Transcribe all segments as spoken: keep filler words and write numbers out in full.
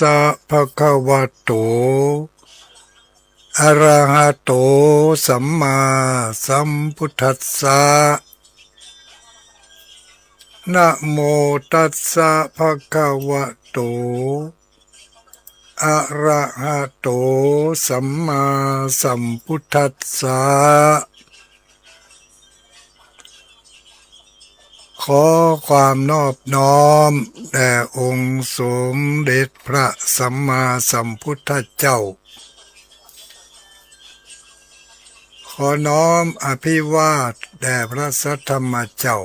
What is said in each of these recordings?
สะ ภะคะวะโต อะระหะโต สัมมาสัมพุทธัสสะ นะโมตัสสะ ภะคะวะโต อะระหะโต สัมมาสัมพุทธัสสะ ขอความนอบน้อมแด่องค์สมเด็จพระสัมมาสัมพุทธเจ้า ขอน้อมอภิวาทแด่พระสัทธรรมเจ้า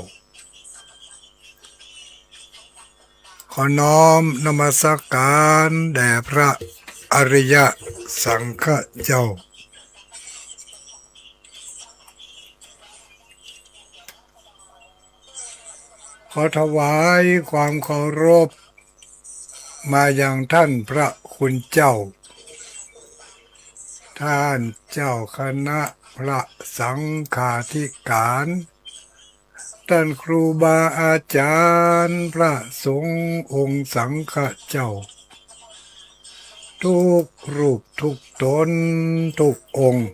ขอน้อมนมัสการแด่พระอริยสังฆเจ้า ขอถวายความเคารพมายังท่านพระคุณเจ้า ท่านเจ้าคณะพระสังฆาธิการ ต้านครูบาอาจ๋ารย์พระสงฆ์องค์สังฆะเจ้า กู้รูปกู้ต๋นกู้องค์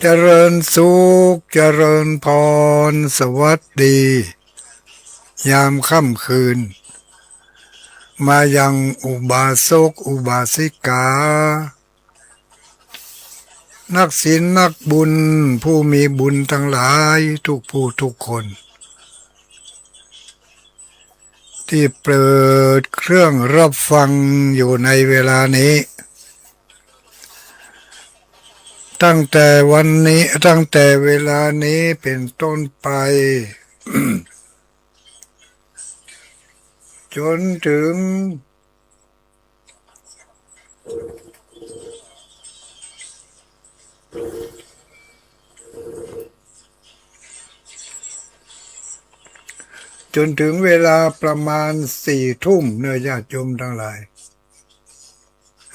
เจริญสุข เจริญพร สวัสดี ยามค่ำคืน มายังอุบาสกอุบาสิกา นักศีลนักบุญ ผู้มีบุญตังหลายกู้ผู้กู้คน ตี้เปิดเครื่องฮับฟังอยู่ในเวลานี้ ตั้งแต่วันนี้ ตั้งแต่เวลานี้เป๋นต้นไป จ๋นเถิง จ๋นเถิงเวลาประมาณสี่ทุ่มเนาะ ญาติโยมตังหลาย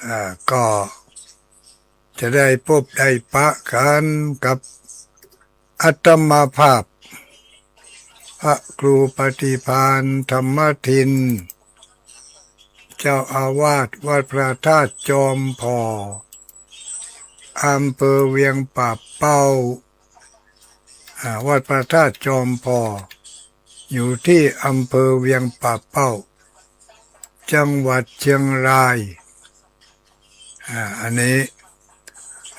อ่า ก็จะได้ปบได้ปะกั๋นกับ อาตมาภาพ พระครูปฏิภาณธรรมทิน เจ้าอาวาสวัดพระธาตุจอมผ่อ อำเภอเวียงป่าเป้า อ่า วัดพระธาตุจอมผ่อ อยู่ตี้อำเภอเวียงป่าเป้า จังหวัดเจียงราย อ่า อันนี้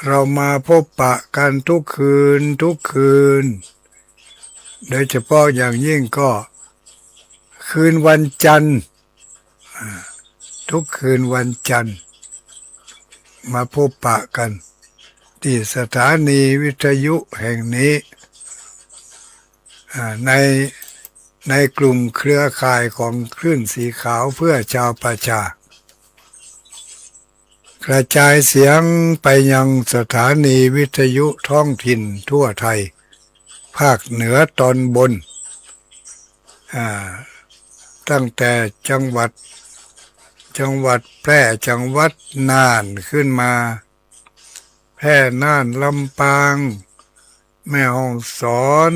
เรามาปบปะกั๋นกู้คืนกู้คืน โดยเฉพาะอย่างยิ่งก็คืนวันจันทร์ อ่า กู้คืนวันจันทร์ มาปบปะกั๋นตี้สถานีวิทยุแห่งนี้ อ่า ใน ในกลุ่มเครือข่ายของคลื่นสีขาวเพื่อชาวประชา กระจายเสียงไปยังสถานีวิทยุท้องถิ่นทั่วไทย ภาคเหนือตอนบน อ่า ตั้งแต่จังหวัด จังหวัดแพร่ จังหวัดน่านขึ้นมา แพร่ น่าน ลำปาง แม่ฮ่องสอน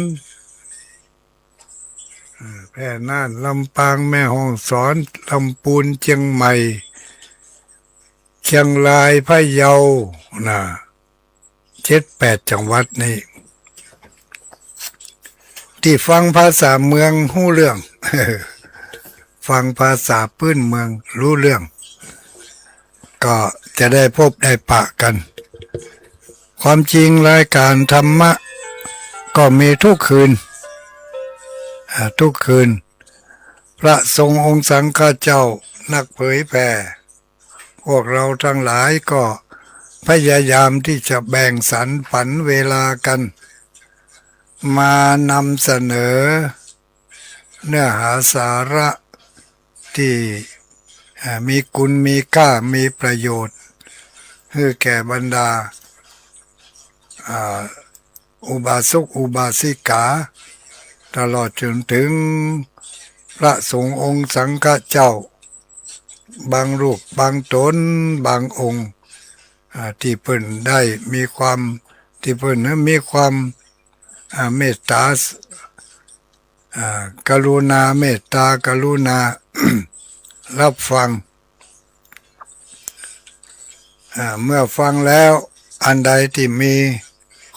เอ่อ แพร่ น่าน ลำปาง แม่ฮ่องสอน ลำปูน เจียงใหม่ เชียงราย พะเยา นะ เจ็ดแปดจังหวัดนี้ ตี้ฟังภาษาเมืองฮู้เรื่อง ฟังภาษาปื้นเมืองฮู้เรื่อง ก็จะได้ปบได้ปะกั๋น ความจริงรายการธรรมะก็มีกู้คืน อ่า กู้คืน พระสงฆ์องค์สังฆะเจ้า นักเผยแผ่ พวกเราตังหลายก็พยายามตี้จะแบ่งสรรปั๋นเวลากั๋น มานำเสนอเนื้อหาสาระตี้ อ่า มีคุณมีค่า มีประโยชน์ หื้อแก่บรรดา อ่า อุบาสกอุบาสิกา ตลอดจ๋นเถิงพระสงฆ์องค์สังฆะเจ้า บางรูปบางต๋นบางองค์ อ่า ตี้เปิ้นได้มีความ ตี้เปิ้นมีความ อ่า เมตต๋า อ่า กรุณาเมตตากรุณา รับฟัง อ่า เมื่อฟังแล้ว อันใดตี้มี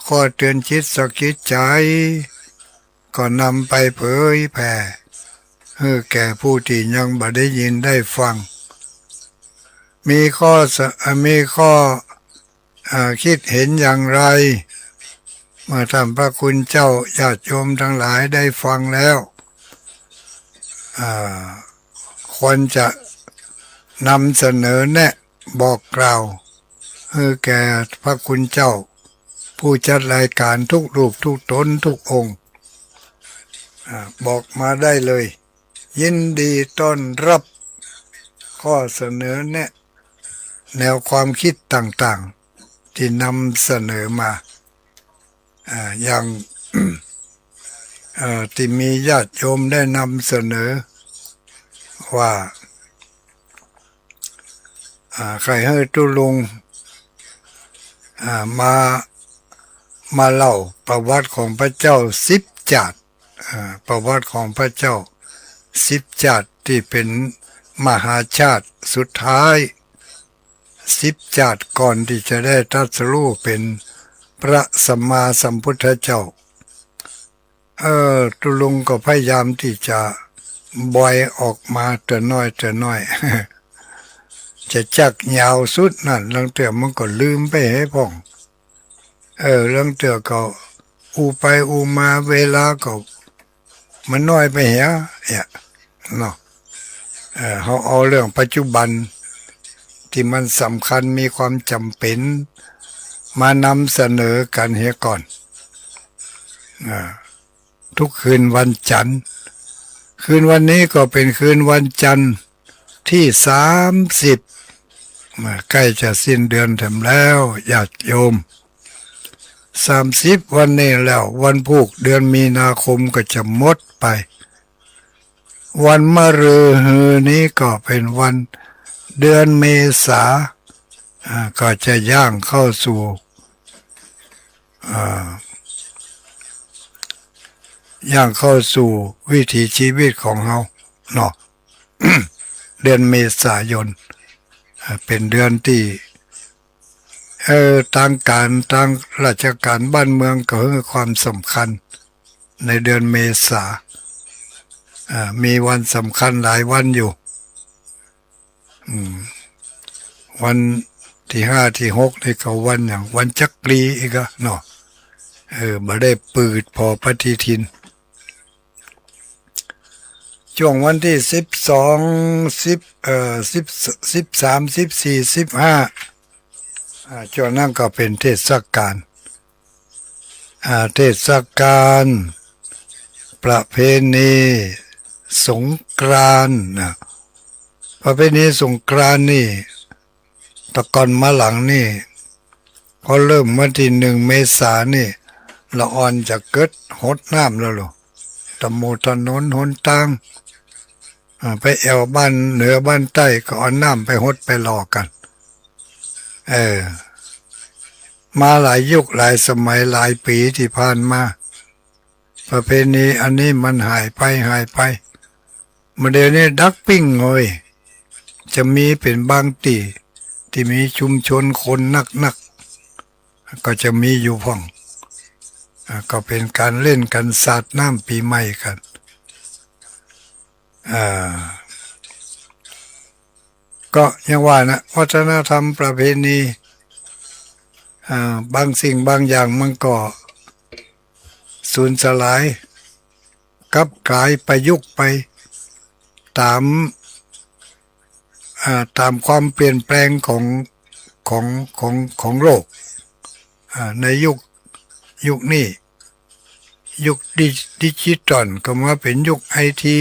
ข้อเตือนจิตสะกิดใจ๋ ก็นำไปเผยแผ่หื้อแก่ผู้ตี้ยังบ่ได้ยินได้ฟัง มีข้อสะ- อ่า มีข้อ อ่า คิดเห็นอย่างไร เมื่อท่านพระคุณเจ้าญาติโยมทั้งหลายได้ฟังแล้ว อ่า ควรจะนำเสนอแนะบอกกล่าวหื้อแก่พระคุณเจ้า ผู้จัดรายการทุกรูปทุกต๋นทุกองค์ อ่า บอกมาได้เลย ยินดีต้อนรับข้อเสนอแนะ แนวความคิดต่างๆ ตี้นำเสนอมา อ่า อย่าง เอ่อ ตี้มีญาติโยมได้นำเสนอว่า อ่า ใค่หื้อตุ๊ลุง อ่า มา มาเล่าประวัติของพระเจ้าสิบจาติ อ่า ประวัติของพระเจ้าสิบจาติตี้เป๋นมหาชาติสุดท้าย สิบจาติก่อนตี้จะได้ตรัสรู้เป๋นพระสัมมาสัมพุทธเจ้า เออ ตุ๊ลุงก็พยายามตี้จะบอยออกมาเตื้อน้อยเตื้อน้อย จะจักยาวสุดนั้น ลางเตื้อมันก็ลืมไปเหียพ่อง เออ ลางเตื้อก็อู้ไปอู้มา เวลาก็มันน้อยไปเหีย เนี่ย เนาะ เออ เฮาเอาเรื่องปัจจุบันตี้มันสำคัญมีความจ๋ำเป๋น มานำเสนอกั๋นเหียก่อน อ่า ทุกคืนวันจันทร์ คืนวันนี้ก็เป๋นคืนวันจันทร์ตี้สามสิบ มาใก้จะสิ้นเดือนแถมแล้ว ญาติโยม สามสิบวันนี้แล้ว วันพูกเดือนมีนาคมก็จะหมดไป วันมะรืนนี้ก็เป๋นวันเดือนเมษา อ่า ก็จะย่างเข้าสู่ อ่า ย่างเข้าสู่วิถีชีวิตของเฮาเนาะ เดือนเมษายน อ่า เป๋นเดือนตี้ เอ่อ ตางก๋าน ตางราชก๋านบ้านเมืองก็หื้อความสำคัญในเดือนเมษา อ่า มีวันสำคัญหลายวันอยู่ อืม วันตี้ห้าตี้หกนี่ก็วันหยัง วันจักรีอีกอะเนาะ เออ บ่ได้ปืดผ่อปฏิทิน จ้วงวันตี้สิบสอง สิบ เอ่อ สิบ สิบสาม สิบสี่ สิบห้า อ่า จ้วงนั้นก็เป๋นเทศกาล อ่า เทศกาล ประเพณีสงกรานต์นะ ประเพณีสงกรานต์นี่ แต่ก่อนมาหลังนี่ พอเริ่มวันตี้หนึ่งเมษานี่ ละอ่อนจะเกิดหดน้ำแล้วลูก ตะหมู่ถนนหนตาง อ่า ไปแอ่วบ้านเหนือบ้านใต้ก็เอาน้ำไปหดไปหล่อกั๋น เออ มาหลายยุคหลายสมัยหลายปี๋ตี้ผ่านมา ประเพณีอันนี้มันหายไป หายไป มาเดี๋ยวนี้ดักปิ้งเฮ้ย จะมีเป๋นบางตี้ตี้มีชุมชนคนนักๆ ก็จะมีอยู่พ่อง อ่า ก็เป๋นก๋านเล่นกั๋นสาดน้ำปี๋ใหม่กั๋น อ่า ก็อย่างว่านะ วัฒนธรรมประเพณี อ่า บางสิ่งบางอย่างมันก็สูญสลาย กลับกลายประยุกต์ไปต๋าม อ่า ต๋ามความเปลี่ยนแปลงของ ของ ของ ของโลก อ่า ในยุค ยุคนี้ ยุคดิ- ดิจิตอลก็มาเป๋นยุคไอที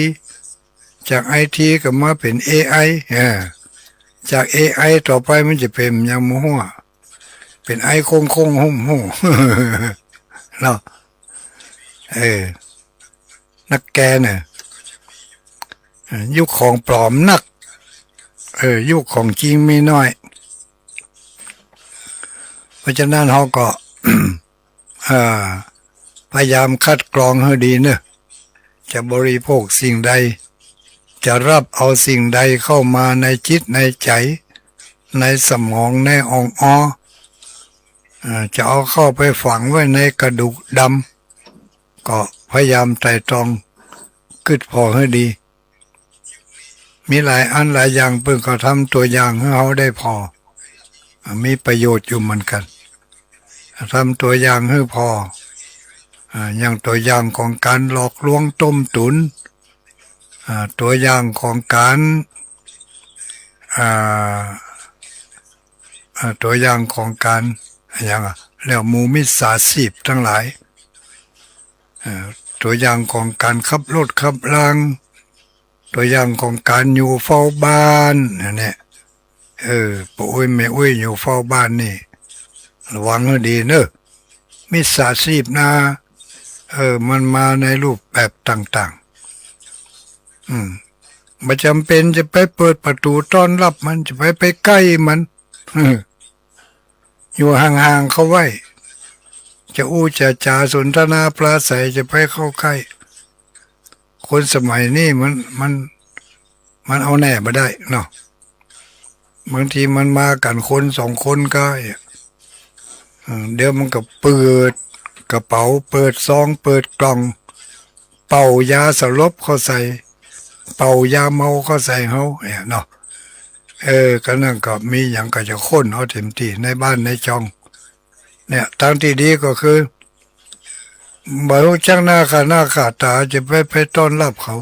จากไอทีก็มาเป๋นเอไอ อ่า จากเอไอต่อไปมันจะเป๋นหยังบ่ฮู้ เป๋นไอโค้งๆ หุ้มๆ เนาะ เออ นักแกเนี่ย เออ ยุคของปลอมนัก เออ ยุคของจริงมีน้อย เพราะฉะนั้นเฮาก็ เอ่อ พยายามคัดกรองหื้อดีเนาะ จะบริโภคสิ่งใด จะรับเอาสิ่งใดเข้ามาในจิตในใจ๋ ในสมอง ในอ่องออ เอ่อ จะเอาเข้าไปฝังไว้ในกระดูกดำ ก็พยายามไตร่ตรองกึ๊ดผ่อหื้อดี มีหลายอันหลายอย่าง เปิ้นก็ทำตั๋วอย่างหื้อเฮาได้ผ่อ อ่า มีประโยชน์อยู่เหมือนกั๋น ทำตั๋วอย่างหื้อผ่อ อ่า อย่างตั๋วอย่างของก๋านหลอกลวงต้มตุ๋น อ่า ตั๋วอย่างของก๋าน อ่า อ่า ตั๋วอย่างของก๋าน อะหยังอะ แล้วหมู่มิจฉาชีพตังหลาย อ่า ตั๋วอย่างของก๋านขับรถขับรา ตั๋วอย่างของก๋านอยู่เฝ้าบ้านอันเนี้ย เออ ป้ออุ๊ยแม่อุ๊ยอยู่เฝ้าบ้านนี่ ระวังหื้อดีเน่อ มิจฉาชีพนา เออ มันมาในรูปแบบต่างๆ อืม บ่จ๋ำเป๋นจะไปเปิดประตู๋ต้อนฮับมัน จะไป ไปใก้มัน เออ อยู่ห่างๆ เข้าไว้ จะอู้จะจ๋าสนทนาปราศรัย จะไปเข้าใก้ คนสมัยนี้มัน มัน มันเอาแน่บ่ได้เนาะ บางทีมันมากั๋นคนสองคนก็ เออ เดี๋ยวมันก็เปิดกระเป๋า เปิดซอง เปิดกล่อง เป่ายาสลบเข้าใส่ เป่ายาเมาเข้าใส่เฮาเนี่ยเนาะ เออ ก็นั่นก็มีหยังก็จะค้นเอาเต็มตี้ในบ้านในจอง เนี่ย ตางตี้ดีก็คือ บ่ฮู้จักหน้าค่าหน้าค่าต๋า จะไป ไปต้อนฮับเขา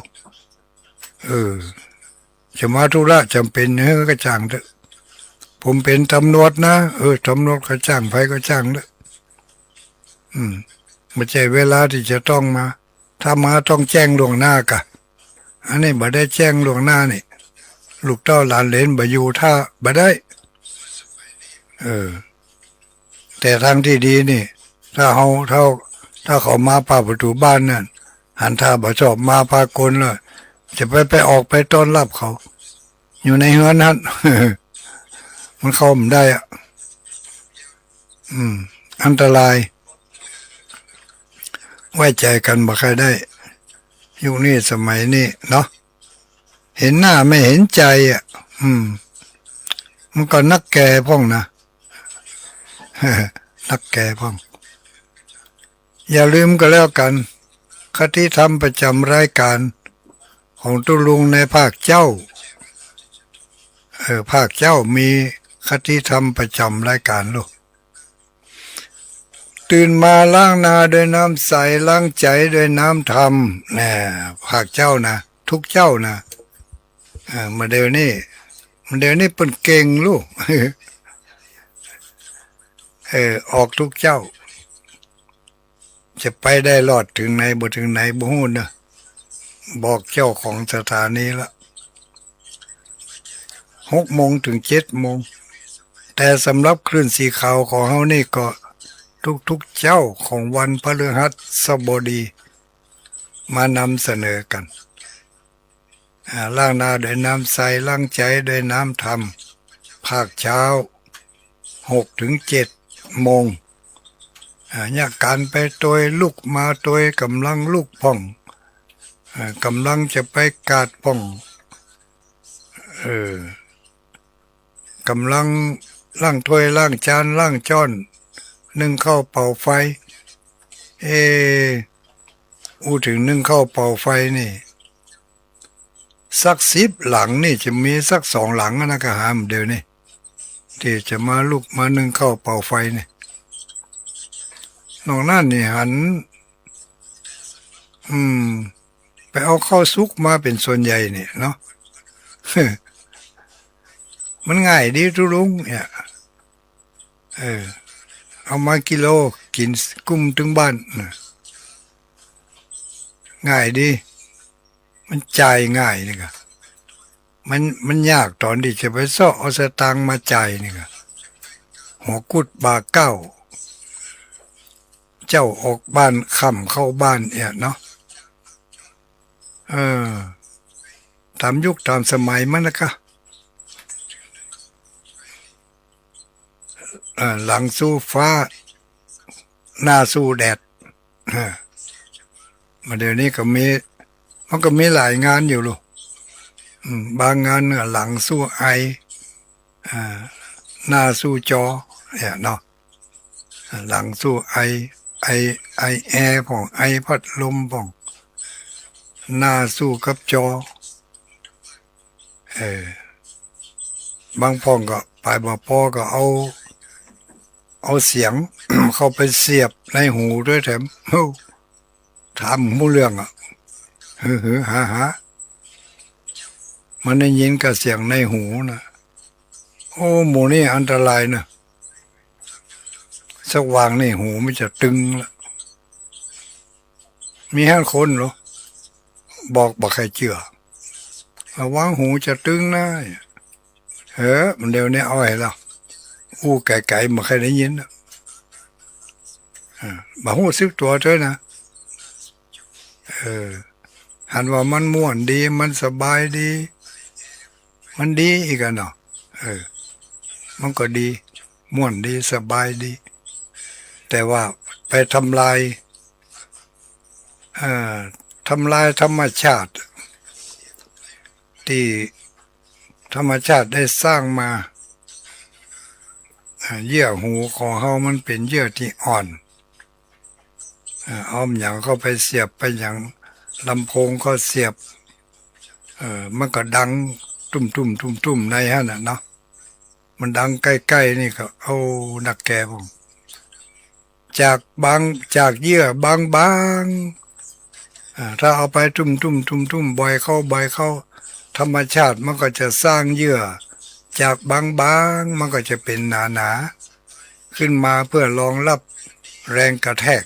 เออ จะมาธุระจ๋ำเป๋นหื้อก็จ้างเต๊อะ ผมเป๋นต๋ำรวจนะ เออ ต๋ำรวจก็จ้าง ใผก็จ้างเต๊อะ อืม บ่ใจ้เวลาตี้จะต้องมา ถ้ามาต้องแจ้งล่วงหน้ากะ อันนี้บ่ได้แจ้งล่วงหน้านี่ ลูกเต้าหลานเหลนบ่อยู่ถ้าบ่ได้ เออ แต่ตางตี้ดีนี่ ถ้าเฮา ถ้า ถ้าเขามาผ่าประตู๋บ้านนั่น หันท่าบ่ชอบมาพากลแล้ว จะไป ไปออกไปต้อนฮับเขา อยู่ในเฮือนหั้น มันเข้าบ่ได้อะ อืม อันตราย ไว้ใจ๋กั๋นบ่ใค่ได้ ยุคนี้สมัยนี้เนาะ หันหน้าไม่หันใจ๋อะ อืม มันก็นักแก่พ่องนะ นักแก่พ่อง อย่าลืมก็แล้วกั๋น คติธรรมประจ๋ำรายก๋านของตุ๊ลุงในภาคเจ๊า เออ ภาคเจ๊ามีคติธรรมประจ๋ำรายก๋านลูก ตื่นมาล้างหน้าด้วยน้ำใส ล้างใจ๋ด้วยน้ำธรรม แหม ภาคเจ๊านะ ทุกเจ๊านะ เออ บ่าเดี่ยวนี้ บ่าเดี่ยวนี้เปิ้นเก่งลูก เออ ออกทุกเจ๊า จะไปได้รอดเถิงไหนบ่เถิงไหนบ่ฮู้เน่อ บอกเจ้าของสถานีละ หกโมงเถิงเจ็ดโมง แต่สำหรับคลื่นสีขาวของเฮานี่ก็ทุกๆ เจ๊าของวันพฤหัสบดี มานำเสนอกั๋น อ่า ล้างหน้าด้วยน้ำใส ล้างใจ๋ด้วยน้ำธรรม ภาคเจ๊า หกเถิงเจ็ดโมง อ่า ยามก๋านไปตวยลุกมาตวย ก่ำลังลุกพ่อง อ่า ก่ำลังจะไปกาดพ่อง เออ ก่ำลังล้างถ้วยล้างจานล้างจ๊อน นึ่งข้าวเป่าไฟ เอ อู้เถิงนึ่งข้าวเป่าไฟนี่ สักสิบหลังนี่จะมีสักสองหลังนะ ก็หาบ่าเดี่ยวนี้ ตี้จะมาลุกมานึ่งข้าวเป่าไฟนี่ นอกนั้นนี่หัน อืม ไปเอาข้าวสุกมาเป๋นส่วนใหญ่นี่เนาะ มันง่ายดีตุ๊ลุงเนี่ย เออ เอามากิโล กิ๋นกุ้มเถิงบ้านน่ะ ง่ายดี มันจ่ายง่ายนี่กะ มัน มันยากต๋อนตี้จะไปเซาะเอาสตางค์มาจ่ายนี่กะ หัวกุดบ่าเก๊า เจ๊าออกบ้าน ค่ำเข้าบ้านเนี่ยเนาะ เออ ต๋ามยุคต๋ามสมัยมันนะกะ เอ่อ หลังสู้ฟ้า หน้าสู้แดด เออ บ่าเดี่ยวนี้ก็มี มันก็มีหลายงานอยู่ลูก อืม บางงานก็หลังสู้ไอ อ่า หน้าสู้จอ เนี่ยเนาะ หลังสู้ไอ ไอ ไอแอร์พ่อง ไอพัดลมพ่อง หน้าสู้กับจอ เออ บางพ่องก็ไปบ่ปอก็เอา เอาเสียง เข้าไปเสียบในหูด้วยแถม โอ้ ถามบ่ฮู้เรื่องอะ หือๆ หาๆ มันได้ยินกับเสียงในหูนะ โอ้ หมู่นี่อันตรายนะ สักวางนี่หูมันจะตึงละ มีหั้นคนเหรอ บอกบ่ใค่เจื้อ ระวังหูจะตึงนะ เออ มันเดี๋ยวนี้เอาไว้แล้ว อู้ไก๋ๆ บ่ใค่ได้ยินนะ เออ บ่ฮู้สึกตั๋วด้วยนะ เออ หันว่ามันม่วนดี มันสบายดี มันดีอีกอะเนาะ เออ มันก็ดี ม่วนดี สบายดี แต่ว่าไปทำลาย เอ่อ ทำลายธรรมชาติ ตี้ธรรมชาติได้สร้างมา อ่า เยื่อหูของเฮามันเป๋นเยื่อตี้อ่อน อ่า เอาหยังเข้าไปเสียบไปหยัง ลำโพงก็เสียบ เอ่อ มันก็ดังตุ้มๆ ตุ้มๆ ในหั้นน่ะเนาะ มันดังใก้ๆ นี่ก็ โอ้ นักแก่ผม จากบาง จากเยื่อบางๆ อ่า ถ้าเอาไปตุ้มๆ ตุ้มๆ บ่อยเข้า บ่อยเข้า ธรรมชาติมันก็จะสร้างเยื่อ จากบางๆ มันก็จะเป๋นหนาๆ ขึ้นมาเพื่อรองรับแรงกระแทก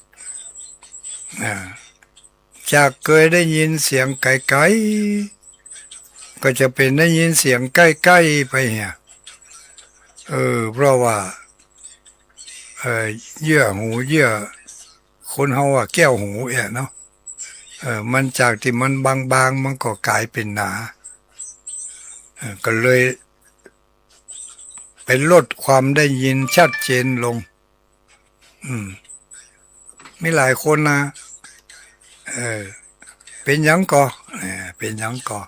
อ่า จากเกยได้ยินเสียงไก๋ๆ ก็จะเป๋นได้ยินเสียงใก้ๆ ไปเหีย เออ เพราะว่า เอ่อ เยื่อหู เยื่อ คนเฮาว่าแก้วหูเอี้ยเนาะ เออ มันจากตี้มันบางๆ มันก็ก๋ายเป๋นหนา เออ ก็เลย ไปลดความได้ยินชัดเจนลง อืม มีหลายคนนะ เออ เป๋นหยังก่อ เออ เป๋นหยังก่อ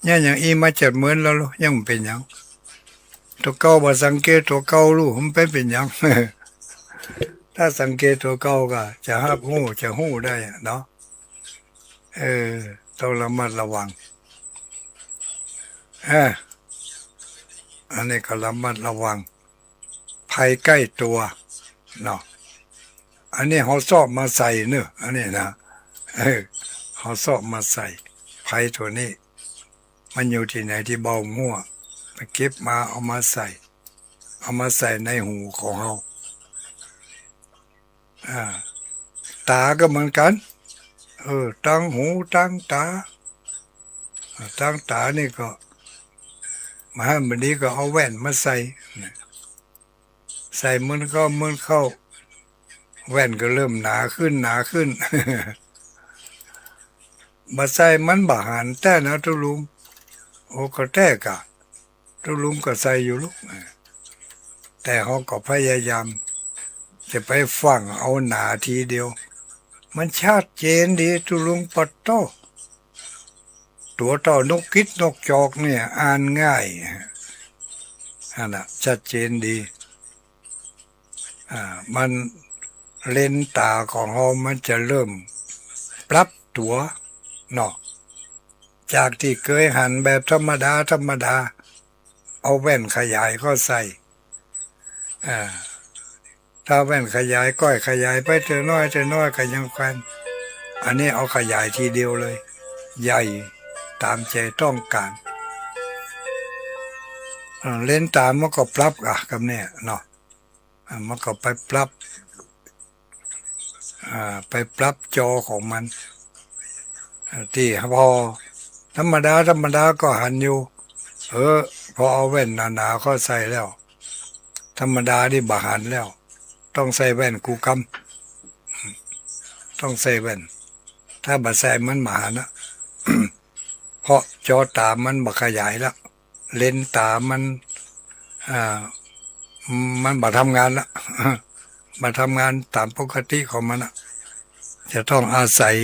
เนี่ย อย่างอี้มาเจ็ดเมินแล้วลูก ยังบ่เป๋นหยัง ตั๋วเก่าบ่สังเกตตั๋วเก่าลูก มันเป๋น เป๋นหยัง ถ้าสังเกตตั๋วเก่าก็จะฮับฮู้ จะฮู้ได้อะเนาะ เออ ต้องระมัดระวัง อ่า อันนี้ก็ระมัดระวัง ภัยใกล้ตัวเนาะ อันนี้เฮาซอบมาใส่เนอะ อันนี้นะ เออ เฮาซอบมาใส่ ภัยตั๋วนี้ มันอยู่ตี้ไหนตี้บ่ฮู้ ไปเก็บมาเอามาใส่ เอามาใส่ในหูของเฮา อ่า ต๋าก็เหมือนกั๋น เออ ตังหูตังต๋า อ่า ตังต๋านี่ก็ บ่หันบ่ดีก็เอาแว่นมาใส่ ใส่เมินเข้าเมินเข้า แว่นก็เริ่มหนาขึ้นหนาขึ้น บ่ใส่มันบ่หันแต๊นะตุ๊ลุง โอ้ ก็แต๊ก่ะ ตุ๊ลุงก็ใส่อยู่ลูก แต่เฮาก็พยายามจะไปฟั่งเอาหนาทีเดียว มันชัดเจนดีตุ๊ลุง ปะโต้ ตั๋วเต้านกกิดนกจอกเนี่ยอ่านง่าย หั้นน่ะ ชัดเจนดี อ่า มันเลนส์ต๋าของเฮามันจะเริ่มปรับตั๋วเนาะ จากตี้เกยหันแบบธรรมดาธรรมดา เอาแว่นขยายเข้าใส่ อ่า ถ้าแว่นขยายก้อยขยายไปเตื้อน้อยเตื้อน้อยก็ยังแควน อันนี้เอาขยายทีเดียวเลย ใหญ่ต๋ามใจ๋ต้องก๋าน อ่า เลนส์ต๋ามันก็ปรับอะ กำเนี่ยเนาะ อ่า มันก็ไปปรับ อ่า ไปปรับจอของมัน อ่า ตี้พอธรรมดาธรรมดาก็หันอยู่ เออ พอเอาแว่นหนาๆ เข้าใส่แล้ว ธรรมดานี่บ่หันแล้ว ต้องใส่แว่นกู้กำ ต้องใส่แว่น ถ้าบ่ใส่มันบ่หันนะ เพราะจอต๋ามันบ่ขยายละ เลนส์ต๋ามัน อ่า มันบ่ทำงานละ บ่ทำงานต๋ามปกติของมันละ จะต้องอาศัย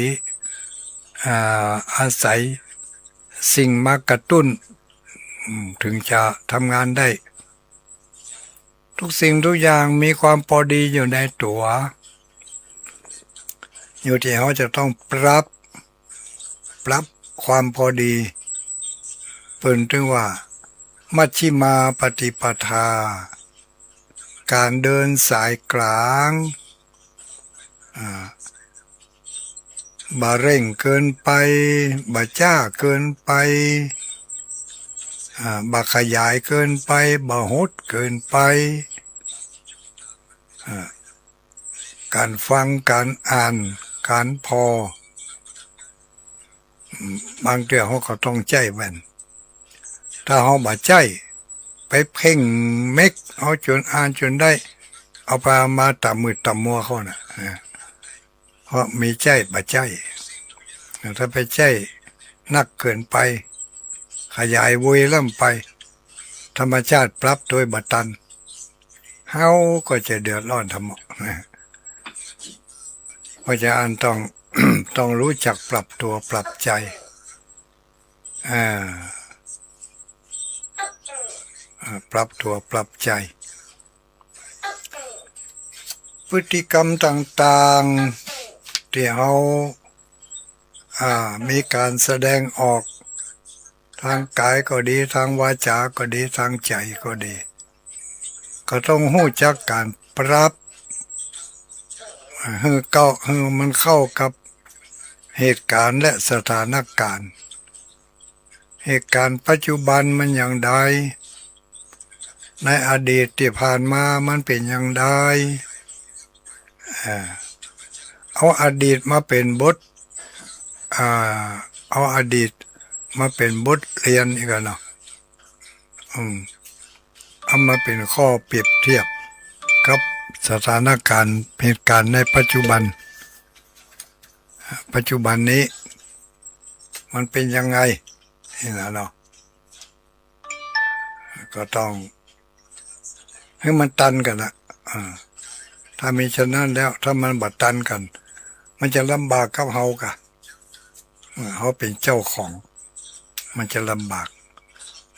อ่า อาศัยสิ่งมากระตุ้น อืม ถึงจะทำงานได้ ทุกสิ่งทุกอย่างมีความปอดีอยู่ในตั๋ว อยู่ตี้เฮาจะต้องปรับ ปรับความปอดี เปิ้นจึงว่า มัชฌิมาปฏิปทา ก๋านเดินสายก๋าง อ่า บ่เร่งเกินไป บ่จ๊าเกินไป อ่า บ่ขยายเกินไป บ่หดเกินไป อ่า ก๋านฟัง ก๋านอ่าน ก๋านผ่อ อืม บางเตื้อเฮาก็ต้องใจ๊แว่น ถ้าเฮาบ่ใจ๊ ไปเพ่งเม็กเอาจ๋นอ่านจ๋นได้ เอาไปเอามาต๋ำมืดต๋ำมัวเข้าน่ะ นะ เพราะมีใจ๊บ่ใจ๊ ถ้าไปใจ๊นักเกินไป ขยายโวยล้ำไป ธรรมชาติปรับโตยบ่ตัน เฮาก็จะเดือดร้อนทำไม นะ เพราะฉะนั้นต้อง ต้องฮู้จักปรับตั๋วปรับใจ๋ อ่า อ่า ปรับตั๋วปรับใจ๋ พฤติกรรมต่างๆ ตี้เฮา อ่า มีก๋านแสดงออก ตางก๋ายก็ดี ตางวาจาก็ดี ตางใจ๋ก็ดี ก็ต้องฮู้จักก๋านปรับ หื้อเก๊า หื้อมันเข้ากับเหตุก๋ารณ์และสถานก๋ารณ์ เหตุก๋ารณ์ปัจจุบันมันอย่างใด ในอดีตตี้ผ่านมามันเป๋นอย่างใด อ่า เอาอดีตมาเป๋นบท อ่า เอาอดีตมาเป๋นบทเฮียนอีกอะเนาะ อืม เอามาเป๋นข้อเปรียบเทียบกับสถานก๋ารณ์เหตุก๋ารณ์ในปัจจุบัน ปัจจุบันนี้มันเป๋นยังไง นี่นะเนาะ ก็ต้องหื้อมันตันกั๋นนะ อ่า ถ้ามีฉะนั้นแล้ว ถ้ามันบ่ตันกั๋น มันจะลำบากกับเฮากะ อ่า เฮาเป๋นเจ้าของ มันจะลำบาก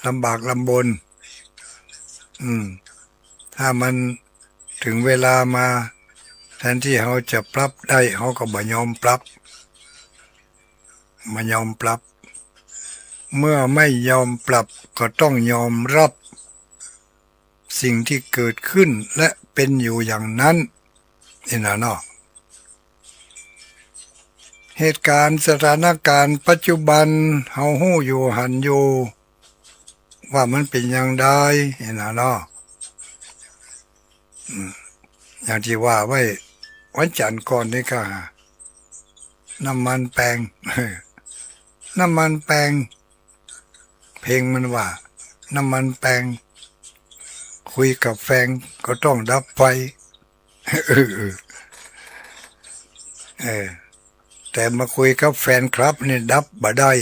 ลำบากลำบน อืม ถ้ามันเถิงเวลามา แทนตี้เฮาจะปรับได้ เฮาก็บ่ยอมปรับ บ่ยอมปรับ เมื่อไม่ยอมปรับก็ต้องยอมรับสิ่งที่เกิดขึ้นและเป๋นอยู่อย่างนั้น นี่นะเนาะ เหตุก๋ารณ์สถานก๋ารณ์ปัจจุบันเฮาฮู้อยู่หันอยู่ ว่ามันเป๋นอย่างใด นี่นะเนาะ อืม อย่างตี้ว่าไว้วันจันทร์ก่อนนี่ก็ น้ำมันแปง น้ำมันแปง เพลงมันว่า น้ำมันแปง คุยกับแฟนก็ต้องดับไฟ เออ เออ แต่มาคุยกับแฟนคลับนี่ดับบ่ได้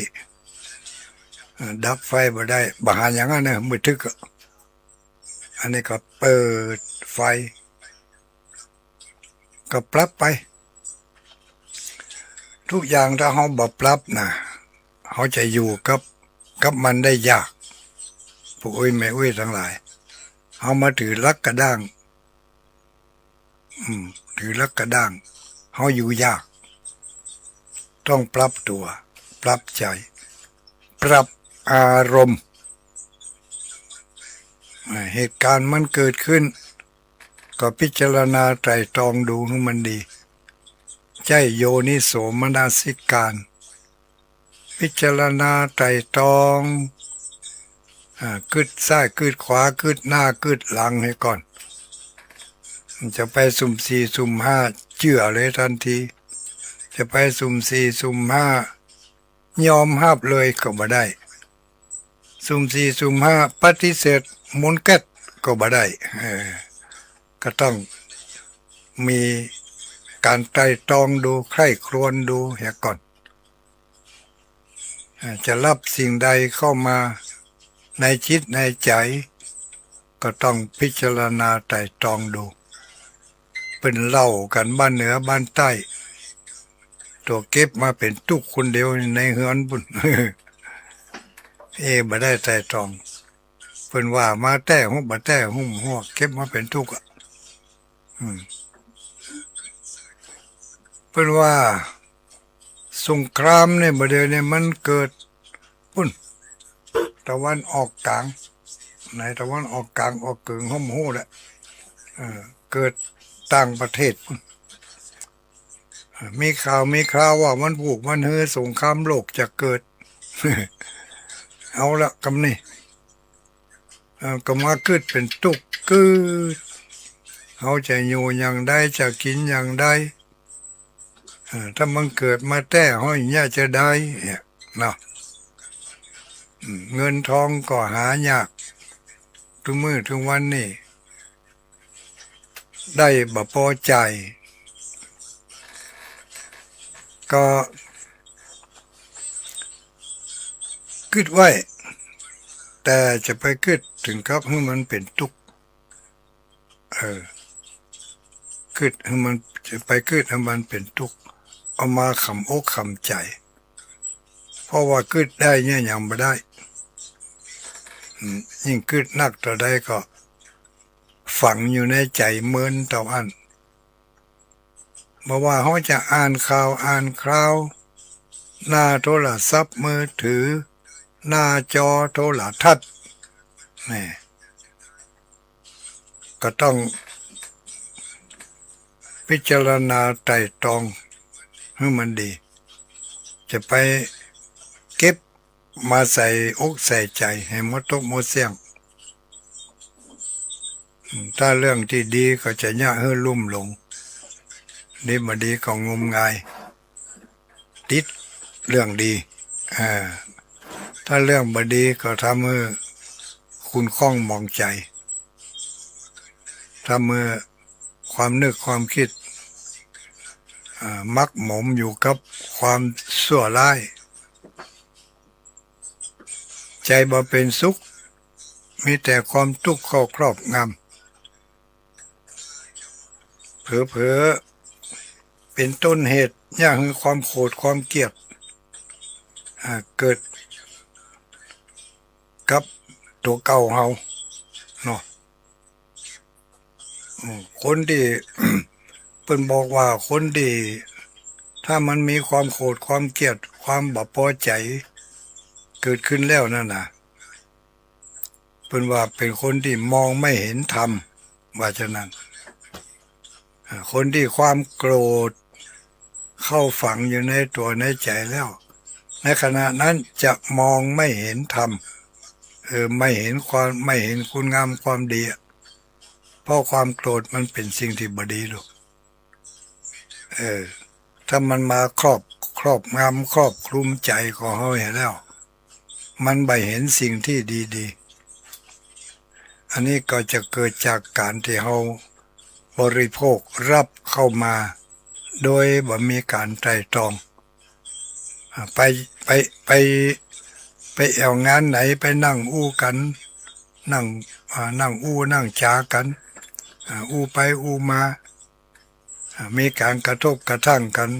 เออ ดับไฟบ่ได้ บ่หาอย่างนั้นนะ มืดตึ๊กอะ อันนี้ก็เปิดไฟ ก็ปรับไป ทุกอย่างถ้าเฮาบ่ปรับนะ เฮาจะอยู่กับ กับมันได้ยาก ปู่อุ๊ยแม่อุ๊ยตังหลาย เฮามาถือหลักกระด้าง อืม ถือหลักกระด้าง เฮาอยู่ยาก ต้องปรับตั๋ว ปรับใจ๋ ปรับอารมณ์ อ่า เหตุก๋ารณ์มันเกิดขึ้น ก็พิจารณาไตร่ตรองดูหื้อมันดี ใจ๊โยนิโสมนสิการ พิจารณาไตร่ตรอง อ่า กึ๊ดซ้ายกึ๊ดขวา กึ๊ดหน้ากึ๊ดหลังหื้อก่อน จะไปสุ่มสี่สุ่มห้าเจื้อเลยตันที จะไปสุ่มสี่สุ่มห้า ยอมฮับเลยก็บ่ได้ สุ่มสี่สุ่มห้าปฏิเสธหมุนแก๊ดก็บ่ได้ เออ ก็ต้องมีก๋านไตร่ตรองดู ใคร่ครวญดูเหียก่อน เออ จะฮับสิ่งใดเข้ามาในจิตในใจ๋ ก็ต้องพิจารณาไตร่ตรองดู เปิ้นเล่ากั๋นบ้านเหนือบ้านใต้ ตั๋วเก็บมาเป๋นตุ๊กคนเดียวในเฮือนปู๊น เอ๊ะ บ่ได้ไตร่ตรอง เปิ้นว่ามาแต๊ฮุบ บ่แต๊ฮุบ ฮวก เก็บมาเป๋นตุ๊กอะ อืม เปิ้นว่าสงครามเนี่ย บ่าเดี่ยวนี้มันเกิดปู๊น ตะวันออกก๋าง ในตะวันออกก๋างออกเกิง เฮาบ่ฮู้แหละ เออ เกิดต่างประเทศปู๊น มีข่าวมีคราวว่าวันพูกวันฮือสงครามโลกจะเกิด เอาละกำนี้ เอ่อ ก็มากึ๊ดเป๋นตุ๊กกึ๊ด เฮาจะอยู่อย่างใด จะกิ๋นอย่างใด เอ่อ ถ้ามันเกิดมาแต๊เฮาอย่างเงี้ยจะได้เนี่ยเนาะ อืม เงินทองก็หายาก ตึงมื้อตึงวันนี้ ได้บ่ปอใจ๋ ก็กึ๊ดไว้ แต่จะไปกึ๊ดเถิงกับหื้อมันเป๋นตุ๊ก เออ กึ๊ดหื้อมัน จะไปกึ๊ดหื้อมันเป๋นตุ๊ก เอามาขำอกขำใจ๋ เพราะว่ากึ๊ดได้เนี่ยยังบ่ได้ อืม ยิ่งกึ๊ดนักเต้าใดก็ ฝังอยู่ในใจ๋เมินเต้าอั้น บ่ว่าเฮาจะอ่านข่าวอ่านคราว หน้าโทรศัพท์มือถือ หน้าจอโทรทัศน์ นี่ ก็ต้องพิจารณาไตร่ตรองหื้อมันดี จะไปเก็บ มาใส่อกใส่ใจ๋หื้อหมดตกหมดเสี้ยง อืม ถ้าเรื่องตี้ดีก็จะเยียะหื้อลุ่มหลง ดีบ่ดีก็งมงาย ติดเรื่องดี อ่า ถ้าเรื่องบ่ดีก็ทำหื้อขุ่นข้องหมองใจ๋ ทำหื้อความนึกความกึ๊ด อ่า หมกหมมอยู่กับความชั่วร้าย ใจ๋บ่เป๋นสุข มีแต่ความตุ๊กข์เข้าครอบงำ เผลอๆ เป๋นต้นเหตุเยียะหื้อความโกรธความเกลียด อ่า เกิดกับตั๋วเก่าเฮาเนาะ อืม คนตี้ เปิ้นบอกว่าคนตี้ ถ้ามันมีความโกรธความเกลียด ความบ่ปอใจ๋ เกิดขึ้นแล้วนั่นน่ะ เปิ้นว่าเป๋นคนตี้มองไม่เห็นธรรม ว่าฉะนั้น อ่า คนตี้ความโกรธ เข้าฝังอยู่ในตั๋วในใจ๋แล้ว ในขณะนั้นจะมองไม่เห็นธรรม เออ ไม่เห็นความ ไม่เห็นคุณงามความดีอะ เพราะความโกรธมันเป๋นสิ่งตี้บ่ดีลูก เออ ถ้ามันมาครอบ ครอบงำ ครอบคลุมใจ๋ของเฮาหั้นแล้ว มันบ่เห็นสิ่งตี้ดีๆ อันนี้ก็จะเกิดจากก๋านตี้เฮาบริโภครับเข้ามา โดยบ่มีก๋านไตร่ตรอง อ่า ไป ไป ไป ไปแอ่วงานไหน ไปนั่งอู้กั๋น นั่ง อ่า นั่งอู้นั่งจ๋ากั๋น อ่า อู้ไปอู้มา อ่า มีก๋านกระทบกระทั่งกั๋น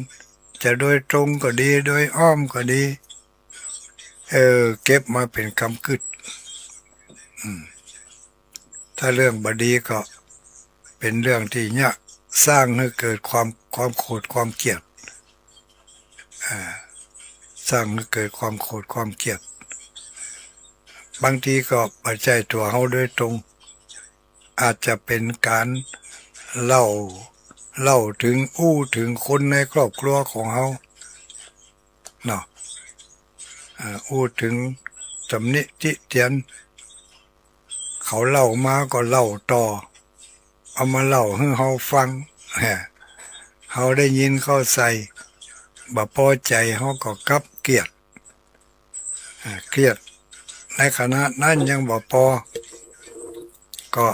จะโดยตรงก็ดี โดยอ้อมก็ดี เออ เก็บมาเป๋นกำกึ๊ด อืม ถ้าเรื่องบ่ดีก็เป๋นเรื่องตี้เยียะสร้างหื้อเกิดความ ความโกรธความเกลียด อ่า สร้างหื้อเกิดความโกรธความเกลียด บางทีก็บ่ใจ้ตั๋วเฮาโดยตรง อาจจะเป๋นก๋านเล่า เล่าเถิง อู้เถิงคนในครอบครัวของเฮาเนาะ อ่า อู้เถิง ตำหนิติเตียน เขาเล่ามาก็เล่าต่อ เอามาเล่าหื้อเฮาฟัง ฮะ เฮาได้ยินเข้าใส่ บ่ปอใจ๋ เฮาก็กลับเกลียด อ่า เกลียด ในขณะนั้นยังบ่ปอ ก็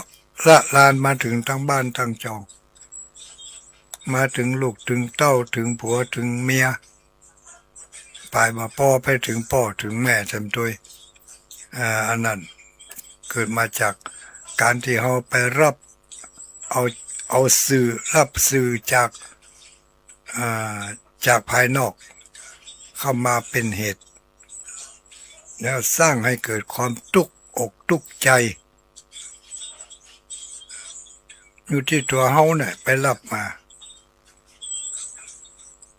ละลานมาเถิงตังบ้านตังจอง มาเถิงลูกเถิงเต้า เถิงผัวเถิงเมีย ไปบ่ปอ ไปเถิงป้อเถิงแม่แถมตวย อ่า อันนั้นเกิดมาจากก๋านตี้เฮาไปรับเอา เอาสื่อ รับสื่อจาก อ่า จากภายนอกเข้ามาเป๋นเหตุ แล้วสร้างให้เกิดความตุ๊กอกตุ๊กใจ๋ อยู่ตี้ตั๋วเฮาเนี่ยไปฮับมา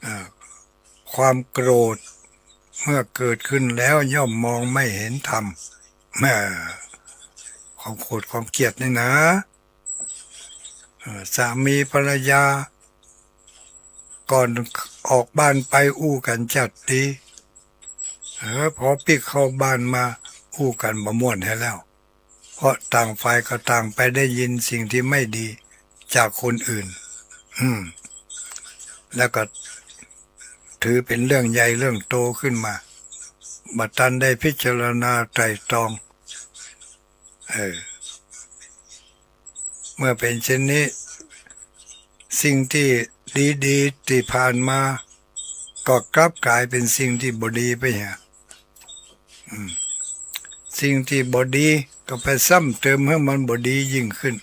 อ่า ความโกรธเมื่อเกิดขึ้นแล้วย่อมมองไม่เห็นธรรม แหม ความโกรธความเกลียดนี่นะ เออ สามีภรรยา ก่อนออกบ้านไปอู้กั๋นจัดดี เออ พอปิ๊กเข้าบ้านมาอู้กั๋นบ่ม่วนแฮะแล้ว เพราะต่างฝ่ายก็ต่างไปได้ยินสิ่งที่ไม่ดีจากคนอื่น อืม แล้วก็ถือเป๋นเรื่องใหญ่เรื่องโตขึ้นมา บ่ตันได้พิจารณาไตร่ตรอง เออ เมื่อเป๋นเช่นนี้ สิ่งที่ดีๆ ตี้ผ่านมา ก็กลับก๋ายเป๋นสิ่งที่บ่ดีไปเหีย อืม สิ่งที่บ่ดีก็ไปซ้ำเติมหื้อมันบ่ดียิ่งขึ้น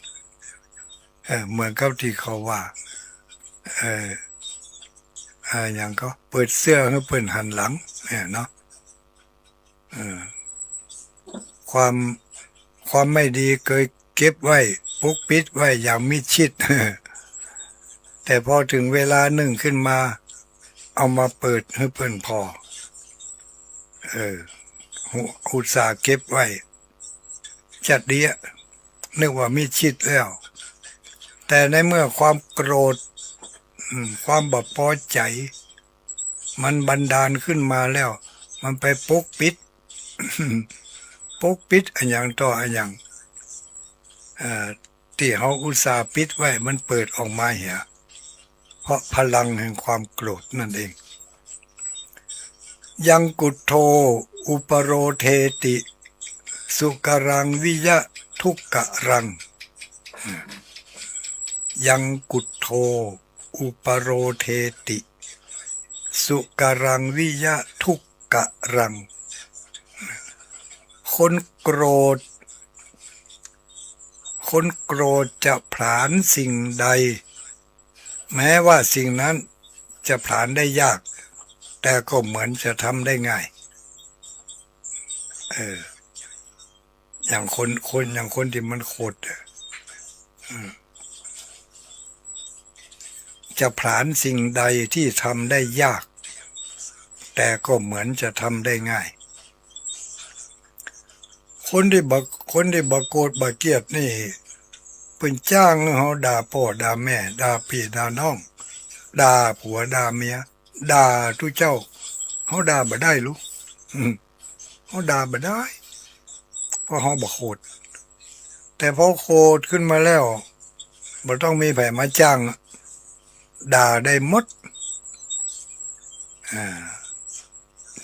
เออ เหมือนกับตี้เขาว่า เออ เออ หยังก็เปิดเสื้อหื้อเปิ้นหันหลังเนี่ยเนาะ เออ ความ ความไม่ดีเกยเก็บไว้ ปกปิดไว้อย่างมิดชิด แต่พอเถิงเวลานึ่งขึ้นมา เอามาเปิดหื้อเปิ้นผ่อ เออ อุ อุตส่าห์เก็บไว้ จัดเดียะ นึกว่ามิดชิดแล้ว แต่ในเมื่อความโกรธ อืม ความบ่ปอใจ๋ มันบันดาลขึ้นมาแล้ว มันไปปกปิด ปกปิดอะหยังต่ออะหยัง เอ่อ ตี้เฮาอุตส่าห์ปิดไว้ มันเปิดออกมาเหีย เพราะพลังแห่งความโกรธนั่นเอง ยังกุฏโธ อุปโรเธติ สุกรังวิยะทุกกรัง ยังกุฏโธ อุปโรเธติ สุกรังวิยะทุกกรัง คนโกรธ คนโกรธจะผลาญสิ่งใด แม้ว่าสิ่งนั้นจะผลาญได้ยาก แต่ก็เหมือนจะทำได้ง่าย เออ อย่างคน คน อย่างคนตี้มันโกรธอะ อืม จะผลาญสิ่งใดที่ทำได้ยาก แต่ก็เหมือนจะทำได้ง่าย คนตี้บ่ คนตี้บ่โกรธบ่เกลียดนี่ เปิ้นจ้างหื้อเฮาด่าป้อด่าแม่ ด่าปี้ด่าน้อง ด่าผัวด่าเมีย ด่าตุ๊เจ้า เฮาด่าบ่ได้ลูก อืม เฮาด่าบ่ได้ เพราะเฮาบ่โกรธ แต่พอโกรธขึ้นมาแล้ว บ่ต้องมีใผมาจ้าง ด่าได้หมด อ่า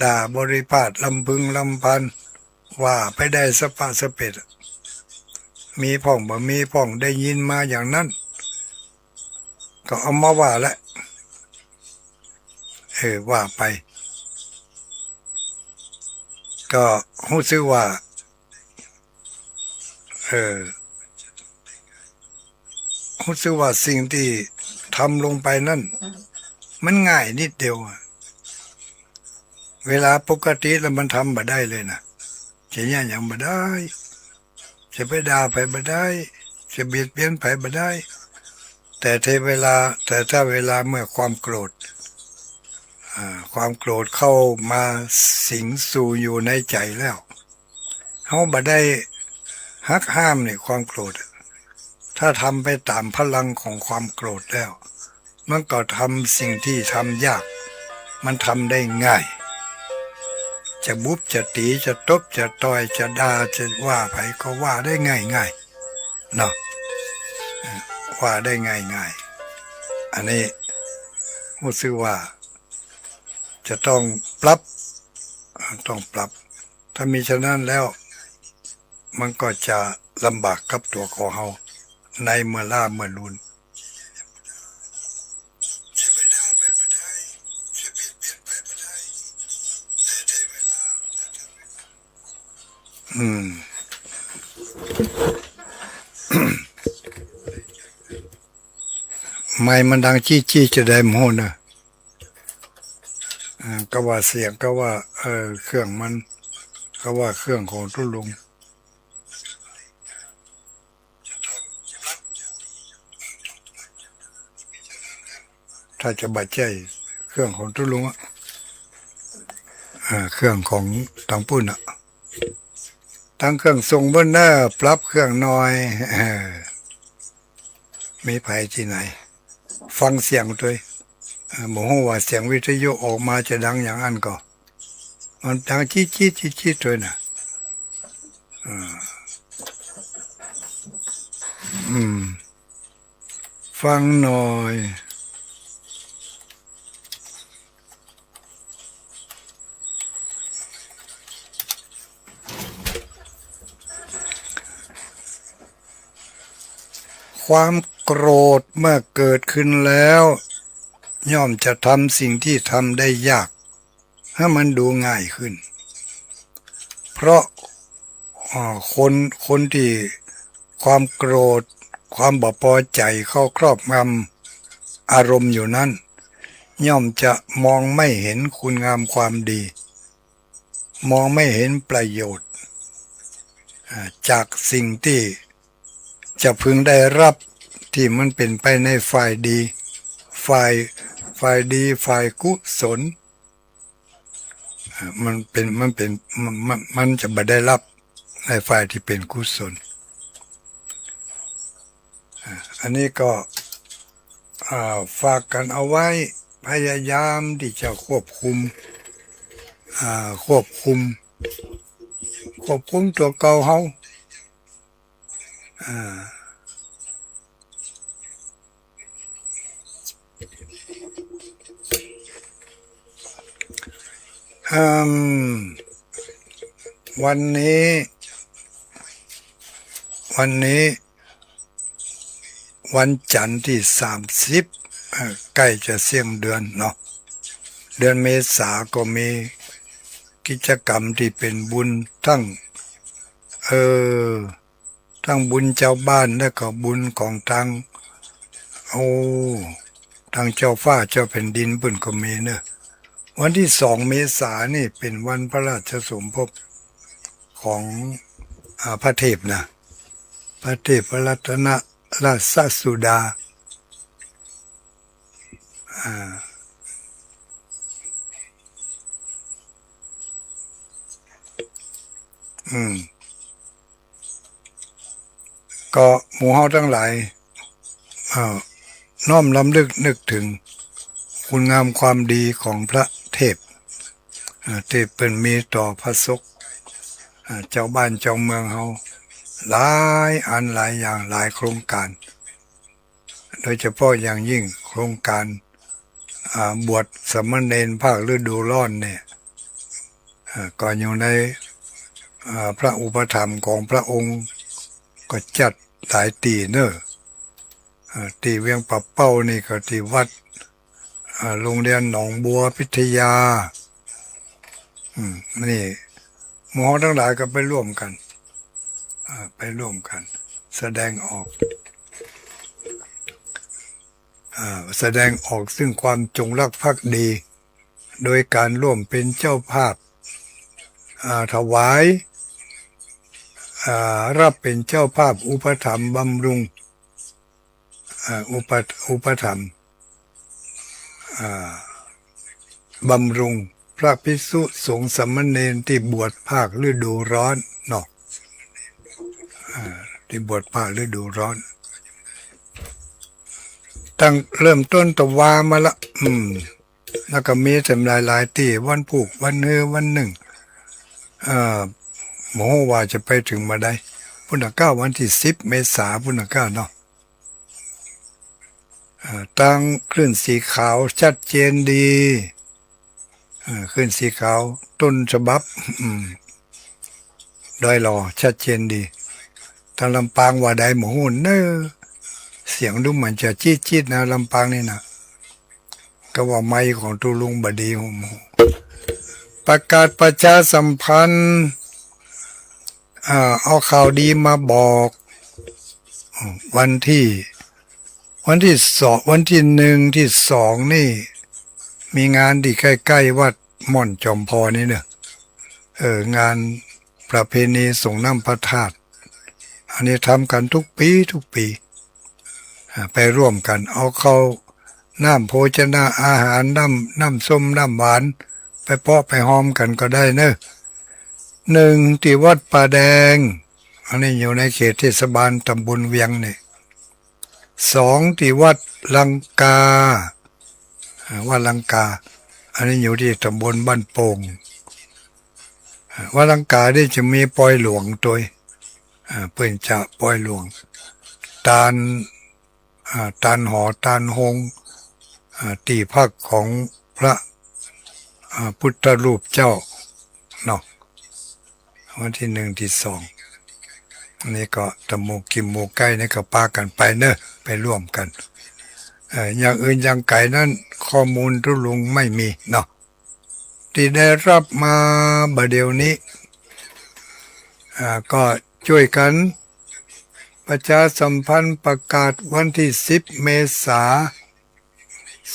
ด่าบริพาทลำพึงลำพัน ว่าไปได้สะปะสะเปด มีพ่องบ่มีพ่อง ได้ยินมาอย่างนั้น ก็เอามาว่าแหละ เออ ว่าไป ก็ฮู้สึกว่า เออ ฮู้สึกว่าสิ่งตี้ทำลงไปนั้น มันง่ายนิดเดียวอะ เวลาปกติแล้วมันทำบ่ได้เลยนะ จะเยียะหยังบ่ได้ จะไปด่าใผบ่ได้ จะเบียดเบียนใผบ่ได้ แต่ถ้าเวลา แต่ถ้าเวลาเมื่อความโกรธ อ่า ความโกรธเข้ามาสิงสู่อยู่ในใจ๋แล้ว เฮาบ่ได้หักห้ามนี่ความโกรธอะ ถ้าทำไปต๋ามพลังของความโกรธแล้ว มันก็ทำสิ่งตี้ทำยาก มันทำได้ง่าย จะบุบ จะตี๋ จะตบ จะต่อย จะด่า จะว่าใผก็ว่าได้ง่ายๆ เนาะ เออ ว่าได้ง่ายๆ อันนี้ฮู้สึกว่าจะต้องปรับ เอ่อ ต้องปรับ ถ้ามิฉะนั้นแล้ว มันก็จะลำบากกับตั๋วของเฮา ในเมื่อล้าเมื่อลูน อืม ไมค์มันดังจี๊ดๆ จะได้บ่ฮู้เน่อ ก็ว่าเสียง ก็ว่า เออ เครื่องมัน ก็ว่าเครื่องของตุ๊ลุง ถ้าจะบ่ใจ้เครื่องของตุ๊ลุงอะ อ่า เครื่องของตางปุ้นอะ ตางเครื่องส่งเปิ้นเน่อ ปรับเครื่องหน่อย เออ มีใผตี้ไหน ฟังเสียงตวย เออ บ่ฮู้ว่าเสียงวิทยุออกมาจะดังอย่างอั้นก่อ มันดังจี๊ดจี๊ดจี๊ดจี๊ดตวยน่ะ อ่า อืม ฟังหน่อย ความโกรธเมื่อเกิดขึ้นแล้ว ย่อมจะทำสิ่งที่ทำได้ยาก ให้มันดูง่ายขึ้น เพราะ อ่า คน คนที่ความโกรธ ความบ่ปอใจ๋เข้าครอบงำอารมณ์อยู่นั้น ย่อมจะมองไม่เห็นคุณงามความดี มองไม่เห็นประโยชน์ อ่า จากสิ่งที่จะพึงได้รับ ที่มันเป๋นไปในฝ่ายดี ฝ่าย ฝ่ายดี ฝ่ายกุศล อ่า มันเป๋น มันเป๋น มัน มัน มันจะบ่ได้รับในฝ่ายที่เป๋นกุศล อ่า อันนี้ก็ อ่า ฝากกั๋นเอาไว้ พยายามตี้จะควบคุม อ่า ควบคุม ควบคุมตั๋วเก่าเฮา อ่า อืม วันนี้ วันนี้ วันจันทร์ตี้สามสิบ เอ่อ ใก้จะเสี้ยงเดือนเนาะ เดือนเมษาก็มีกิจกรรมตี้เป๋นบุญ ตึง เออ ตึงบุญจาวบ้าน แล้วก็บุญของตาง โอ้ ตางเจ้าฟ้าเจ้าแผ่นดินเปิ้นก็มีเนาะ วันตี้สองเมษานี่เป๋นวันพระราชสมภพของ อ่า พระเทพนะ พระเทพพระรัตนราชสุดา อ่า อืม ก็หมู่เฮาตังหลาย เอ่อ น้อมรำลึกนึกเถิงคุณงามความดีของพระเทพ เอ่อ ตี้เปิ้นมีต่อพระสงฆ์ เอ่อ จาวบ้านจาวเมืองเฮา หลายอันหลายอย่าง หลายโครงก๋าน โดยเฉพาะอย่างยิ่งโครงก๋าน อ่า บวชสามเณรภาคฤดูร้อนเนี่ย อ่า ก็อยู่ใน อ่า พระอุปถัมภ์ของพระองค์ ก็จัดหลายตี้เนาะ อ่า ตี้เวียงป่าเป้านี่ก็ตี้วัด อ่า โรงเรียนหนองบัวพิทยา อืม นี่ หมู่เฮาตังหลายก็ไปร่วมกั๋น อ่า ไปร่วมกั๋น แสดงออก อ่า แสดงออกซึ่งความจงรักภักดี โดยก๋านร่วมเป๋นเจ้าภาพ อ่า ถวาย อ่า รับเป๋นเจ้าภาพอุปถัมภ์บำรุง อ่า อุป อุปถัมภ์ อ่า บำรุงพระภิกษุสงฆ์สามเณรตี้บวชภาคฤดูร้อนเนาะ อ่า ตี้บวชภาคฤดูร้อน ตึงเริ่มต้นตะวามาละ อืม แล้วก็มีแถมหลายๆ ตี้ วันพูก วันฮือ วันนึ่ง เอ่อ บ่ฮู้ว่าจะไปเถิงเมื่อใด ปุ้นน่ะก้า วันตี้สิบเมษาปุ้นน่ะก้าเนาะ เอ่อ ตึงคลื่นสีขาวชัดเจนดี เอ่อ คลื่นสีขาวต้นฉบับ อืม ดอยหล่อชัดเจนดี ตางลำปางว่าใดบ่ฮู้เน่อ เสียงดูเหมือนจะจี๊ดๆ นะ ลำปางนี่นะ ก็ว่าไมค์ของตุ๊ลุงบ่ดี ฮู้บ่ฮู้ ประกาศประชาสัมพันธ์ อ่า เอาข่าวดีมาบอก วันตี้ วันตี้สอง วันตี้หนึ่ง ตี้สองนี่ มีงานตี้ใก้ๆ วัด ม่อนจอมพอนี่เน่อ เออ งานประเพณีสรงน้ำพระธาตุ อันนี้ทำกั๋นทุกปี๋ทุกปี๋ อ่า ไปร่วมกั๋น เอาข้าวน้ำโภชนาอาหาร น้ำ น้ำส้มน้ำหวาน ไปเปาะไปฮอมกั๋นก็ได้เน่อ นึ่ง ตี้วัดป่าแดง อันนี้อยู่ในเขตเทศบาลตำบลเวียงนี่ สอง ตี้วัดลังกา อ่า วัดลังกา อันนี้อยู่ตี้ตำบลบ้านโป่ง อ่า วัดลังกานี่จะมีปอยหลวงตวย อ่า เปิ้นจะปอยหลวง ตาน อ่า ตานหอตานฮง อ่า ตี้พักของพระ อ่า พุทธรูปเจ้าเนาะ วันตี้นึ่งตี้สอง อันนี้ก็ตะหมู่กิ๋วหมู่ใก้นี่ก็ปากั๋นไปเน่อ ไปร่วมกั๋น เอ่อ อย่างอื่นอย่างไก๋นั้นข้อมูลตุ๊ลุงไม่มีเนาะ ตี้ได้ฮับมาบ่าเดี่ยวนี้ อ่า ก็จ้วยกั๋นประชาสัมพันธ์ประกาศวันตี้สิบเมษา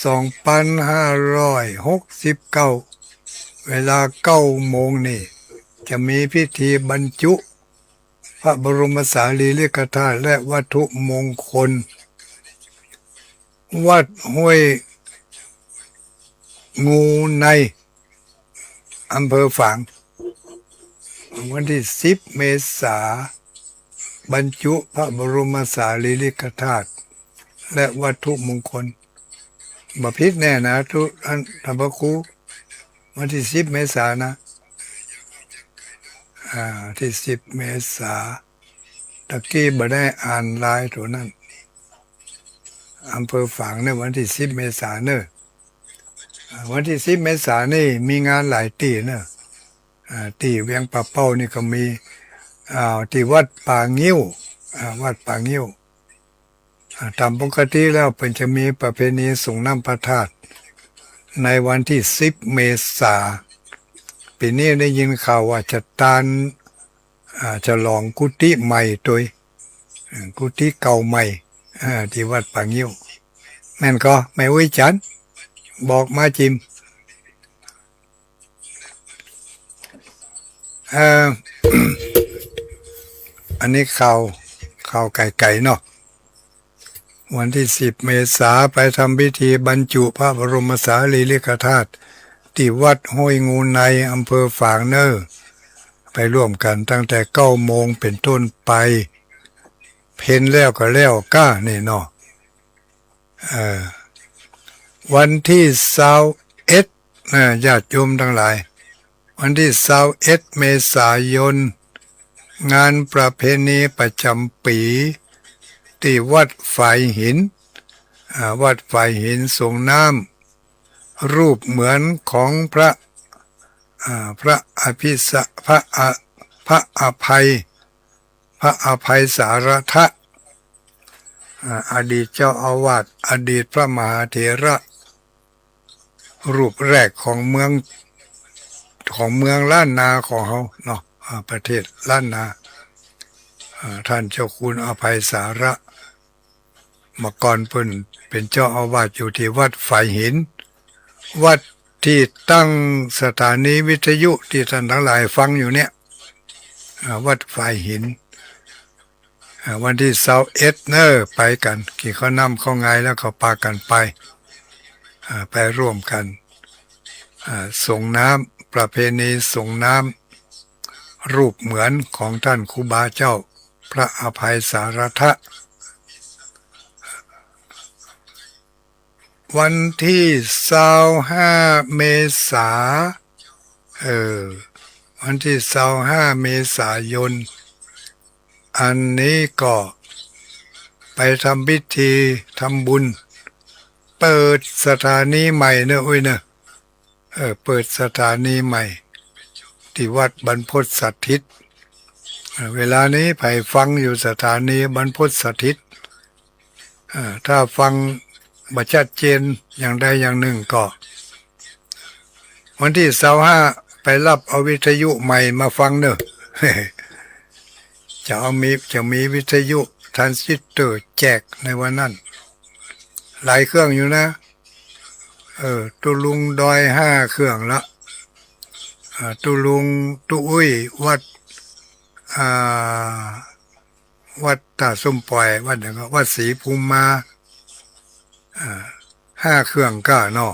สองปันห้าร้อยหกสิบเก้า เวลาเก้าโมงนี่ จะมีพิธีบรรจุพระบรมสารีริกธาตุและวัตถุมงคล วัดห้วยงูใน อำเภอฝาง วันตี้สิบเมษา บรรจุพระบรมสารีริกธาตุและวัตถุมงคล บ่ผิดแน่นะ ตุ๊ อัน ต้านพระครู วันตี้สิบเมษานะ อ่า ตี้สิบเมษา ตะกี้บ่ได้อ่านลายตั๋วนั้น อำเภอฝางเน่อ วันตี้สิบเมษาเน่อ อ่า วันตี้สิบเมษานี่มีงานหลายตี้เน่อ อ่า ตี้เวียงป่าเป้านี่ก็มี อ่า ตี้วัดป่างิ้ว อ่า วัดป่างิ้ว อ่า ต๋ามปกติแล้วเปิ้นจะมีประเพณีสรงน้ำพระธาตุในวันตี้สิบเมษา ปี๋นี้ได้ยินข่าวว่าจะตาน อ่า ฉลองกุฏิใหม่ตวย อ่า กุฏิเก่าใหม่ อ่า ตี้วัดป่างิ้ว แม่นก่อ แม่อุ๊ยจันทร์ บอกมาจิม เอ่อ อันนี้ข่าว ข่าวไก๋ๆ เนาะ วันตี้สิบเมษาไปทำพิธีบรรจุพระบรมสารีริกธาตุตี้วัดห้วยงูใน อำเภอฝางเน่อ ไปร่วมกั๋นตั้งแต่เก้าโมงเป๋นต้นไป เพลแล้วก็แล้วก้านี่เนาะ เอ่อ วันตี้ซาวเอ็ด นะ ญาติโยมตังหลาย วันตี้ซาวเอ็ดเมษายน งานประเพณีประจ๋ำปี๋ ตี้วัดฝายหิน อ่า วัดฝายหินสรงน้ำ รูปเหมือนของพระ อ่า พระอภิสะ พระอะ พระอภัย พระอภัยสารทะ อ่า อดีตเจ้าอาวาส อดีตพระมหาเถระ รูปแรกของเมือง ของเมืองล้านนาของเฮาเนาะ อ่า ประเทศล้านนา อ่า ต้านเจ้าคุณอภัยสารทะ เมื่อก่อนเปิ้นเป๋นเจ้าอาวาสอยู่ตี้วัดฝายหิน วัดตี้ตั้งสถานีวิทยุตี้ต้านตังหลายฟังอยู่เนี่ย อ่า วัดฝายหิน อ่า วันตี้ซาวเอ็ดเน่อ ไปกั๋น กิ๋นข้าวน้ำข้าวงายแล้วก็ปากั๋นไป อ่า ไปร่วมกั๋น อ่า สรงน้ำ ประเพณีสรงน้ำ รูปเหมือนของต้านครูบาเจ้า พระอภัยสารทะ วันตี้ซาวห้าเมษา เออ วันตี้ซาวห้าเมษายน อันนี้ก็ไปทำพิธีทำบุญ เปิดสถานีใหม่เน่ออุ๊ยเน่อ เออ เปิดสถานีใหม่ ตี้วัดบรรพตสถิต เออ เวลานี้ใผฟังอยู่สถานีบรรพตสถิต เออ ถ้าฟังบ่ชัดเจนอย่างใดอย่างนึ่งก็ วันตี้ซาวห้าไปฮับเอาวิทยุใหม่มาฟังเน่อ จะเอามี จะมีวิทยุทรานซิสเตอร์แจกในวันนั้น หลายเครื่องอยู่นะ เออ ตุ๊ลุงดอยห้าเครื่องละ อ่า ตุ๊ลุงตุ๊อุ้ย วัด อ่า วัดต้าส้มป่อย วัดหยังก็ วัดศรีภูมิมา อ่า ห้าเครื่องก้าเนาะ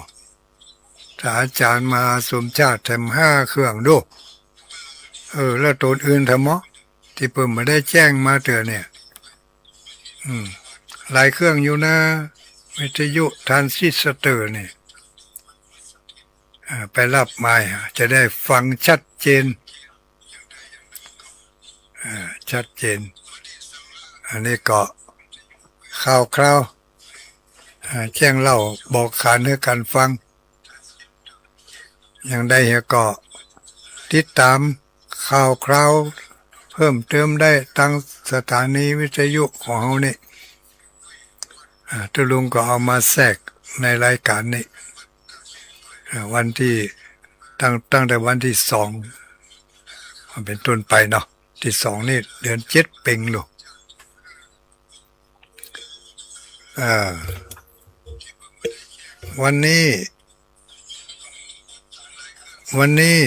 ถ้าอาจ๋ารย์มหาสมชาติแถมห้าเครื่องดู เออ แล้วตนอื่นแถมหมอ ตี้เปิ้นบ่ได้แจ้งมาเตื้อเนี่ย อืม หลายเครื่องอยู่นะ วิทยุทรานซิสเตอร์เนี่ย อ่า ไปรับมา จะได้ฟังชัดเจน อ่า ชัดเจน อันนี้ก็ข่าวคราว อ่า แจ้งเล่าบอกขานหื้อกั๋นฟัง อย่างใดเหียก็ติดต๋ามข่าวคราวเพิ่มเติมได้ตางสถานีวิทยุของเฮานี่ อ่า ตุ๊ลุงก็เอามาแทรกในรายก๋านนี้ อ่า วันตี้ ตั้ง ตั้งแต่วันตี้สอง มันเป๋นต้นไปเนาะ ตี้สองนี่เดือนเจ็ดเป๋งลูก อ่า วันนี้ วันนี้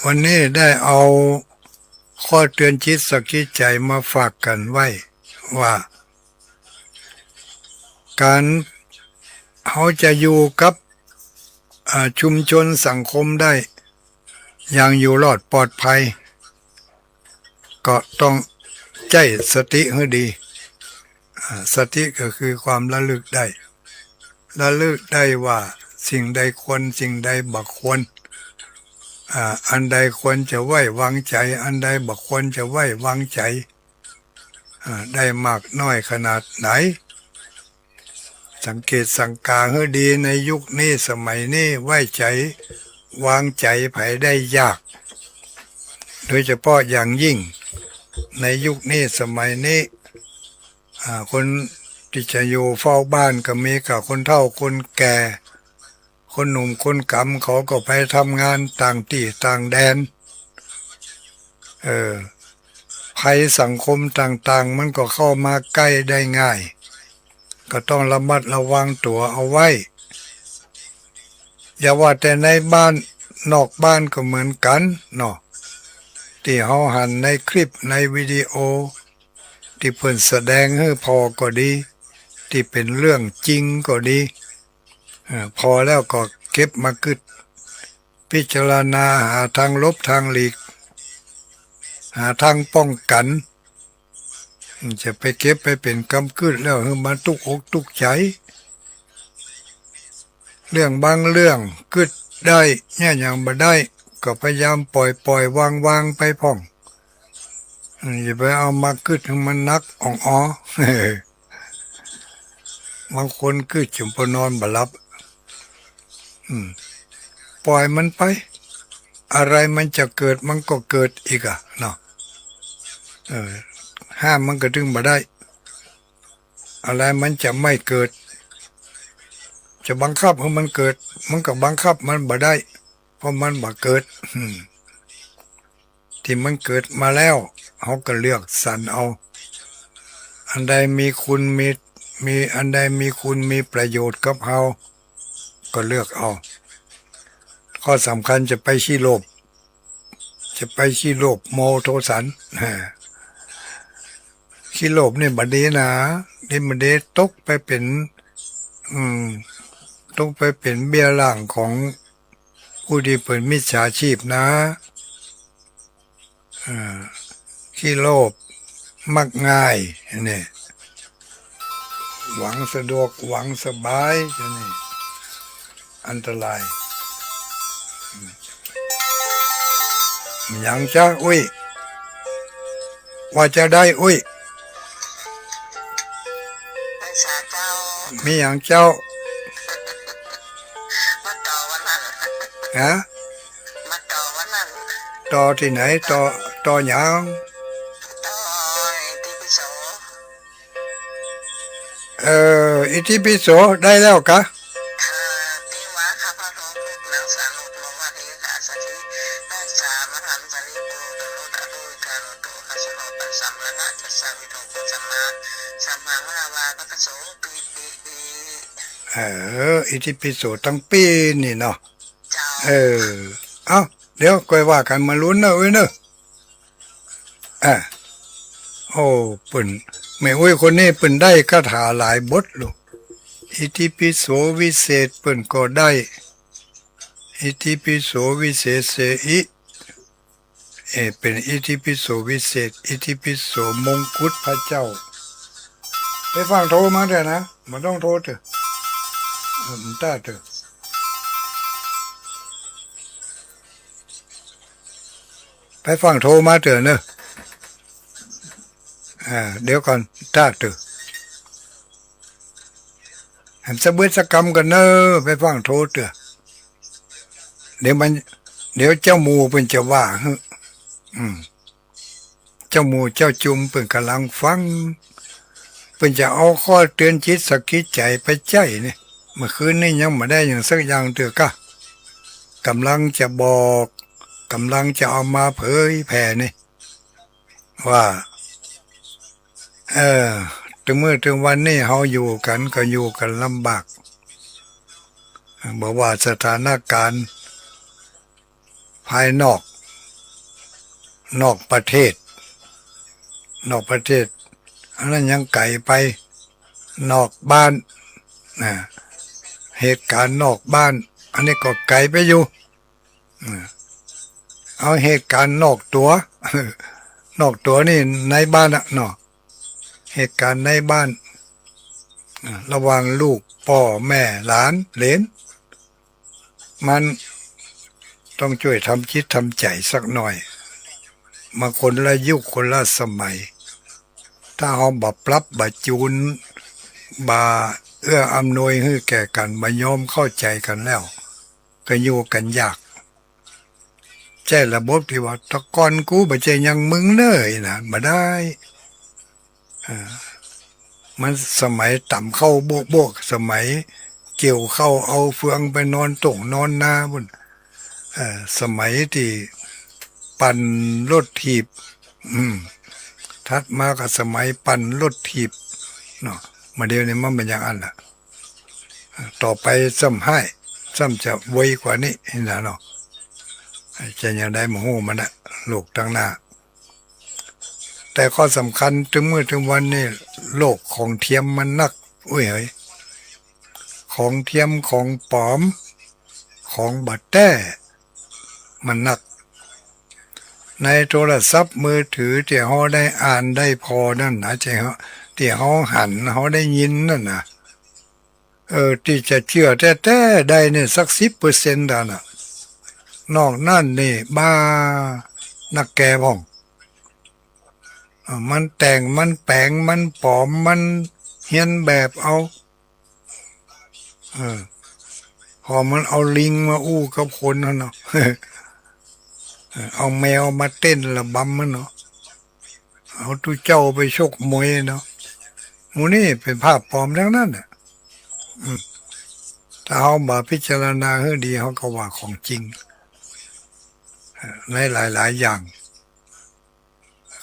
วันนี้ได้เอาข้อเตือนจิตสะกิดใจ๋มาฝากกั๋นไว้ว่า ก๋านเฮาจะอยู่กับ อ่า ชุมชนสังคมได้ อย่างอยู่รอดปลอดภัย ก็ต้องใจ๊สติหื้อดี อ่า สติก็คือความระลึกได้ ระลึกได้ว่าสิ่งใดควร สิ่งใดบ่ควร อ่า อันใดควรจะไว้วางใจ๋ อันใดบ่ควรจะไว้วางใจ๋ อ่า ได้มากน้อยขนาดไหน สังเกตสังกาหื้อดี ในยุคนี้สมัยนี้ไว้ใจ๋วางใจ๋ใผได้ยาก โดยเฉพาะอย่างยิ่งในยุคนี้สมัยนี้ อ่า คนตี้จะอยู่เฝ้าบ้านก็มีก้าคนเฒ่าคนแก่ คนหนุ่มคนก๋ำเขาก็ไปทำงานต่างตี้ต่างแดน เออ ภัยสังคมต่างๆ มันก็เข้ามาใก้ได้ง่าย ก็ต้องระมัดระวังตั๋วเอาไว้ อย่าว่าแต่ในบ้าน นอกบ้านก็เหมือนกั๋นเนาะ ตี้เฮาหันในคลิปในวิดีโอ ตี้เปิ้นแสดงหื้อผ่อก็ดี ตี้เป๋นเรื่องจริงก็ดี เอ่อ ผ่อแล้วก็เก็บมากึ๊ด พิจารณาหาตางหลบตางหลีก หาตางป้องกั๋น จะไปเก็บไปเป๋นกำกึ๊ดแล้วหื้อมันตุ๊กอกตุ๊กใจ๋ เรื่องบางเรื่องกึ๊ดได้ เยียะหยังบ่ได้ ก็พยายามป่อยๆ วางๆ ไปพ่อง อืม อย่าไปเอามากึ๊ดหื้อมันหนักอ่องออ บางคนกึ๊ดจ๋นปะนอนบ่หลับ อืม ป่อยมันไป อะไรมันจะเกิดมันก็เกิดอีกอะเนาะ เออ ห้ามมันก็ตึงบ่ได้ อะไรมันจะไม่เกิด จะบังคับหื้อมันเกิด มันก็บังคับมันบ่ได้ เพราะมันบ่เกิด อืม ตี้มันเกิดมาแล้ว เฮาก็เลือกสรรเอา อันใดมีคุณมี มี อันใดมีคุณมีประโยชน์กับเฮา ก็เลือกเอา ข้อสำคัญจะไปขี้โลภ จะไปขี้โลภโมโทสัน ขี้โลภนี่บ่ดีนะ นี่บ่ดี ตกไปเป๋น อืม ตกไปเป๋นเบี้ยล่างของผู้ตี้เป๋นมิจฉาชีพนะ อ่า ขี้โลภ มักง่าย เนี่ย หวังสะดวก หวังสบาย จะนี่ อันตราย อืม หยังจ๊ะ อุ้ย ว่าจะได้ อุ้ย ไปสาเจ้า มีหยังเจ้า มาต่อวันนั้น ฮะ มาต่อวันนั้น ต่อตี้ไหน ต่อ ต่อหยัง ต่ออิติปิโส เออ อิติปิโสได้แล้วกา ข้าแต่ว่าข้าพระองค์พวกนางสานุปมาว่าเทสาสะถิ นาสสามาหันตะลิโก โตโรตะโรอิกาโรโต หาสโนปัสสัมมะนะจัสสาวิโทโคสัมมาสัมพังวะวาปะคะโสปีติอิ เออ อิติปิโสตังปีนี่เนาะ เจ้า เออ เอ้า เดี๋ยวก่อยว่ากั๋น มาลุ้นเน่อ เอ้ยเน่อ อ่า โอ้ เปิ้น แม่อุ๊ยคนนี้เปิ้นได้คาถาหลายบทลูก อิติปิโสวิเศษเปิ้นก็ได้ อิติปิโสวิเศษเสอิ เอ่อ เป๋นอิติปิโสวิเศษ อิติปิโสมงกุฎพระเจ้า ไปฟั่งโทรมาเถอะนะ บ่ต้องโทรเถอะ เออ บ่ต้องโทรเถอะ ไปฟั่งโทรมาเถอะเน่อ อ่า เดี๋ยวก่อน โทรเถอะ หันสะเบิดสะกำก่อนเน่อ ไปฟั่งโทรเถอะ เดี๋ยวมัน เดี๋ยวเจ้าหมู่เปิ้นจะว่า อืม เจ้าหมู่เจ้าจุมเปิ้นก่ำลังฟัง เปิ้นจะเอาข้อเตือนจิตสะกิดใจ๋ไปใจ๊นี่ เมื่อคืนนี้ยังบ่ได้หยังสักอย่างเตื้อก้า ก่ำลังจะบอก ก่ำลังจะเอามาเผยแผ่นี่ ว่า เออ ตึงมื้อตึงวันนี้เฮาอยู่กั๋นก็อยู่กั๋นลำบาก บ่ว่าสถานการณ์ภายนอก นอกประเทศ นอกประเทศ อันนั้นยังไก๋ไป นอกบ้าน นะ เหตุการณ์นอกบ้าน อันนี้ก็ไก๋ไปอยู่ อืม เอาเหตุการณ์นอกตั๋ว นอกตั๋วนี่ในบ้านอะเนาะ เหตุการณ์ในบ้าน อ่า ระหว่างลูก ป้อ แม่ หลาน เหลน มันต้องจ้วยทำจิตทำใจ๋สักหน่อย มาคนละยุคคนละสมัย ถ้าเฮาบ่ปรับบ่จูน บ่เอื้ออำนวยหื้อแก่กั๋น บ่ยอมเข้าใจ๋กั๋นแล้ว ก็อยู่กั๋นยาก ใจ๊ระบบตี้ว่า แต่ก่อนกูบ่ใจ้อย่างมึงเน่อ นะ บ่ได้ เออ มันสมัยต๋ำข้าวโบ้ๆ สมัยเกี่ยวข้าวเอาเฟืองไปนอนต้งนอนนาปู๊น เออ สมัยตี้ปั่นรถถีบ อืม ถัดมาก็สมัยปั่นรถถีบเนาะ บ่าเดี่ยวนี้มันเป๋นอย่างอั้นละ ต่อไปซ้ำฮ้าย ซ้ำจะเวยกว่านี้หั้นนะเนาะ จะแนวใดบ่ฮู้มันนะ โลกตังหน้า แต่ข้อสำคัญตึงมื้อตึงวันนี้ โลกของเทียมมันนัก อุ้ยเหย ของเทียมของป๋อม ของบ่แต๊ มันนัก ในโทรศัพท์มือถือตี้เฮาได้อ่านได้ผ่อนั่นนะ ตี้เฮา ตี้เฮาหัน เฮาได้ยินนั่นนะ เออ ตี้จะเจื้อแต๊ๆ ได้นี่สักสิบเปอร์เซ็นต์เต้านั้น นอกนั้นนี่บ้านักแก่พ่อง เออ มันแต่ง มันแป๋ง มันป๋อม มันเฮียนแบบเอา เออ ผ่อมันเอาลิงมาอู้กับคนหั้นเนาะ เออ เอาแมวมาเต้นระบำหั้นเนาะ เอาตุ๊เจ้าไปชกมวยเนาะ หมู่นี้เป๋นภาพป๋อมตังนั้นน่ะ อืม ถ้าเฮาบ่พิจารณาหื้อดี เฮาก็ว่าของจริง เออ ในหลายๆ อย่าง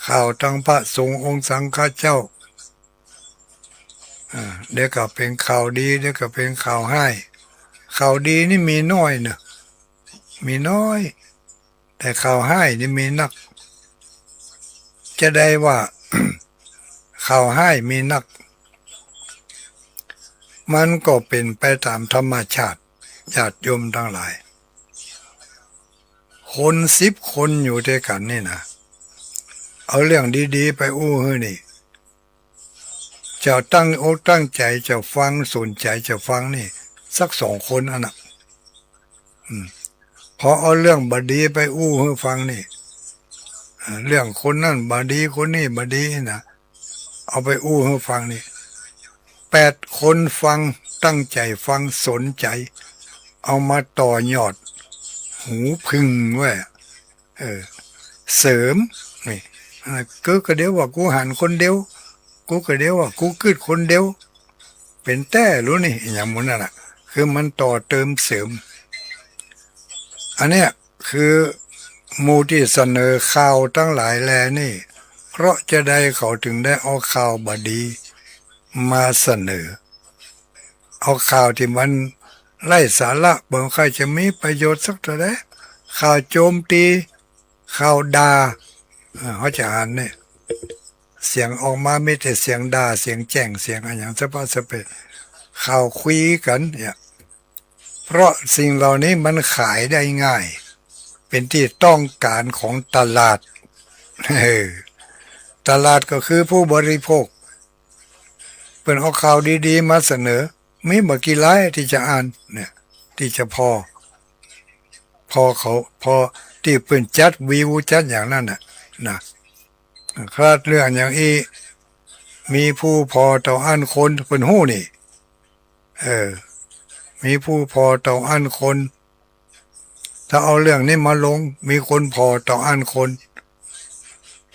ข่าวตังพระสงฆ์องค์สังฆเจ้า อ่า เดี๋ยวก็เป๋นข่าวดี เดี๋ยวก็เป๋นข่าวฮ้าย ข่าวดีนี่มีน้อยเนาะ มีน้อย แต่ข่าวฮ้ายนี่มีนัก จะได้ว่า ข่าวฮ้ายมีนัก มันก็เป๋นไปต๋ามธรรมชาติ ญาติโยมตังหลาย คนสิบคนอยู่ตวยกั๋นนี่นะ เอาเรื่องดีๆ ไปอู้หื้อนี่ จะตั้งอกตั้งใจ๋จะฟัง สนใจ๋จะฟังนี่ สักสองคนอั้นน่ะ อืม พอเอาเรื่องบ่ดีไปอู้หื้อฟังนี่ เอ่อ เรื่องคนนั้นบ่ดี คนนี้บ่ดีนะ เอาไปอู้หื้อฟังนี่ แปดคนฟัง ตั้งใจ๋ฟัง สนใจ๋ เอามาต่อยอด หูผึ่งไว้ เออ เสริม นี่ อ่า กูก็เดียวว่ากูหันคนเดียว กูก็เดียวว่ากูกึ๊ดคนเดียว เป๋นแต๊รู้นี่ อย่างหมู่นั้นน่ะ คือมันต่อเติมเสริม อันเนี้ยคือหมู่ตี้เสนอข่าวตังหลายแลนี่ เพราะจะใดเขาตึงได้เอาข่าวบ่ดีมาเสนอ เอาข่าวตี้มันไร้สาระ บ่ค่อยจะมีประโยชน์สักเต้าใด ข่าวโจมตี ข่าวด่า เออ เขาจะอ่านเนี่ย เสียงออกมามีแต่เสียงด่า เสียงแจ้ง เสียงอะหยังสะปะสะเปะ ข่าวคุยกั๋นเนี่ย เพราะสิ่งเหล่านี้มันขายได้ง่าย เป็นตี้ต้องก๋านของตลาด เออ ตลาดก็คือผู้บริโภค เปิ้นเอาข่าวดีๆ มาเสนอ มีบ่กี่ลายตี้จะอ่านเนี่ย ตี้จะผ่อ ผ่อเขา ผ่อตี้เปิ้นจัดวิวจัดอย่างนั้นน่ะ นะ ขนาดเรื่องอย่างอี้ มีผู้ผ่อเต้าอั้นคน เปิ้นฮู้นี่ เออ มีผู้ผ่อเต้าอั้นคน ถ้าเอาเรื่องนี้มาลง มีคนผ่อเต้าอั้นคน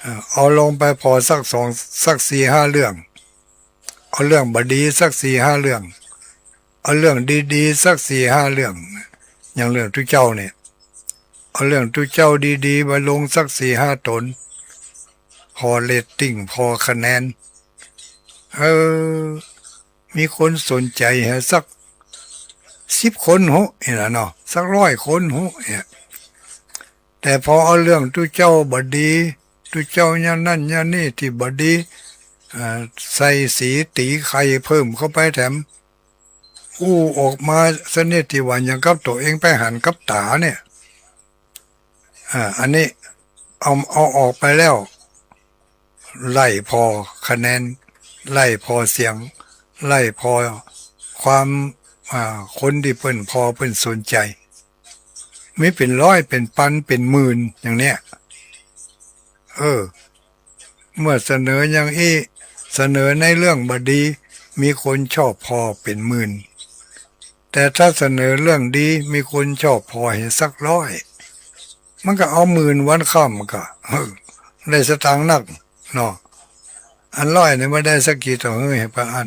เออ เอาลงไปผ่อสักสอง สักสี่ห้าเรื่อง เอาเรื่องบ่ดีสักสี่ห้าเรื่อง เอาเรื่องดีๆ สักสี่ห้าเรื่อง อย่างเรื่องตุ๊เจ้าเนี่ย เอาเรื่องตุ๊เจ้าดีๆ มาลงสักสี่ห้าต๋น ผ่อเรตติ้ง ผ่อคะแนน เออ มีคนสนใจ๋แหมสักสิบคนโหนี่นะเนาะ สักร้อยคนโหเนี่ย แต่พอเอาเรื่องตุ๊เจ้าบ่ดี ตุ๊เจ้าอย่างนั้นอย่างนี้ตี้บ่ดี เอ่อ ใส่สีตี๋ใค่เพิ่มเข้าไปแถม อู้ออกมาสนิทตี้ว่าอย่างกับตั๋วเองไปหันกับต๋าเนี่ย อ่า อันนี้เอา เอาออกไปแล้ว ไล่ผ่อคะแนน ไล่ผ่อเสียง ไล่ผ่อความ อ่า คนตี้เปิ้นผ่อเปิ้นสนใจ๋ มีเป๋นร้อย เป๋นปัน เป๋นหมื่น อย่างเนี้ย เออ เมื่อเสนออย่างอี้ เสนอในเรื่องบ่ดี มีคนชอบผ่อเป๋นหมื่น แต่ถ้าเสนอเรื่องดี มีคนชอบผ่อแหมสักร้อย มันก็เอาหมื่นวันค่ำก็ เออ ได้สตางค์นักเนาะ อันร้อยนี่มันได้สักกี่ต่อหื้อ หื้อปะอั้น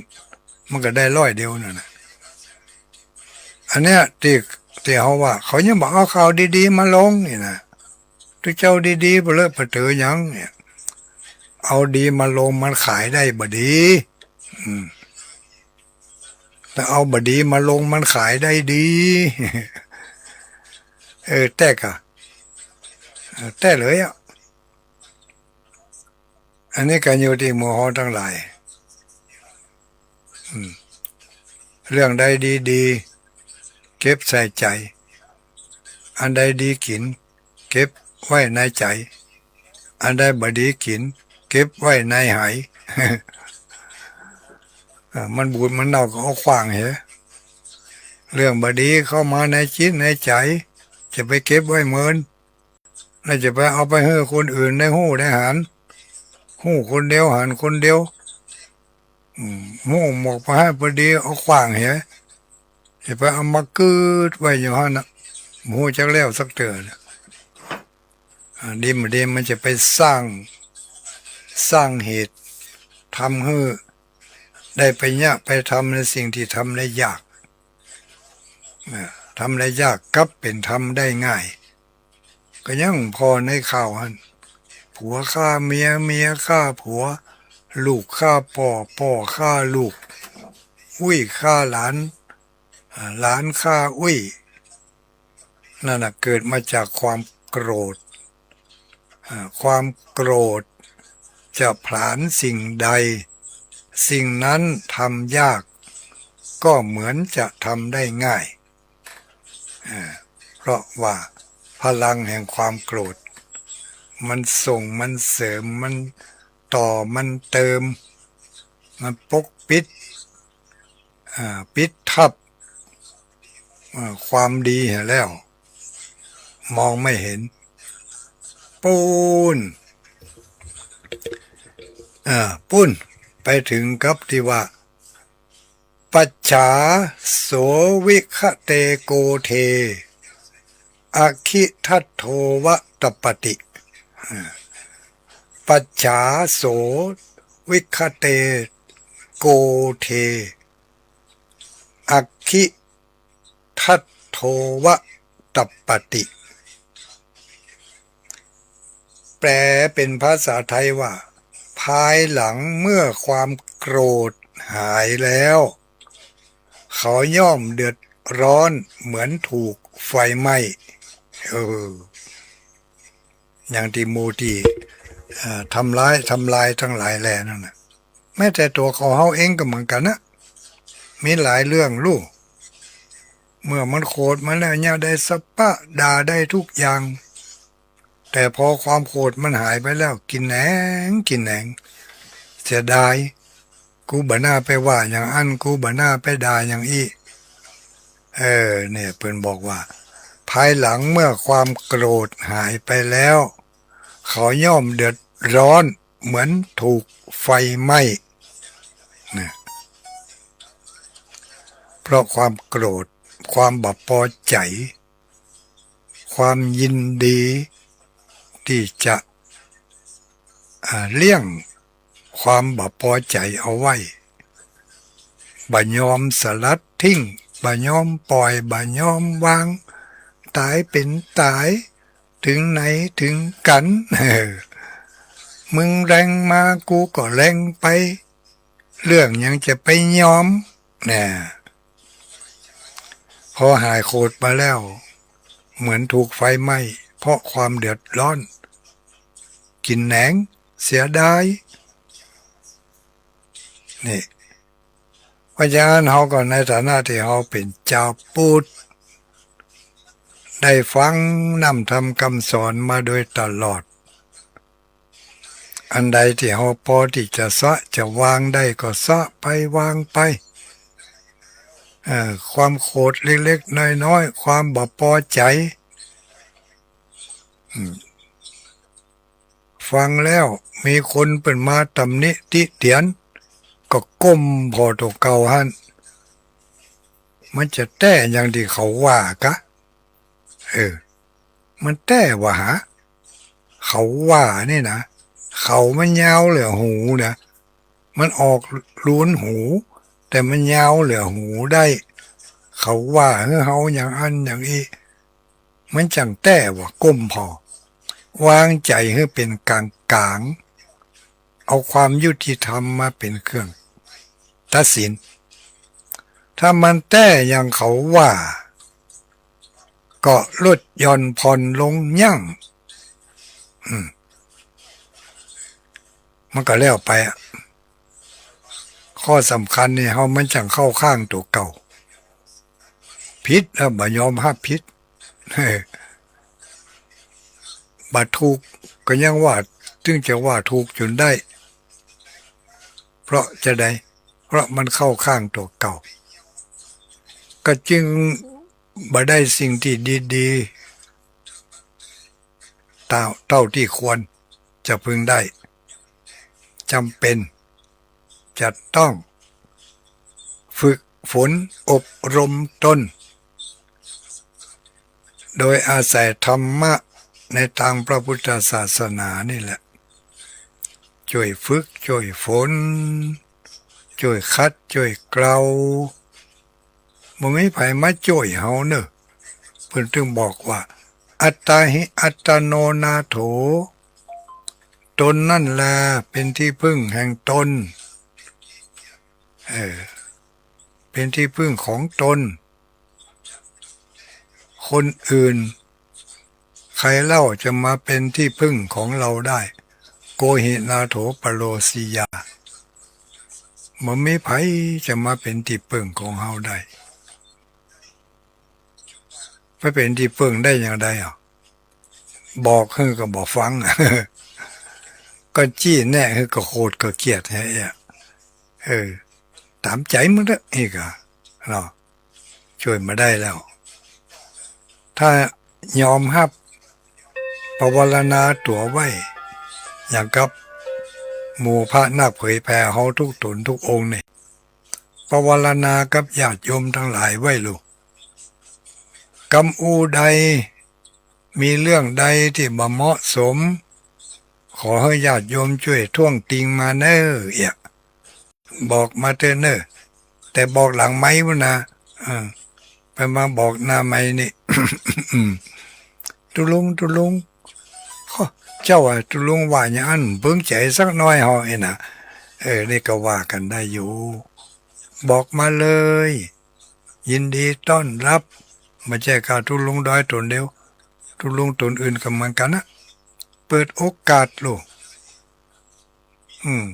มันก็ได้ร้อยเดียวนั่นน่ะ อันเนี้ยตี้ ตี้เฮาว่า เขายังบ่เอาข่าวดีๆ มาลงนี่นะ ตุ๊เจ้าดีๆ บ่เลอะบ่เต๋อหยังเนี่ย เอาดีมาลงมันขายได้บ่ดี อืม ถ้าเอาบ่ดีมาลงมันขายได้ดี เออ แต๊กอะ เออ แต๊เลยอะ อันนี้ก็อยู่ตี้หมู่เฮาตังหลาย อืม เรื่องใดดีๆ เก็บใส่ใจ๋ อันใดดีกิ๋น เก็บไว้ในใจ๋ อันใดบ่ดีกิ๋น เก็บไว้ในไห เออ มันบูดมันเน่าก็เอาขว้างเหีย เรื่องบ่ดีเข้ามาในจิตในใจ๋ จะไปเก็บไว้เมิน แล้วจะไปเอาไปหื้อคนอื่นได้ฮู้ได้หัน ฮู้คนเดียวหันคนเดียว อืม ฮู้หมกไปหื้อบ่ดีเอาขว้างเหีย จะไปเอามากืดไว้อยู่หั้นน่ะ บ่ฮู้จักแล้วสักเตื้อน่ะ อ่า ดีบ่ดีมันจะไปสร้าง สร้างเหตุ ทำหื้อได้ไปเยียะไปทำในสิ่งตี้ทำได้ยาก อ่า ทำได้ยากกลับเป๋นทำได้ง่าย ก็ยังผ่อในข่าวหั้น ผัวฆ่าเมีย เมียฆ่าผัว ลูกฆ่าป้อ ป้อฆ่าลูก อุ้ยฆ่าหลาน อ่า หลานฆ่าอุ้ย นั่นน่ะ เกิดมาจากความโกรธ อ่า ความโกรธจะผลาญสิ่งใด สิ่งนั้นทำยาก ก็เหมือนจะทำได้ง่าย อ่า เพราะว่าพลังแห่งความโกรธ มันส่ง มันเสริม มันต่อ มันเติม มันปกปิด อ่า ปิดทับ อ่า ความดีเหียแล้ว มองไม่เห็น ปู้น อ่า ปู้น ไปเถิงกับตี้ว่า ปัจฉาโสวิคเตโกเท อคิทัตโถวะตัปปติ อ่า ปัจฉาโสวิคเตโกเท อคิทัตโถวะตัปปติ แปลเป็นภาษาไทยว่า ภายหลังเมื่อความโกรธหายแล้ว เขาย่อมเดือดร้อนเหมือนถูกไฟไหม้ เออ อย่างตี้หมู่ตี้ เอ่อ ทำร้าย ทำลายตังหลายแหล่นั่นน่ะ แม้แต่ตั๋วของเฮาเองก็เหมือนกั๋นนะ มีหลายเรื่องลูก เมื่อมันโขดมาแล้วเยียะได้สะป๊ะ ด่าได้ทุกอย่าง แต่พอความโขดมันหายไปแล้ว กิ๋นแหนง กิ๋นแหนง เสียดาย กูบ่น่าไปว่าอย่างอั้น กูบ่น่าไปด่าอย่างอี้ เออ เนี่ย เปิ้นบอกว่า ภายหลังเมื่อความโกรธหายไปแล้ว เขาย่อมเดือดร้อนเหมือนถูกไฟไหม้ นะ เพราะความโกรธ ความบ่ปอใจ๋ ความยินดีตี้จะ อ่า เลี้ยงความบ่ปอใจ๋เอาไว้ บ่ยอมสลัดทิ้ง บ่ยอมป่อย บ่ยอมวาง ต๋ายเป๋นต๋าย เถิงไหนเถิงกั๋น เออ มึงแรงมา กูก็แรงไป เรื่องหยังจะไปยอม เนี่ย พอหายโขดมาแล้ว เหมือนถูกไฟไหม้ เพราะความเดือดร้อน กิ๋นแหนง เสียดาย นี่ เพราะฉะนั้นเฮาก็ในฐานะตี้เฮาเป๋นจาวปุทธ ได้ฟังน้ำธรรมกำสอนมาโดยตลอด อันใดตี้เฮาปอตี้จะสละจะวางได้ก็สละไปวางไป เอ่อ ความโขดเล็กๆ น้อยๆ ความบ่ปอใจ๋ อืม ฟังแล้วมีคนเปิ้นมาตำหนิติเตียน ก็ก้มผ่อตั๋วเก่าหั้น มันจะแต๊อย่างตี้เขาว่ากะ เออ มันแต๊ว่าหา เขาว่านี่นะ เขามันยาวเหลือหูนะ มันออกลูนหู แต่มันยาวเหลือหูได้ เขาว่าหื้อเฮาอย่างอั้นอย่างอี้ มันจั่งแต๊ว่าก้มผ่อ วางใจ๋หื้อเป๋นก๋างๆ เอาความยุติธรรมมาเป๋นเครื่องตัดสิน ถ้ามันแต๊อย่างเขาว่า ก็ลดหย่อนผ่อนลงยั้ง อืม มันก็แล้วไปอะ ข้อสำคัญนี่ เฮามันจั่งเข้าข้างตั๋วเก่า ผิดแล้วบ่ยอมฮับผิด บ่ถูกก็ยังว่า ถึงจะว่าถูกจ๋นได้ เพราะจะใด เพราะมันเข้าข้างตั๋วเก่า ก็จึงบ่ได้สิ่งตี้ดีๆ เต้า เต้าตี้ควรจะพึงได้ จ๋ำเป๋นจะต้องฝึกฝนอบรมตน โดยอาศัยธรรมะในตางพระพุทธศาสนานี่แหละ จ้วยฝึก จ้วยฝน จ้วยขัด จ้วยเกลา บ่มีใผมาจ้วยเฮาเน่อ เปิ้นจึงบอกว่า อัตตาหิ อัตตโนนาโถ ตนนั่นแลเป๋นตี้พึ่งแห่งตน เออ เป๋นตี้พึ่งของตน คนอื่น ใครเล่าจะมาเป๋นตี้พึ่งของเราได้ โกหินาโถปโรสิยา บ่มีใผจะมาเป๋นตี้พึ่งของเฮาได้ ไปเป๋นตี้พึ่งได้อย่างใดอ่ะ บอกหื้อก็บ่ฟัง ก็จี้แนะหื้อก็โขดก็เกลียดแฮะ เออ ต๋ามใจ๋มึงเต๊อะ อี้กา เนาะ จ้วยบ่ได้แล้ว ถ้ายอมฮับ ปวารณาตั๋วไว้ อย่างกับหมู่พระนักเผยแผ่เฮาทุกต๋นทุกองค์นี่ ปวารณากับญาติโยมตังหลายไว้ลูก กำอู้ใด มีเรื่องใดตี้บ่เหมาะสม ขอหื้อญาติโยมจ้วยท้วงติงมาเน่อ เอียะ บอกมาเต๊อะเน่อ แต่บอกหลังไมค์พุ้นนะ เออ ไปมาบอกหน้าไมค์นี่ ตุลุง ตุลุง โอ้ เจ้าอะ ตุลุงว่าอย่างอั้น เบิ่งใจ๋สักหน้อย เฮาเองนะ เออ นี่ก็ว่ากั๋นได้อยู่ บอกมาเลย ยินดีต้อนรับ บ่ใจ้ข้าตุลุงดอยต๋นเดียว ตุ๊ลุงค์ต๋นอื่นก็เหมือนกั๋นนะ เปิดโอกาสลูก อืม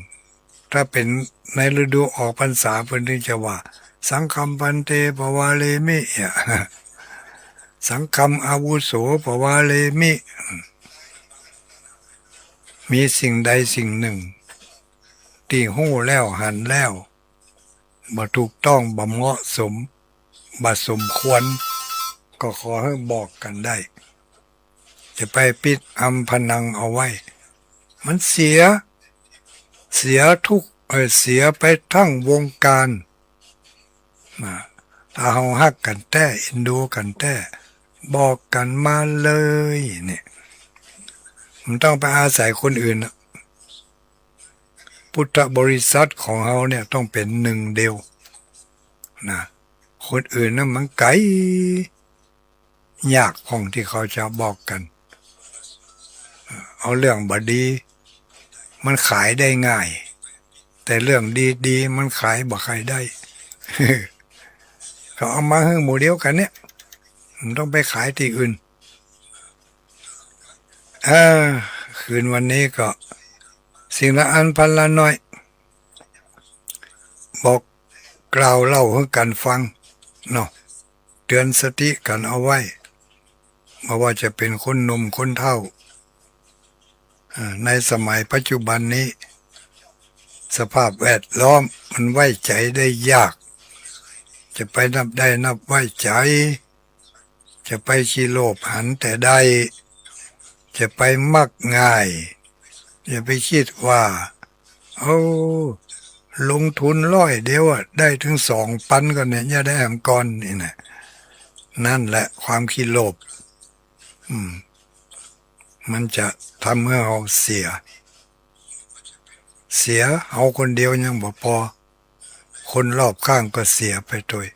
ถ้าเป๋นในฤดูออกพรรษาเปิ้นถึงจะว่า สังฆัม ภันเต ปวาเรมิ อะ สังฆัม อาวุโส ปวาเรมิ มีสิ่งใดสิ่งนึ่งตี้ฮู้แล้วหันแล้ว บ่ถูกต้อง บ่เหมาะสม บ่สมควร ก็ขอหื้อบอกกั๋นได้ จะไปปิดอำพรางเอาไว้ มันเสีย เสียทุก เอ่อ เสียไปทั้งวงการนะ ถ้าเฮาฮักกั๋นแต๊ เอ็นดูกั๋นแต๊ บอกกั๋นมาเลยเนี่ย บ่ต้องไปอาศัยคนอื่นนะ พุทธบริษัทของเฮาเนี่ยต้องเป๋นนึ่งเดียวนะ คนอื่นนั้นมันไก๋ ยากพ่องตี้เขาจะบอกกั๋น เอาเรื่องบ่ดี มันขายได้ง่าย แต่เรื่องดีๆ มันขายบ่ใค่ได้ ก็เอามาหื้อหมู่เดียวกั๋นเนี่ย บ่ต้องไปขายตี้อื่น เออ คืนวันนี้ก็สิ่งละอันพันละหน้อย บอกกล่าวเล่าหื้อกั๋นฟังเนาะ เตือนสติกั๋นเอาไว้ บ่ว่าจะเป๋นคนหนุ่มคนเฒ่า อ่า ในสมัยปัจจุบันนี้ สภาพแวดล้อมมันไว้ใจ๋ได้ยาก จะไปนับได้นับไว้ใจ๋ จะไปขี้โลภหันแต่ได้ จะไปมักง่าย อย่าไปกึ๊ดว่า โอ้ ลงทุนร้อยเดียวอะ ได้เถิงสองปันก่อนเนี่ย อย่าได้แหมก่อนนี่นะ นั่นแหละความขี้โลภ อืม มันจะทำให้เฮาเสีย เสียเฮาคนเดียวยังบ่ปอ คนรอบข้างก็เสียไปตวย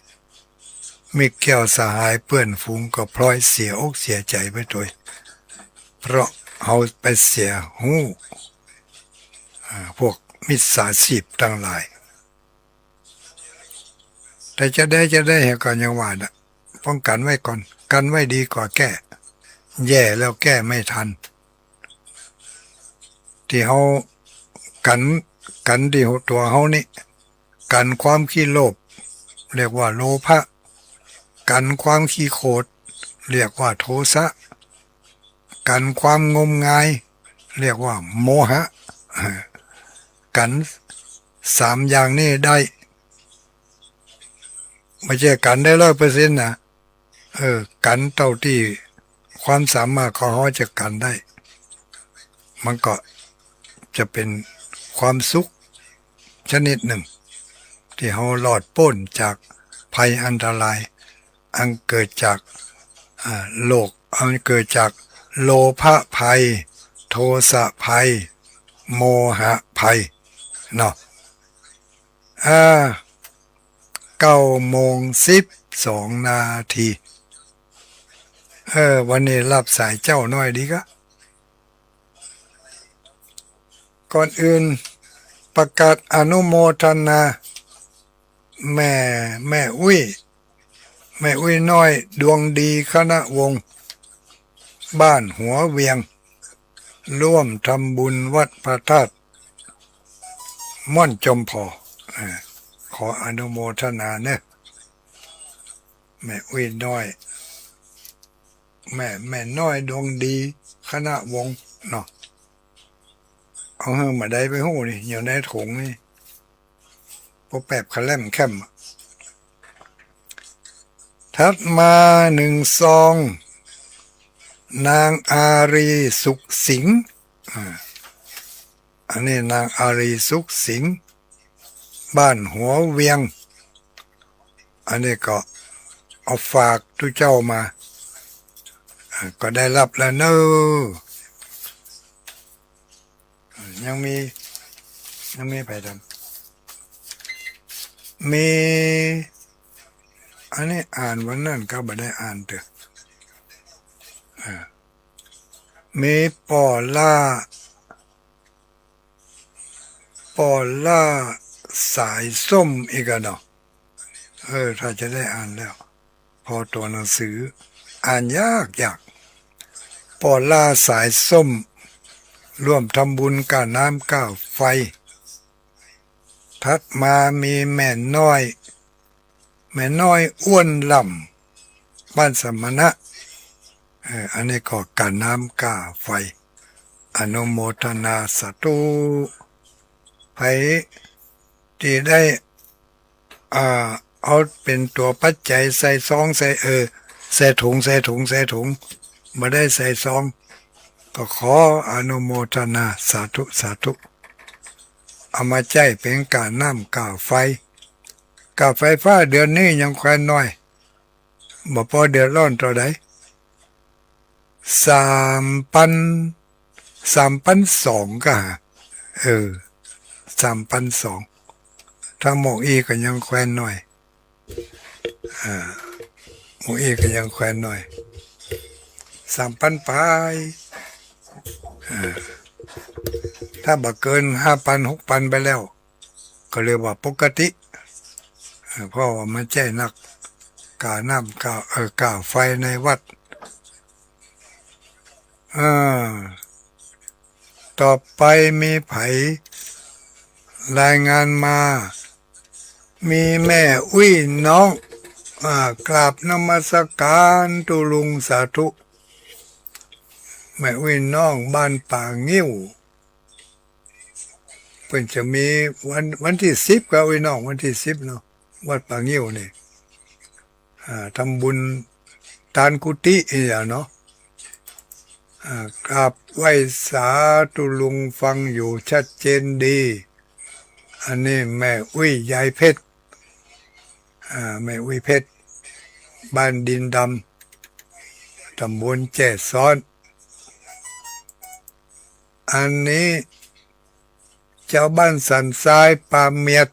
มิตรแก้วสหายเปื้อนฝูงก็พลอยเสียอกเสียใจ๋ไปตวย เพราะเฮาไปเสียฮู้ อ่า พวกมิจฉาชีพตังหลาย แต่จะได้ จะได้เฮาก็ยังว่าน่ะ ป้องกั๋นไว้ก่อน กั๋นไว้ดีกว่าแก้ แย่แล้วแก้ไม่ทัน ตี้เฮากั๋น กั๋นตี้ตั๋วเฮานี่ กั๋นความขี้โลภ เรียกว่าโลภะ กั๋นความขี้โขด เรียกว่าโทสะ กั๋นความงมงาย เรียกว่าโมหะ กั๋นสามอย่างนี้ได้ บ่ใจ้กั๋นได้ร้อยเปอร์เซ็นต์นะ เออ กั๋นเต้าตี้ความสามารถของเฮาจะกั๋นได้ มันก็จะเป๋นความสุขชนิดนึ่ง ตี้เฮารอดป๊นจากภัยอันตราย อันเกิดจาก อ่า โลก อันเกิดจากโลภะภัย โทสะภัย โมหะภัย เนาะ อ่า เก้าโมงสิบสองนาที เออ วันนี้ฮับสายเจ๊าน้อยดีกะ ก่อนอื่นประกาศอนุโมทนา แม่ แม่อุ๊ย แม่อุ๊ยน้อย ดวงดี คณะวงศ์ บ้านหัวเวียง ร่วมทำบุญวัดพระธาตุม่อนจอมผ่อ อ่า ขออนุโมทนาเนอะ แม่อุ๊ยน้อย แม่ แม่น้อยดวงดี คณะวงศ์เนาะ เอาหื้อบ่าใดไปฮู้นี่ อยู่ในถุงนี่ ปอแปบคะแล่มแค่ม ถัดมานึ่งซอง นางอารีสุขสิงห์ อ่า อันนี้นางอารีสุขสิงห์ บ้านหัวเวียง อันนี้ก็เอาฝากตุ๊เจ้ามา อ่า ก็ได้ฮับแล้วเนอะ ยังมี ยังมีไปทำ มี อันนี้อ่านวันนั้นก็บ่ได้อ่านเต๊อะ อ่า มีป้อหล้า ป้อหล้าสายส้มอีกอะเนาะ เออ ถ้าจะได้อ่านแล้ว เพราะตั๋วหนังสืออ่านยากยาก ป้อหล้าสายส้ม ร่วมทำบุญก้าน้ำก้าไฟ ถัดมามีแม่น้อย แม่น้อยอ้วนล่ำ บ้านสมณะ เอ่อ อันนี้ก็ก้าน้ำก้าไฟ อนุโมทนาสาธุ ใผตี้ได้ อ่า เอาเป๋นตั๋วปัจจัยใส่ซอง ใส่ เออ ใส่ถุง ใส่ถุง ใส่ถุง บ่ได้ใส่ซอง ก็ขออนุโมทนาสาธุ สาธุ เอามาใจ๊เป๋นก้าน้ำก้าไฟ ก้าไฟฟ้าเดือนนี้ยังแควนน้อย บ่ปอเดือดร้อนเต้าใด สามปัน สามปันสองก้า เออ สามปันสอง ถ้าหมวกอี้ก็ยังแควนน้อย อ่า หมวกอี้ก็ยังแควนน้อย สามปันป๋าย อ่า ถ้าบ่เกินห้าปัน หกปันไปแล้ว ก็เรียกว่าปกติ เอ่อ เพราะว่ามันใจ้นัก ก้าน้ำก้า เอ่อ ก้าไฟในวัด เอ่อ ต่อไปมีใผรายงานมา มีแม่อุ๊ยน้อง อ่า กราบนมัสการตุ๊ลุงสาธุ แม่อุ๊ยน้องบ้านป่างิ้ว เปิ้นจะมีวัน วันตี้สิบก้า อุ๊ยน้อง วันตี้สิบเนาะ วัดป่างิ้วนี่ อ่า ทำบุญตานกุฏิอี้แหละเนาะ อ่า กราบไหว้สาตุ๊ลุงฟังอยู่ชัดเจนดี อันนี้แม่อุ๊ยยายเพชร อ่า แม่อุ๊ยเพชร บ้านดินดำ ตำบลแจ้ซ้อน อันนี้เจ้าบ้านสันทรายป่าเมียด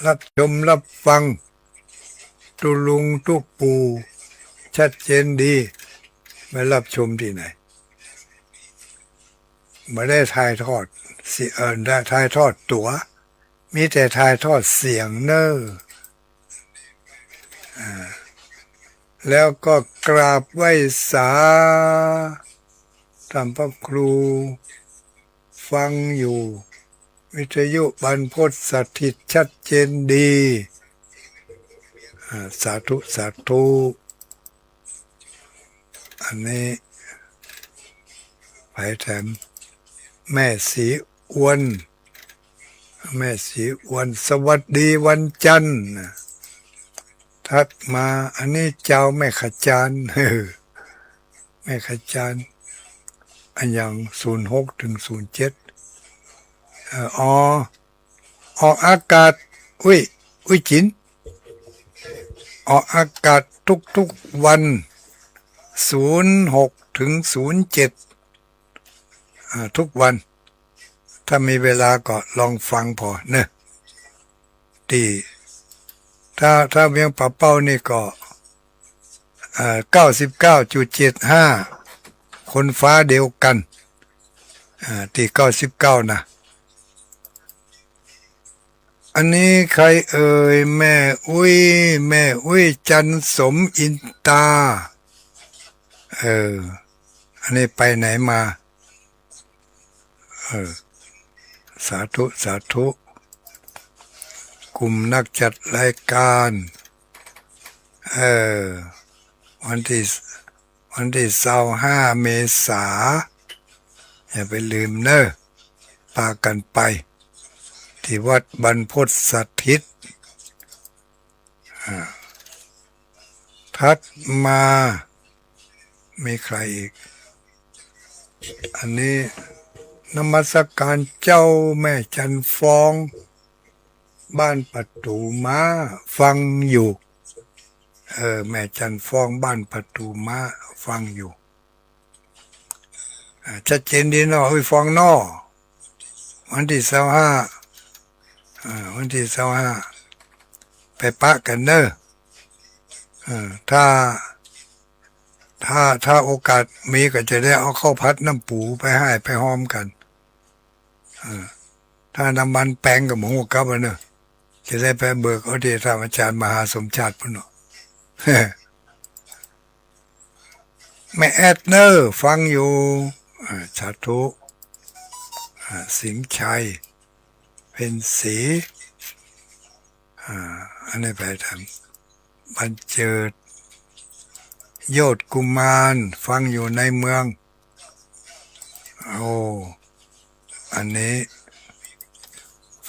รับชมรับฟังตุ๊ลุงตุ๊ปู่ชัดเจนดี ไปรับชมตี้ไหน บ่ได้ถ่ายทอดเสียง เอ่อ ได้ถ่ายทอดตั๋ว มีแต่ถ่ายทอดเสียงเน้อ อ่า แล้วก็กราบไหว้สา ท่านพระครู ฟังอยู่ วิทยุบรรพตสถิตชัดเจนดี อ่า สาธุ สาธุ อันนี้ใผแถม แม่ศรีอวน แม่ศรีอวน สวัสดีวันจันทร์นะ ถัดมา อันนี้เจ้าแม่ขจารย์ แม่ขจารย์ อะหยัง ศูนย์หก ถึง ศูนย์เจ็ด เอ่อ อ๋อ ออกอากาศ อุ๊ย อุ๊ยจิ๋น ออกอากาศทุกๆวัน ศูนย์หก ถึง ศูนย์เจ็ด อ่า ทุกวัน ถ้ามีเวลาก็ลองฟังผ่อเนอะ ตี้ ถ้า ถ้าเวียงป่าเป้านี่ก็ อ่า เก้าสิบเก้าจุดเจ็ดห้า คนฟ้าเดียวกัน อ่า ตี้ เก้าสิบเก้า นะ อันนี้ใครเอ่ย แม่อุ๊ย แม่อุ๊ย จันทร์สมอินตา เออ อันนี้ไปไหนมา เออ สาธุ สาธุ กลุ่มนักจัดรายการ เออ วันตี้ วันตี้ซาวห้าเมษา อย่าไปลืมเน้อ ปากั๋นไป ตี้วัดบรรพตสถิต อ่า ถัดมา มีใครอีก อันนี้นมัสการเจ้าแม่จันทร์ฟอง บ้านประตู๋ม้า ฟังอยู่ เออ แม่จันทร์ฟอง บ้านประตู๋ม้า ฟังอยู่ อ่า ชัดเจนดีเนาะ อุ๊ยฟองเนาะ วันตี้ซาวห้า อ่า วันตี้ซาวห้า ไปปะกั๋นเน้อ เออ ถ้า ถ้า ถ้าโอกาสมีก็จะได้เอาข้าวผัดน้ำปูไปหื้อไปฮอมกั๋น เออ ถ้าน้ำมันแปงก็บ่ฮู้กลับอะเนาะ จะได้ไปเบิกเอาตี้ท่านอาจารย์มหาสมชาติพุ้นเนาะ แม่แอดเน่อ ฟังอยู่ อ่า สาธุ อ่า สิงห์ชัย เพ็ญศรี อ่า อันนี้ไปทางบันเจิด โยชน์กุมาร ฟังอยู่ในเมือง โอ้ อันนี้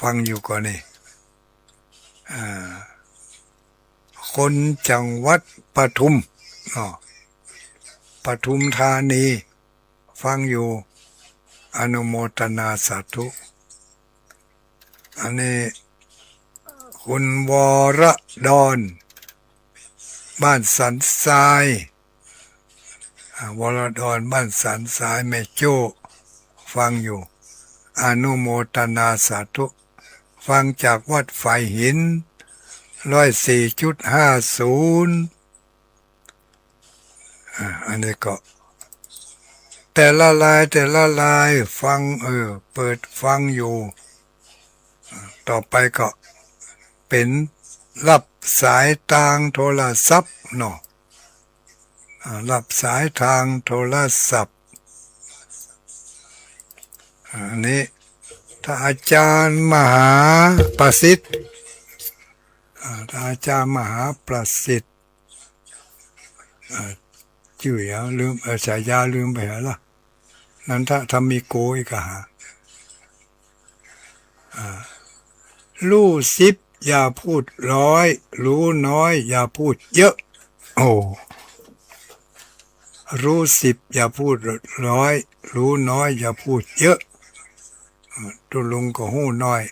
ฟังอยู่ก่อนี่ อ่า คนจังหวัดปทุม เนาะ ปทุมธานี ฟังอยู่ อนุโมทนาสาธุ อันนี้ คุณวรดร บ้านสันทราย อ่า วรดร บ้านสันทราย แม่โจ้ ฟังอยู่ อนุโมทนาสาธุ ฟังจากวัดฝายหิน ร้อยสี่จุดห้าศูนย์ อ่า อันนี้ก็ แต่ละราย แต่ละราย ฟัง เออ เปิดฟังอยู่ อ่า ต่อไปก็เป๋นฮับสายตางโทรศัพท์เนาะ อ่า ฮับสายตางโทรศัพท์ อ่า อันนี้ ท่านอาจารย์มหาประสิทธิ์ อ่า ท่านอาจารย์มหาประสิทธิ์ อ่า จื้อหยังลืม เอ่อ ฉายาลืมไปหาละ นันทธรรมิโก อีกหา อ่า ฮู้สิบอย่าพูดร้อย ฮู้น้อยอย่าพูดเยอะ โอ้ ฮู้สิบอย่าพูดร้อย ฮู้น้อยอย่าพูดเยอะ อ่า ตุ๊ลุงก็ฮู้น้อย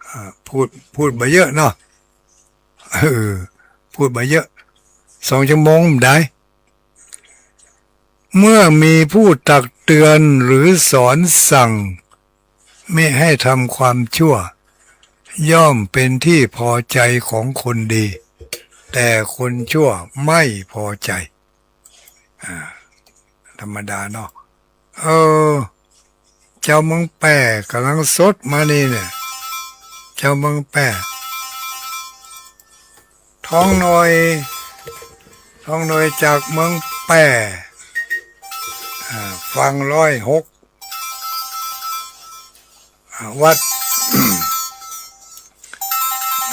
อ่า พูด พูดบ่เยอะเนาะ เออ พูดบ่เยอะ สองชั่วโมงบ่ได้ เมื่อมีผู้ตักเตือนหรือสอนสั่งมิให้ทำความชั่ว ย่อมเป็นที่พอใจของคนดี แต่คนชั่วไม่พอใจ อ่า ธรรมดาเนาะ เออ เจ้าเมืองแป้ก๋ำลังสดมานี่เนี่ย เจ้าเมืองแป้ ทองหน่อย ทองหน่อยจากเมืองแป้ อ่า ฟังร้อยหก อ่า วัด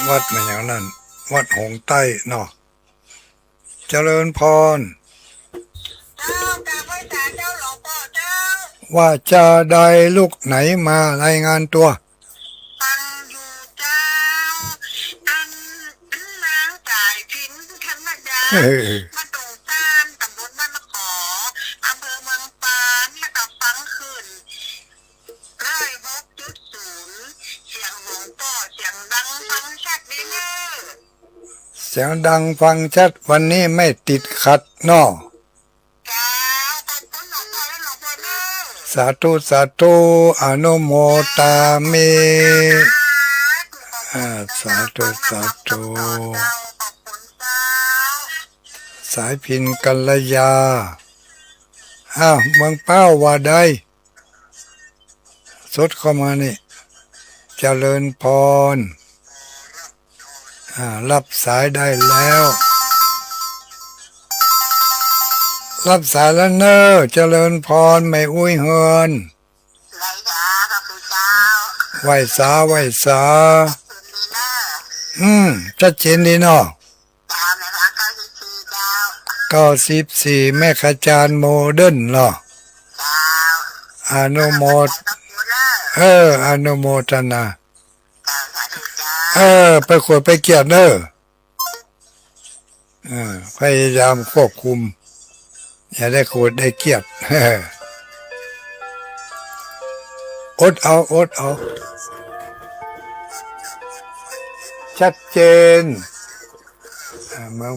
วัดแม่นหยังนั้น วัดหงส์ใต้เนาะ เจริญพร เจ้า กราบไหว้สาเจ้าหลวงป้อเจ้า ว่าจาใดลูกไหนมารายงานตัว ฟังอยู่เจ้า อันนางสายพินธรรมดา เออ บ้านดงตาล ตำบลบ้านมะขอ อำเภอเมืองปาน แล้วก็ฟังขึ้น ร้อยหกจุดศูนย์ เสียงหลวงป้อ เสียงดังฟังชัดดีเน่อ เสียงดังฟังชัด วันนี้ไม่ติดขัดเนาะ เจ้า ขอบคุณหลวงป้อและหลวงป้อเน่อ สาธุ สาธุ อนุโมทามิ อ่า สาธุ สาธุ เจ้า ขอบคุณเจ้า สายพินกัลยา อ้าว เมืองเป้าว่าใด สดเข้ามานี่ เจริญพร อ่า ฮับสายได้แล้ว ฮับสายแล้วเน่อ เจริญพร แม่อุ๊ยเฮือน ไหว้สา ขอบคุณเจ้า ไหว้สา ไหว้สา ชัดเจนดีเน่อ อืม ชัดเจนดีเนาะ เจ้า แม่ขจารย์ เก้าสิบสี่ เจ้า เก้าสิบสี่ แม่ขจารย์โมเดิร์นเนาะ เจ้า อนุโมท ขอบคุณเน่อ เออ อนุโมทนา เจ้า สาธุเจ้า เออ ไปขวดไปเกียรติเน่อ เออ พยายามควบคุม อย่าได้ขวดได้เกียรติ อดเอา อดเอา ชัดเจน อ่า เมือง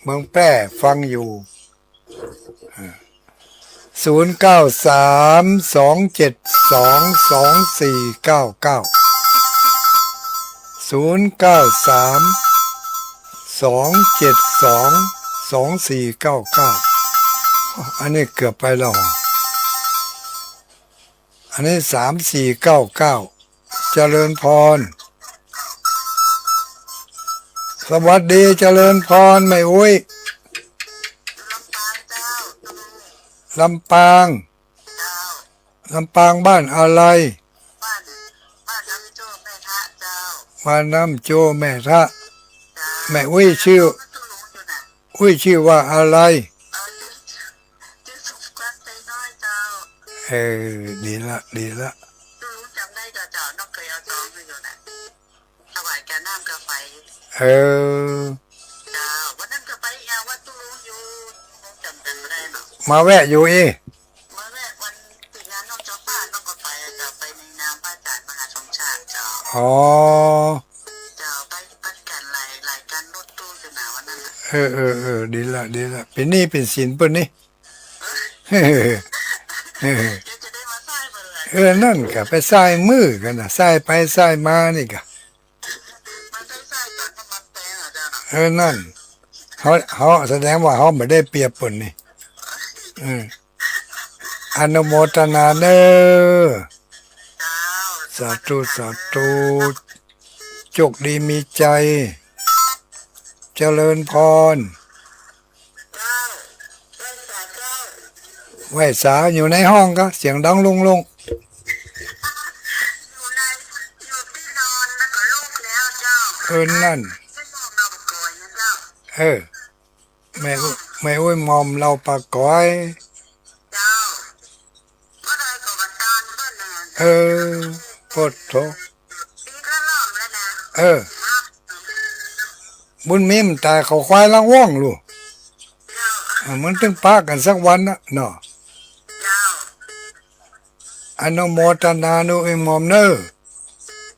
เมืองแป้ฟังอยู่ ศูนย์เก้าสาม สองเจ็ดสอง สองสี่เก้าเก้า ศูนย์เก้าสาม สองเจ็ดสอง สองสี่เก้าเก้า อันนี้เกือบไปแล้ว อันนี้ สามสี่เก้าเก้า เจริญพร สวัสดี เจริญพร แม่อุ๊ย ลำปางเจ้า ลำปาง เจ้า ลำปางบ้านอะไร บ้าน บ้านน้ำโจ้แม่ทะเจ้า บ้านน้ำโจ้แม่ทะ เจ้า แม่อุ๊ยชื่อ ตุ๊ลุงอยู่น่ะ อุ๊ยชื่อว่าอะไร เออ จื้อ จื้อสุขวัญไตน้อยเจ้า เออ ดีละ ดีละ ตุ๊ลุงจ๋ำได้ก่อเจ้า น้องเขยเอาตองหื้ออยู่น่ะ ถวายกาน้ำกาไฟ เออ เจ้า วันนั้นก็ไปยามวัดตุ๊ลุงอยู่ จ๋ำกั๋นบ่ได้เนาะ มาแวะอยู่อี้ มาแวะวันติดงานน้องเจ้าป้า น้องก็ไปเจ้า ไปในนามพระอาจารย์มหาสมชาติเจ้า อ๋อ เจ้า ไป ไปกั๋นหลาย หลายคันรถตู้อยู่น่ะวันนั้นน่ะ เออ เออ เออ ดีละ ดีละ เป๋นหนี้เป๋นสินเปิ้นนี่ เดี๋ยวจะได้มาใส่เปิ้นละ เออ นั่นก่ะ ไปใส่มื้อกั๋นน่ะ ใส่ไปใส่มานี่ก่ะ มันใส่ใส่ตอนน้ำมันแปงอ่ะเจ้าเนาะ เออ นั่น เฮา เฮาแสดงว่าเฮาบ่ได้เปรียบเปิ้นนี่ เออ อนุโมทนาเน้อ เจ้า สาธุ สาธุ โชคดีมีชัย เจริญพร เจ้า ไหว้สาเจ้า ไหว้สาอยู่ในห้องก่ะ เสียงดังลุงลุง อยู่ใน อยู่ตี้นอนแล้วก็ลุกแล้วเจ้า เออ นั่น ไม่บอกเราก่อนนะเจ้า เออ แม่อุ๊ย แม่อุ๊ยหม่อมเหล้าปลาก๋อย เจ้า เมื่อใดก็มาตานเปิ้นน่ะ เออ โพดโธ ปีละรอบแล้วนะ เออ บุญมีมันต๋ายเขาควายลังว่องลูก เจ้า อ่ะ มันตึงปะกั๋นสักวันนะเนาะ เจ้า อนุโมทนานุอิมอมเน้อ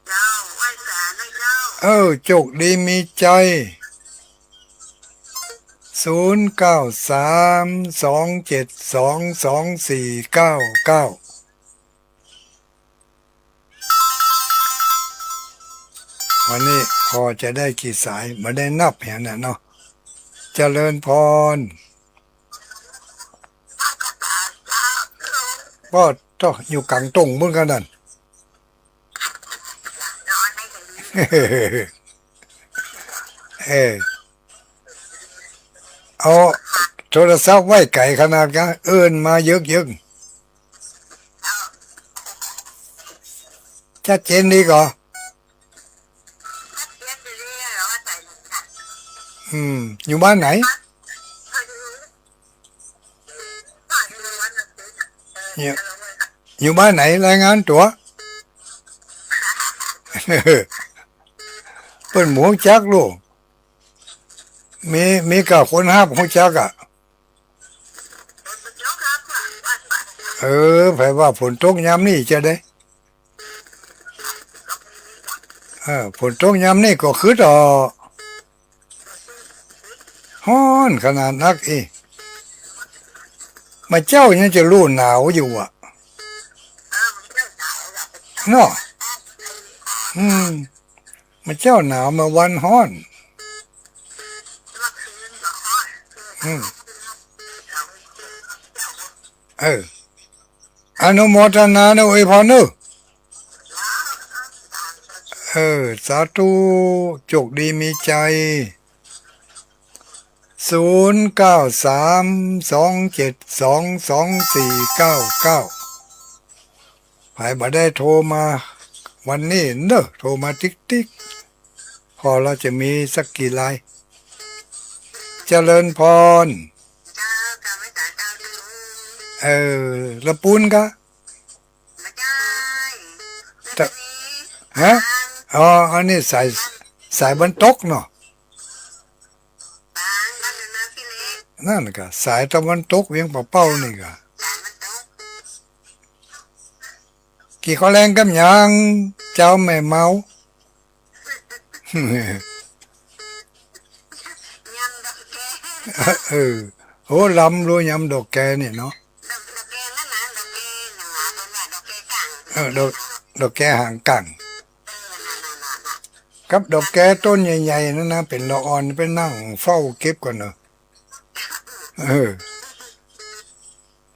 เจ้า ไหว้สานะเจ้า เออ โชคดีมีชัย ศูนย์เก้าสาม สองเจ็ดสอง สองสี่เก้าเก้า วันนี้พอจะได้กี่สาย บ่ได้นับแหมน่ะเนาะ เจริญพร ป้อโธ่ อยู่ก๋างต้งปุ้นกั๋นนั่น เออ เอาโทรศัพท์ไว้ไก๋ขนาดกั๋น เอิ้นมาเยิกๆ ชัดเจนดีก่อ อืม อยู่บ้านไหน เนี่ย อยู่บ้านไหน รายงานตั๋ว เปิ้นบ่ฮู้จักลูก มี มีก้าคนฮับฮู้จักอะ เออ ใผว่าฝนตกยามนี้จะได้ เออ ฝนตกยามนี้ก็คือต่อ ฮ้อนขนาดนักอี้ มาเจ๊ายังจะฮู้หนาวอยู่อะ เนาะ อืม มาเจ๊าหนาว มาวานฮ้อน อืม เออ อนุโมทนาเน้อ อวยพรเน้อ เออ สาธุ โชคดีมีชัย ศูนย์เก้าสาม สองเจ็ดสอง สองสี่เก้าเก้า ใผบ่ได้โทรมาวันนี้เน้อ โทรมาติ๊กๆ ผ่อเฮาจะมีสักกี่ราย เจริญพร เออ ละปูนกะ ฮะ อ๋อ อันนี้สาย สายตะวันตกเนาะ นั่นกะ สายตะวันตกเวียงป่าเป้านี่กะ กิ๋นข้าวแลงกับหยัง เจ้าแม่เมา เออ โห ลำรู้ยำดอกแกนี่เนาะ เออ ดอก ดอกแกหางกั๋ง กับดอกแกต้นใหญ่ๆ นั่นนะ เป๋นละอ่อน ไปนั่งเฝ้าเก็บก่อนเนาะ เออ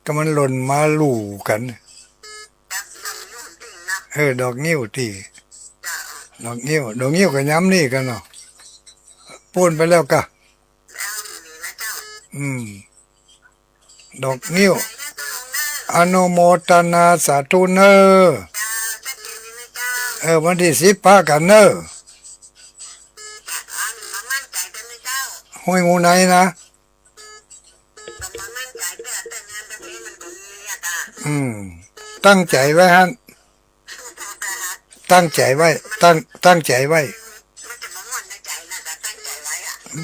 ก็มันหล่นมาหลู่กั๋น เออ ดอกงิ้วตี้ ดอกงิ้ว ดอกงิ้วก็ยำนี่กั๋นเนาะ ปูนไปแล้วกะ อืม ดอกงิ้ว อนุโมทนาสาธุเน่อ เออ วันตี้สิบปะกั๋นเน่อ ห้วยงูในนะ อืม ตั้งใจ๋ไว้หั้น ตั้งใจ๋ไว้ ตั้ง ตั้งใจ๋ไว้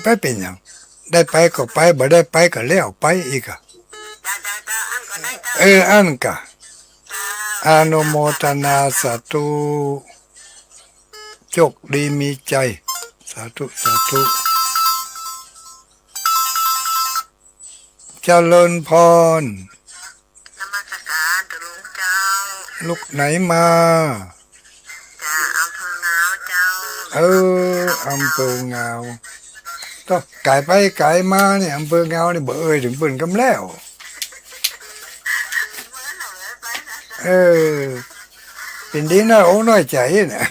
บ่เป๋นหยัง ได้ไปก็ไป บ่ได้ไปก็แล้วไปอีกอะ เออ อั้นกะ อนุโมทนาสาธุ โชคดีมีชัย สาธุ สาธุ เจริญพร นมัสการเจ้าหลวงเจ้า ลูกไหนมา จากอำเภองาวเจ้า เออ อำเภองาว ต้องก๋ายไปก๋ายมาเนี่ย อำเภองาวนี่บ่เอ่ยเถิงเปิ้นกำแล้ว เออ เป๋นดีน้อยอกน้อยใจ๋น่ะ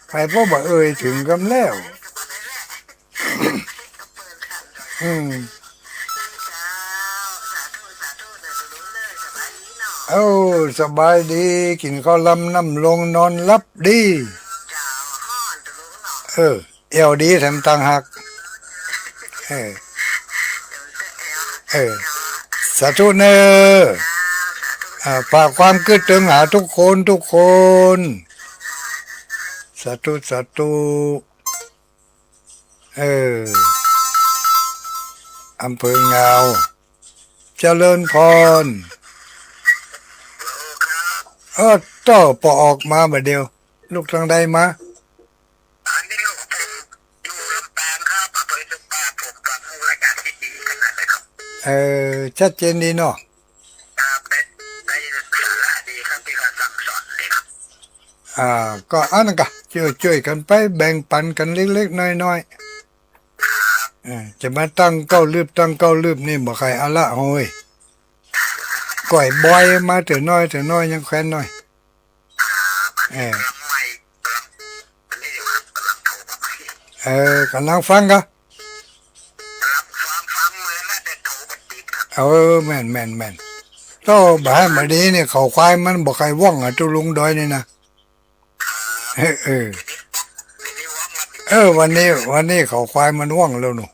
ไปเพราะบ่เอ่ยเถิงกำแล้ว อืม เอ้า สบายดี กิ๋นข้าวลำน้ำลง นอนหลับดี เออ แอ่วดีแถมต่างหาก เออ เออ สาธุเน่อ อ่า ฝากความกึ๊ดเถิงหาทุกคน ทุกคน สาธุ สาธุ เออ อำเภองาว เจริญพร เออ เต้า ปอออกมาบ่าเดี่ยว ลูกตางใดมา อันนี้ลูกผมอยู่ลำปางครับ อำเภอจำปา ผมฟังรายการดีๆ ขนาดเลยครับ เออ ชัดเจนดีเนาะ ครับ ได้ ได้สาระดีครับ ที่เขาสั่งสอนดีครับ อ่า ก็อันนั้นกะ จ้วยๆ กั๋นไป แบ่งปั๋นกั๋นเล็กๆ น้อยๆ เออ จะมาตั้งเก๊าลืบ ตั้งเก๊าลืบนี่บ่ใค่เอาละโฮ้ย ก้อยบ่อยมาเตื้อน้อย เตื้อน้อยยังแควนน้อย เออ เออ ก่ำลังฟังกะ เออ แม่น แม่น แม่น เต้าบ่าหันบ่าดีนี่ เขาควายมันบ่ใค่ว่องอะ ตุ๊ลุงดอยนี่นะ เออ เออ เออ วันนี้ วันนี้เขาควายมันว่องแล้วหนู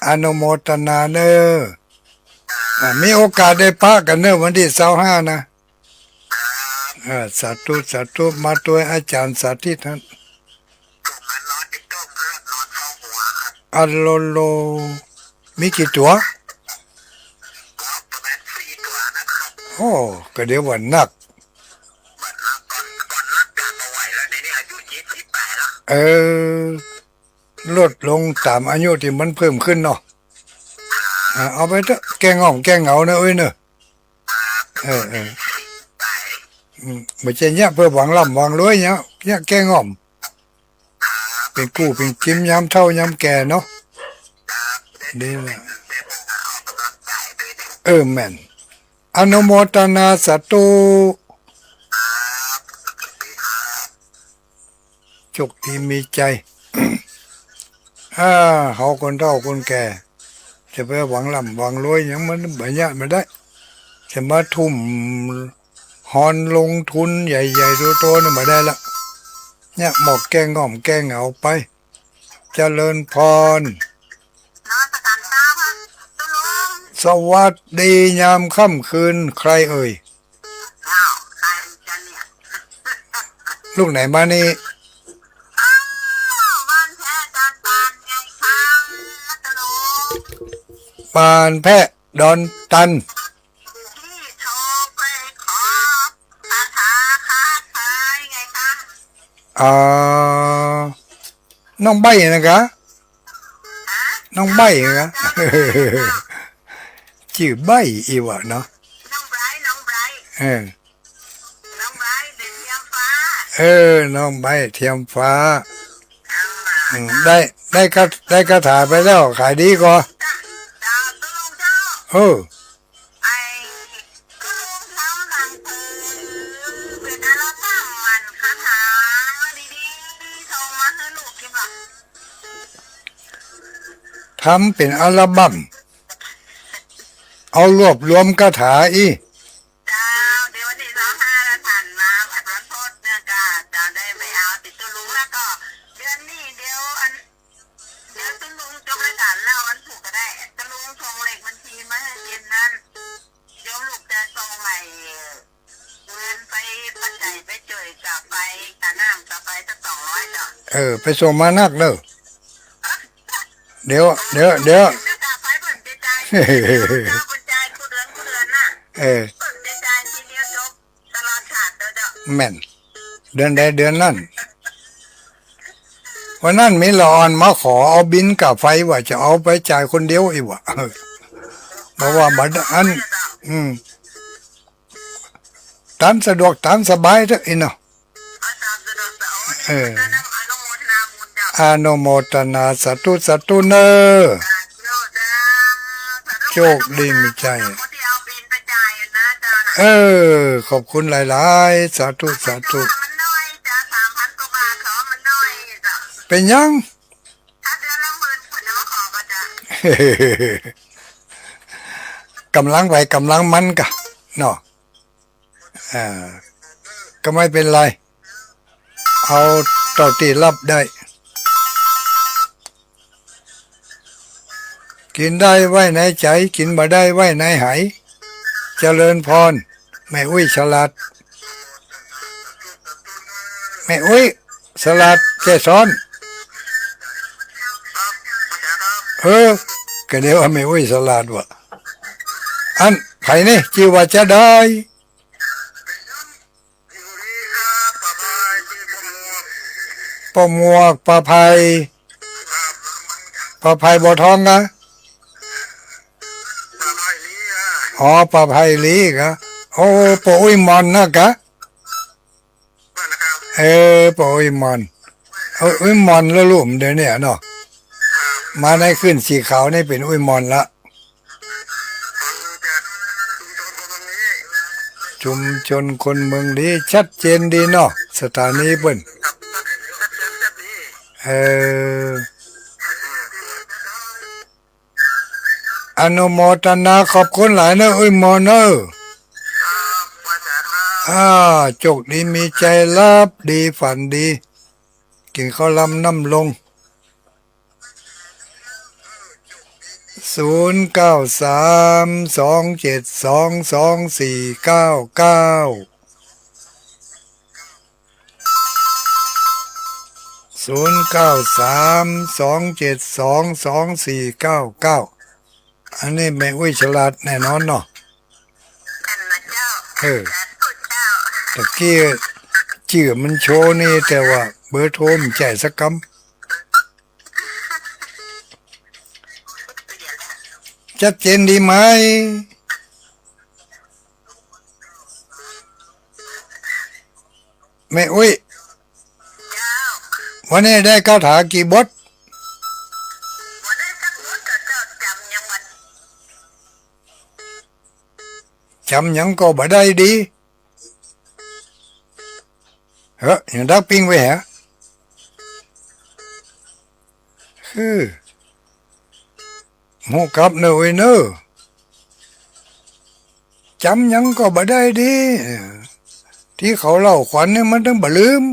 อนุโมทนาเน่อ อ่า มีโอกาสได้ปะกั๋นเน่อ วันตี้ซาวห้านะ เออ สาธุ สาธุ มาตวยอาจ๋ารย์สาธิตหั้น อัลโลโล มีกี่ตั๋ว โอ้ ก็เดี๋ยวว่านัก เออ ลดลงต๋ามอายุตี้มันเพิ่มขึ้นเนาะ อ่า เอาไปเต๊อะ แก้ง่อมแก้เหงาเน่อ เอ้ยเน่อ เออ เออ อืม บ่ใจ้เยียะเปื้อหวังร่ำหวังรวยเยียะ เยียะแก้ง่อม เป๋นกู้เป๋นกิมยามเฒ่ายามแก่เนาะ ดีละ เออ แม่น อนุโมทนาสาธุ โชคดีมีชัย อ่า เฮาคนเฒ่าคนแก่ จะไปหวังร่ำหวังรวยหยังมันบ่เยียะบ่ได้ จะมาทุ่มฮอนลงทุนใหญ่ๆ โตๆ นี่บ่ได้ละ เนี่ย หมอกแก้ง่อมแก้เหงาไป เจริญพร นมัสการเจ้าค่ะ ตุ๊ลุง สวัสดียามค่ำคืน ใครเอ่ย อ้าว ใครจะเนี่ย ลูกไหนมานี่ อ้าว บ้านแพะดอนตันไงคะ ตุ๊ลุง บ้านแพะดอนตัน ที่โทรไปขอคาถาค้าขายไงคะ อ๋อ น้องใบ้นะกะ ฮะ น้องใบ้นะกะ จื้อใบ้อี้วะเนาะ น้องไบรท์ น้องไบรท์ เออ น้องไบรท์เทียมฟ้า เออ น้องไบรท์เทียมฟ้า อ่า อืม ได้ ได้คา ได้คาถาไปแล้ว ขายดีก่อ จ้ะ จ้ะ ตุ๊ลุงเจ้า เออ ไอ้ตุ๊ลุงทำหนังสือ เป๋นอัลบั้มมันคาถาดีๆ ส่งมาหื้อลูกดีกว่า ทำเป๋นอัลบั้ม อ เอารวบรวมคาถาอี้ เจ้า เดี๋ยววันตี้ซาวห้าละ ต้านมาวัดบรรพตเนี่ย ก็จะได้ไปเอาติดตุ๊ลุง แล้วก็เดือนนี้เดี๋ยวอัน เดี๋ยวตุ๊ลุงจบรายก๋านแล้ววันพูดก็ได้ ตุ๊ลุงส่งเลขบัญชีมาหื้อเย็นนั้น เดี๋ยวลูกจะส่งให้ เงินไปปัจจัยไปจ้วยค่าไฟ ค่าน้ำค่าไฟสักสองร้อยเจ้า เออ ไปส่งมานักเน่อ เดี๋ยว เดี๋ยว เดี๋ยว ค่าไฟเปิ้นจะจ่าย เปิ้นจ่ายกู้เดือนกู้เดือนน่ะ เออ เปิ้นจะจ่ายทีเดียวจบ ตลอดชาติเจ้า แม่น เดือนใดเดือนนั้น วันนั้นมีละอ่อนมาขอเอาบิลค่าไฟว่าจะเอาไปจ่ายคนเดียวอี้วะ บอกว่าบ่ได้อัน อืม ต๋ามสะดวกต๋ามสบายเต๊อะอี้เนาะ เออ อนุโมทนาสาธุสาธุเน่อ โชคดีมีชัย เออ ขอบคุณหลายๆ สาธุสาธุ เป๋นหยัง ก๋ำลังใผก๋ำลังมันก่ะเนาะ อ่า ก็ไม่เป็นไร เอาเต้าตี้ฮับได้ กิ๋นได้ไว้ในใจ๋ กิ๋นบ่ได้ไว้ในไห เจริญพร แม่อุ๊ยฉลาด แม่อุ๊ยฉลาดแจ้ซ้อน เออ ก็เดี๋ยวว่าแม่อุ๊ยฉลาดวะ อันใผนี่จื้อว่าจาใด ป้อหมวก ป้าไพ ป้าไพบัวทองกะ อ๋อ ป้าไพลีกะ โอ้ ป้ออุ๊ยหม่อนนะกะ เออ ป้ออุ๊ยหม่อน เออ อุ๊ยหม่อนแล้วลุ่มเดี๋ยวนี้เนาะ มาในขึ้นสีขาวนี่เป๋นอุ๊ยหม่อนละ ชุมชนคนเมืองลี้ ชัดเจนดีเนาะ สถานีเปิ้น เออ อนุโมทนาขอบคุณหลายเน่อ อุ๊ยหม่อนเน่อ อ่า โชคดีมีชัย หลับดีฝันดี กิ๋นข้าวลำน้ำลง ศูนย์เก้าสาม สองเจ็ดสอง สองสี่เก้าเก้า ศูนย์เก้าสาม สองเจ็ดสอง สองสี่เก้าเก้า อันนี้แม่อุ๊ยฉลาดแน่นอนเนาะ เออ ตะกี้จื้อมันโชว์นี่ แต่ว่าเบอร์โทรบ่ใจ้สักกำ ชัดเจนดีไหม แม่อุ๊ย วันนี้ได้คาถากี่บท จ๋ำหยังก็บ่ได้ดี เฮ้อ ยังดักปิ้งไว้แหะ คือ ฮู้กลับเน่อเว้ยเน่อ จ๋ำหยังก็บ่ได้ดี ตี้เขาเล่าขวัญนี่มันตึงบ่ลืม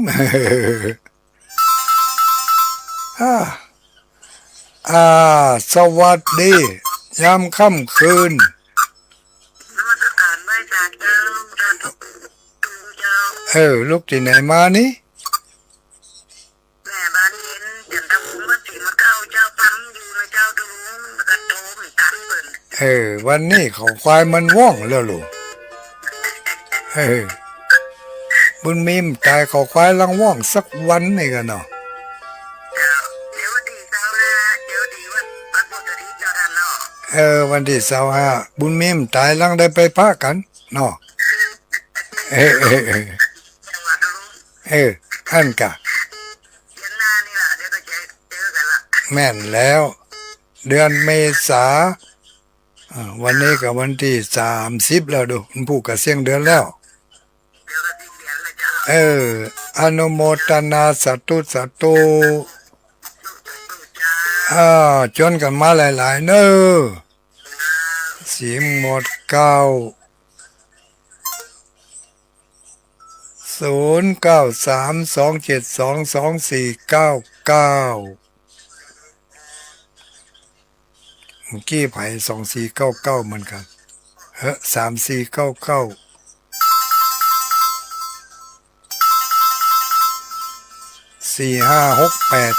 อ่า อ่า สวัสดี ยามค่ำคืน นมัสการไหว้เจ้า เจ้า เจ้า เออ ลูกตี้ไหนมานี่ แม่บ้านเย็น จันทภูมิ วัดศรีมะเก๊า เจ้า ฟังอยู่นะเจ้า ดู กระโตมตันเปิ้น เออ วันนี้เขาควายมันว่องแล้วลูก เออ บุญมีบ่ต๋าย เขาควายลังว่องสักวันนี่กะเนาะ เดี๋ยววันตี้ซาวห้า เดี๋ยวดีวัน วันพุธอาทิตย์เนาะท่านเนาะ เออ วันตี้ซาวห้า บุญมีบ่ต๋าย ลังได้ไปปะกั๋นเนาะ เออ เออ เออ จังหวัดลุง เออ อั้นกะ เดือนหน้านี่ล่ะ เดี๋ยวก็จะเจอกั๋นละ แม่นแล้ว เดือนเมษา อ่า วันนี้ก็วันตี้สามสิบแล้วดู มันพูดกะเสี้ยงเดือนแล้ว เดี๋ยวก็สิ้นเดือนแล้วเจ้า เออ อนุโมทนาสาธุสาธุ อ่า จวนกั๋นมาหลายๆ เน่อ เสียงหมด เก้า ศูนย์ เก้า สาม สอง เจ็ด สอง สอง สี่ เก้า เก้า เมื่อกี้ไผ สองสี่เก้าเก้า เหมือนกั๋น เออ สามสี่เก้าเก้า สี่ห้าหกแปด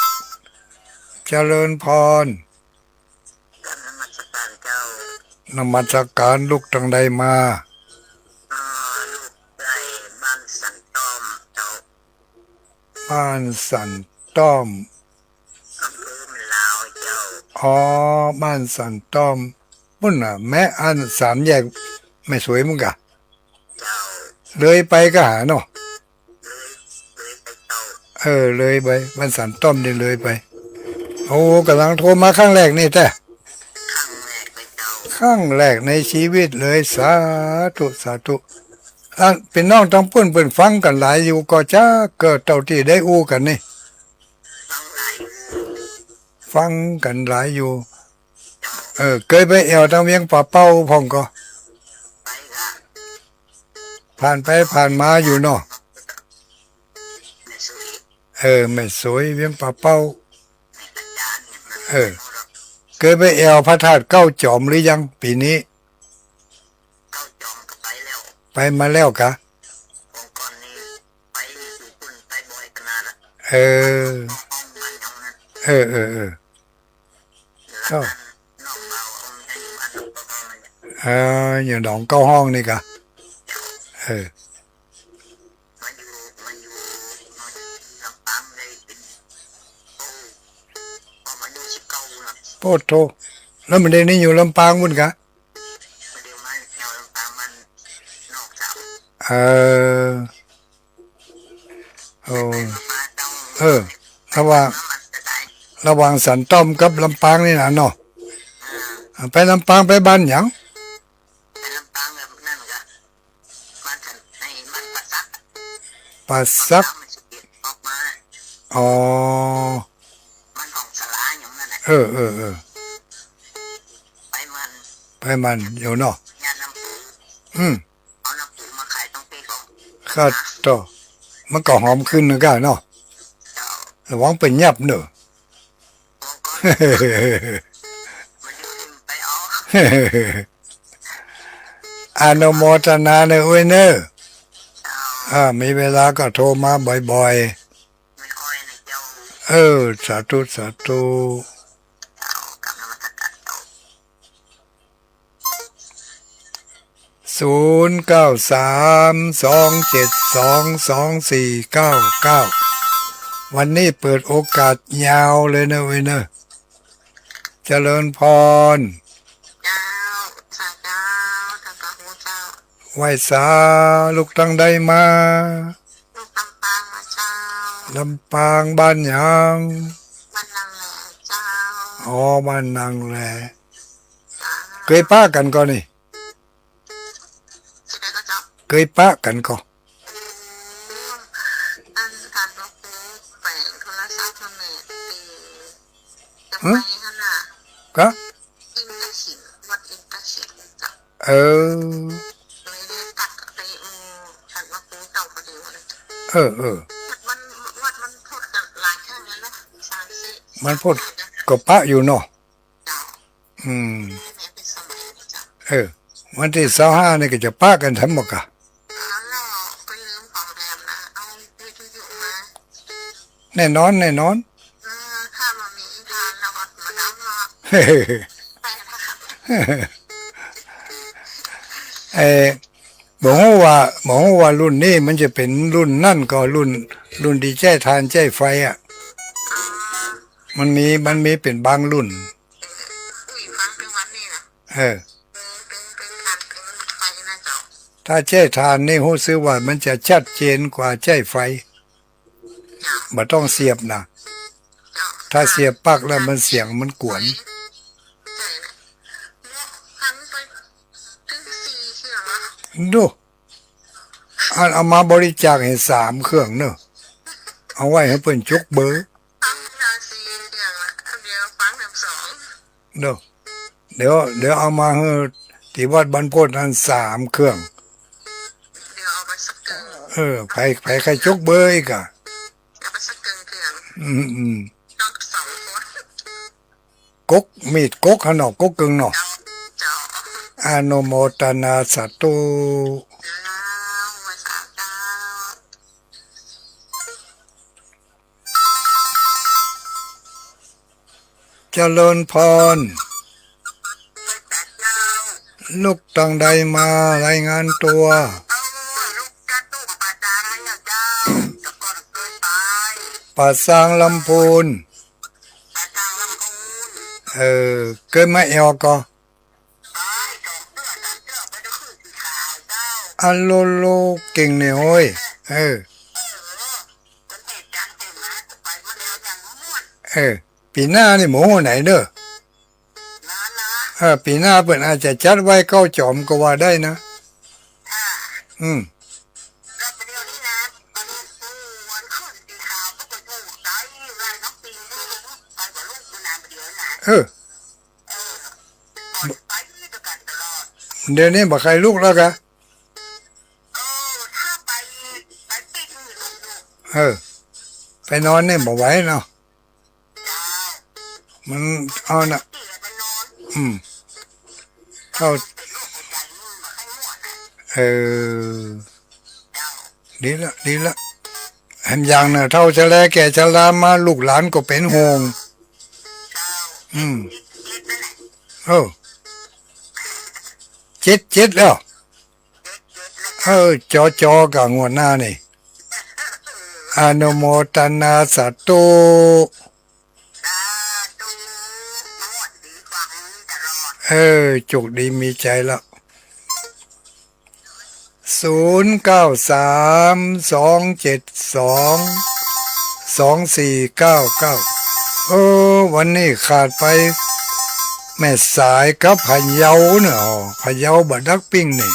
เจริญพร กราบนมัสการเจ้า นมัสการ ลูกตางใดมา อ่า ลูกไล่บ้านสันต้อมเจ้า บ้านสันต้อม อำเภอแม่ลาวเจ้า อ๋อ บ้านสันต้อม ปุ้นน่ะ แม่อันสามแยกแม่สวยมุ้นก่ะ เจ้า เลยไปก่ะหาเนาะ เลย เลยไปเจ้า เออ เลยไป บ้านสันต้อมนี่เลยไป โอ้ ก่ำลังโทรมาครั้งแรกนี่แต๊ ครั้งแรกเลยเจ้า ครั้งแรกในชีวิตเลย สาธุ สาธุ อันปี้น้องตางปุ้นเปิ้นฟังกั๋นหลายอยู่ก่อ จักเกิดเต้าตี้ได้อู้กั๋นนี่ ฟังหลายอยู่ ฟังกั๋นหลายอยู่ เออ เกยไปแอ่วตางเวียงป่าเป้าพ่องก่อ ไปค่ะ ผ่านไปผ่านมาอยู่เนาะ แม่สวย เออ แม่สวย เวียงป่าเป้า แม่กระจาน เออ เกยไปแอ่วพระธาตุเก้าจอมหรือยังปี๋นี้ เก้าจอมก็ไปแล้ว ไปมาแล้วกะ องค์กรนี้ไปอยู่ปุ้น ไปบ่อยขนาดละ เออ เออ เออ เออ ก็ เออ อยู่หนองเก้าห้องนี่กะ เออ มาอยู่ มาอยู่ มาอยู่ลำปางได้เป็น โอ้ พอมาอยู่สิบเก้าแล้ว โพดโธ่ แล้วมันได้นี่อยู่ลำปางปุ้นกะ เออ โอ้ เออ ระหว่าง ระหว่างสันต้อมกับลำปางนี่นะเนาะ อ่า ไปลำปางไปบ้านหยัง ป่าสัก อ๋อ เออ เออ เออ ไปมันอยู่เนาะ อืม ข้าต่อ มันก็หอมขึ้นนึงก้าเนาะ ระวังเปิ้นยับเน่อ อนุโมทนาเน่อเว้ยเน่อ อ่า มีเวลาก็โทรมาบ่อยๆ เออ สาธุ สาธุ ศูนย์ เก้า สาม สอง เจ็ด สอง สอง สี่ เก้า เก้า วันนี้เปิดโอกาสยาวเลยเน่อเว้ยเน่อ เจริญพร เจ้า สาธุ เจ้า ไหว้สา ลูกตางใดมา ลูกลำปางมาเจ้า ลำปางบ้านหยัง บ้านนางแลเจ้า อ๋อ บ้านนางแล เกยปะกั๋นก่อนี่ เกยปะกั๋นก่อ อัน อันหลวงปู่แปลงโทรศัพท์มาแม่ จะไปหั้นน่ะ กะ อินทศิลป์ วัดอินทศิลป์เจ้า เออ เลยได้ตัดไป อืม อันหลวงปู่เจ้าพอดีเลย เออ เออ วัดมัน วัดมันพุธกันหลายครั้งแล้วนะ สามสี่ มันพุธก็ปะอยู่เนาะ อืม เออ วันตี้ซาวห้านี่ก็จะปะกั๋นทั้งหมดกะ แน่นอน แน่นอน เอ่อ บ่ฮู้ว่า บ่ฮู้ว่ารุ่นนี้มันจะเป๋นรุ่นนั้นก่อ รุ่น รุ่นตี้ใจ๊ถ่านใจ๊ไฟอะ มันมี มันมีเป๋นบางรุ่น เออ ถ้าใจ๊ถ่านนี่ฮู้สึกว่ามันจะชัดเจนกว่าใจ๊ไฟ บ่ต้องเสียบนะ ถ้าเสียบปลั๊กแล้วมันเสียงมันกวน ดู อันเอามาบริจาคหื้อสามเครื่องเนาะ เอาไว้หื้อเปิ้นจุกเบอร์ เดี๋ยว เดี๋ยว เดี๋ยวเอามาหื้อ ตี้วัดบ้านโพธิ์นั้นสามเครื่อง เดี๋ยวเอาไปสักเกิน เออ ใผ ใผใค่จกเบอร์อีกอะ เอาไปสักเกินเกิน อืม อืม กก มีดกกหั้นเนาะ กกเกิ่งเนาะ เจ้า อนุโมทนาสาธุ เจ้า สาธุ เจริญพร ลูกตังใดมา รายงานตั๋ว ป่าซางลำพูน เออ เกยมาแอ่วก่อ อะโลโล เก่งเนี่ยโอ้ย เออ เออ ปี๋หน้านี่บ่ฮู้ไหนเน่อ เออ ปี๋หน้าเปิ้นอาจจะจัดไหว้เก๊าจ๋อมก็ว่าได้นะ อืม เออ เดี๋ยวนี้บ่ใค่ลุกแล้วกะ เออ ไปนอนนี่บ่ไหวเนาะ มันเอานะ อืม เข้า เออ ดีละ ดีละ แหมอย่างเน่อ เฒ่าชะแลแก่ชรามา ลูกหลานก็เป๋นห่วง อืม เออ เจ็ด เจ็ดแล้ว เออ จอจอกะงวดหน้านี่ อนุโมทนาสาธุ เออ จุกดีมีใจ๋ละ ศูนย์เก้าสาม สองเจ็ดสอง สองสี่เก้าเก้า เออ วันนี้ขาดไป แม่สายกับพะเยาเนาะ พะเยาบ่ดักปิ้งนี่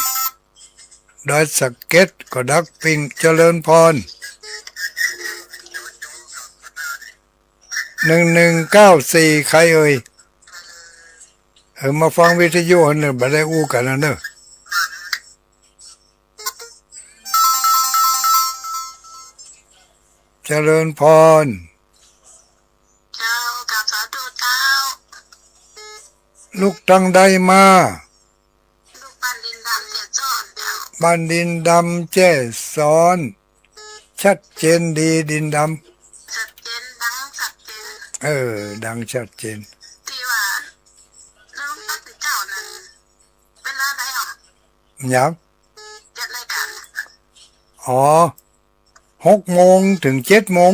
ดอยสะเก็ดก็ดักปิ้ง เจริญพร หนึ่งหนึ่งเก้าสี่ ใครเอ่ย เออ มาฟังวิทยุหั้นเน่อ บ่ได้อู้กั๋นแล้วเน่อ เจริญพร เจ้า กราบสาธุเจ้า ลูกตังใดมา ลูกบ้านดินดำแจ้ซ้อนเจ้า บ้านดินดำแจ้ซ้อน ชัดเจนดีดินดำ ชัดเจน ดังชัดเจน เออ ดังชัดเจน ตี้ว่า แล้วหลวงต๋าตี้เจ้านั้น เป๋นเวลาใดอ่ะ หยัง จัดรายก๋าน อ๋อ หกโมงเถิงเจ็ดโมง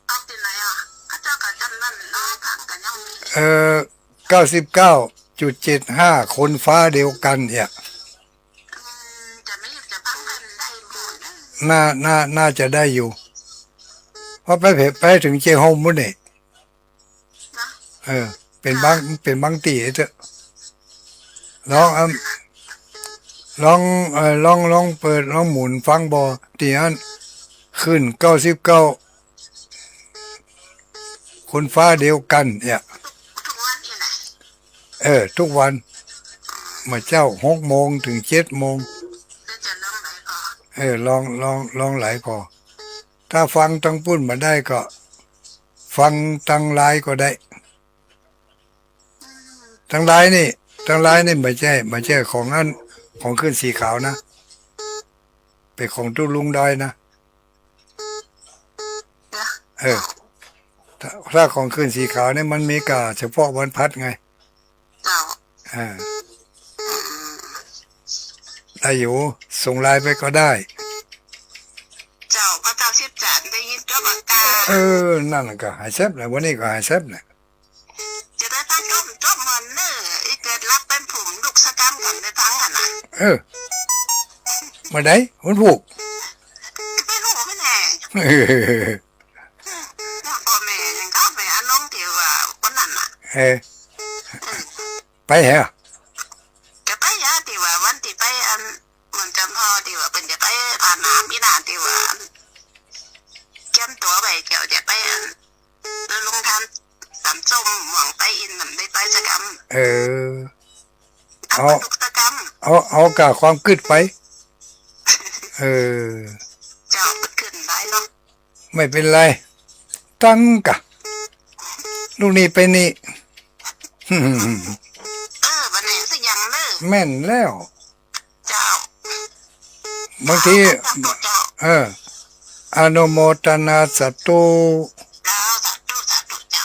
ออกตี้ไหนอ่ะ ข้าเจ้าก็จำนั้นเนาะ ฟังกั๋นยังมี เออ เก้าสิบเก้าจุดเจ็ดห้า คนฟ้าเดียวกั๋นเนี่ย อืม จะมี จะฟังกั๋นได้บ่เนาะ น่า น่า น่าจะได้อยู่ เพราะไป ไปเถิงเจ๊ฮ่มปู๊นนี่ เออ เป๋นบาง เป๋นบางตี้เต๊อะ ลอง เอิ่ม ลอง เอ่อ ลอง ลองเปิด ลองหมุนฟังบ่ ตี้อั้น คลื่นเก้าสิบเก้า คนฟ้าเดียวกั๋นเนี่ย เออ ทุกวัน เมื่อเจ๊าหกโมงเถิงเจ็ดโมง เออ ลอง ลอง ลองไหลก่อ ถ้าฟังตังปู๊นบ่ได้ก็ ฟังตังไลน์ก็ได้ ตังไลน์นี่ ตังไลน์นี่บ่ใจ้ บ่ใจ้ของอั้น ของคลื่นสีขาวนะ เป๋นของตุ๊ลุงดอยนะ เออ ถ้า ถ้าของคลื่นสีขาวนี่มันมีก้าเฉพาะวันพฤหัสไง เจ้า อ่า ได้อยู่ ส่งไลน์ไปก็ได้ เจ้า พระเจ้าสิบสามได้ยินจบอาการ เออ นั่นก็หายแซบแล้ว วันนี้ก็หายแซบแล้ว จะได้ตั้งจบ จบมันเน่อ อีเกิดรับเป็นผู้ลุกสะกำกั๋นได้ฟังหั้นน่ะ เออ เมื่อใด วันพูก จะไปฮู้แม่นแหน่ เออ พ่อแม่ยังก็แม่อารมณ์ตี้ว่าวันนั้นน่ะ เออ ไปเหรอ จะไปยะ ตี้ว่าวันตี้ไปอัน มันจำพ่อตี้ว่าเปิ้นจะไปผ่าน้ำอีหน้าตี้ว่า เกียมตั๋วไว้เจ้าจะไปอัน แล้วลงทานต๋ำส้มหวังไปอินน่ะ ได้ไปสะกำ เออ อา เอา เอา เอาก้าความกึ๊ดไป เออ เจ้า บ่เกิ๋นไปเนาะ ไม่เป๋นไร ตั้งกะ ลูกนี้ไปนี่ เออ บ่แน่สักอย่างเน่อ แม่นแล้ว เจ้า บางที สาธุ เจ้า เออ อนุโมทนาสาธุ เจ้า สาธุ สาธุ เจ้า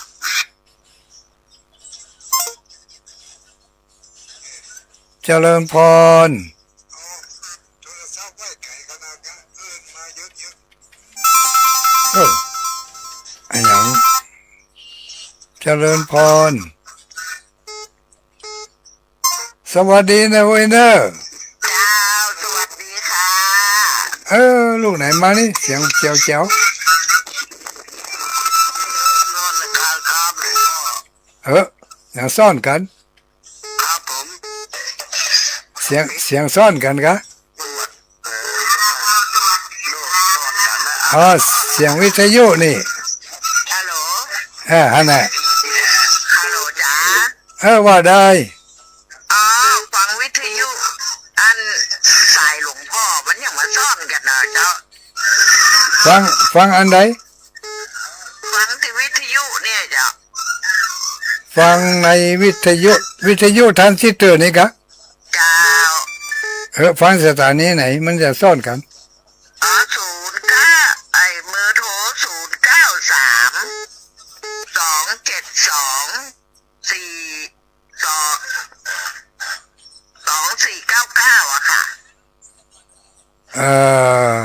เจริญพร เออ อะหยัง เจริญพร สวัสดีนะเว้ยเนอะ เจ้า สวัสดีค่ะ เออ ลูกไหนมานี่ เสียงแจ๋วๆ นอนละครับ ครับ เออ ยังซ้อนกั๋น ครับผม เสียง เสียงซ้อนกั๋นกะ อ๋อ เสียงวิทยุนี่ ฮัลโหล เออ หั้นแหละ ฮัลโหลจ๋า เออ ว่าได้ อ๋อ ฟังวิทยุ อันสายหลวงพ่อมันยังมาซ้อนกั๋นนะเจ้า ฟัง ฟังอันใด ฟังตี้วิทยุเนี่ยเจ้า ฟังในวิทยุ วิทยุทรานซิสเตอร์นี่กะ เจ้า เออ ฟังสถานีไหน มันจะซ้อนกั๋น อ๋อ ศูนย์เก้า ไอ้เบอร์โทร ศูนย์เก้าสาม สองเจ็ดสอง สี่ สอง สองสี่เก้าเก้า อะค่ะ เอ่อ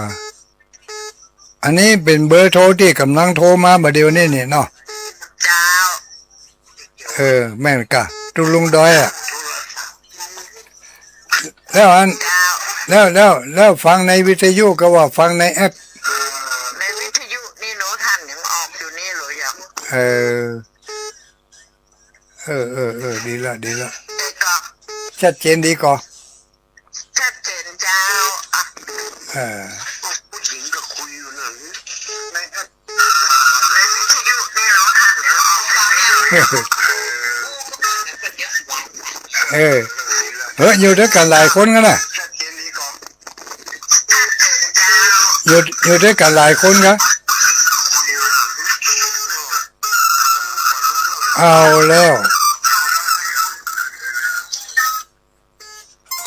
อันนี้เป๋นเบอร์โทรตี้ก่ำลังโทรมาบ่าเดี่ยวนี้นี่เนาะ เจ้า เออ แม่นกะ ตุ๊ลุงดอยอะ แล้วอัน เจ้า แล้ว แล้ว แล้วฟังในวิทยุกาว่าฟังในแอป ในวิทยุนี่หนูทันยังออกอยู่นี่เลยอะ เออ เออ เออ เออ ดีละ ดีละ แต่ก็ ชัดเจนดีก่อ ชัดเจนเจ้า อ่ะ เออ ผู้หญิงก็คุยอยู่นั่น ในวิทยุนี่หนูทันยังออกอยู่นี่เลย เออ เฮ้ย อยู่ตวยกั๋นหลายคนกั๋นนะ อยู่ อยู่ตวยกั๋นหลายคนกะ เอาแล้ว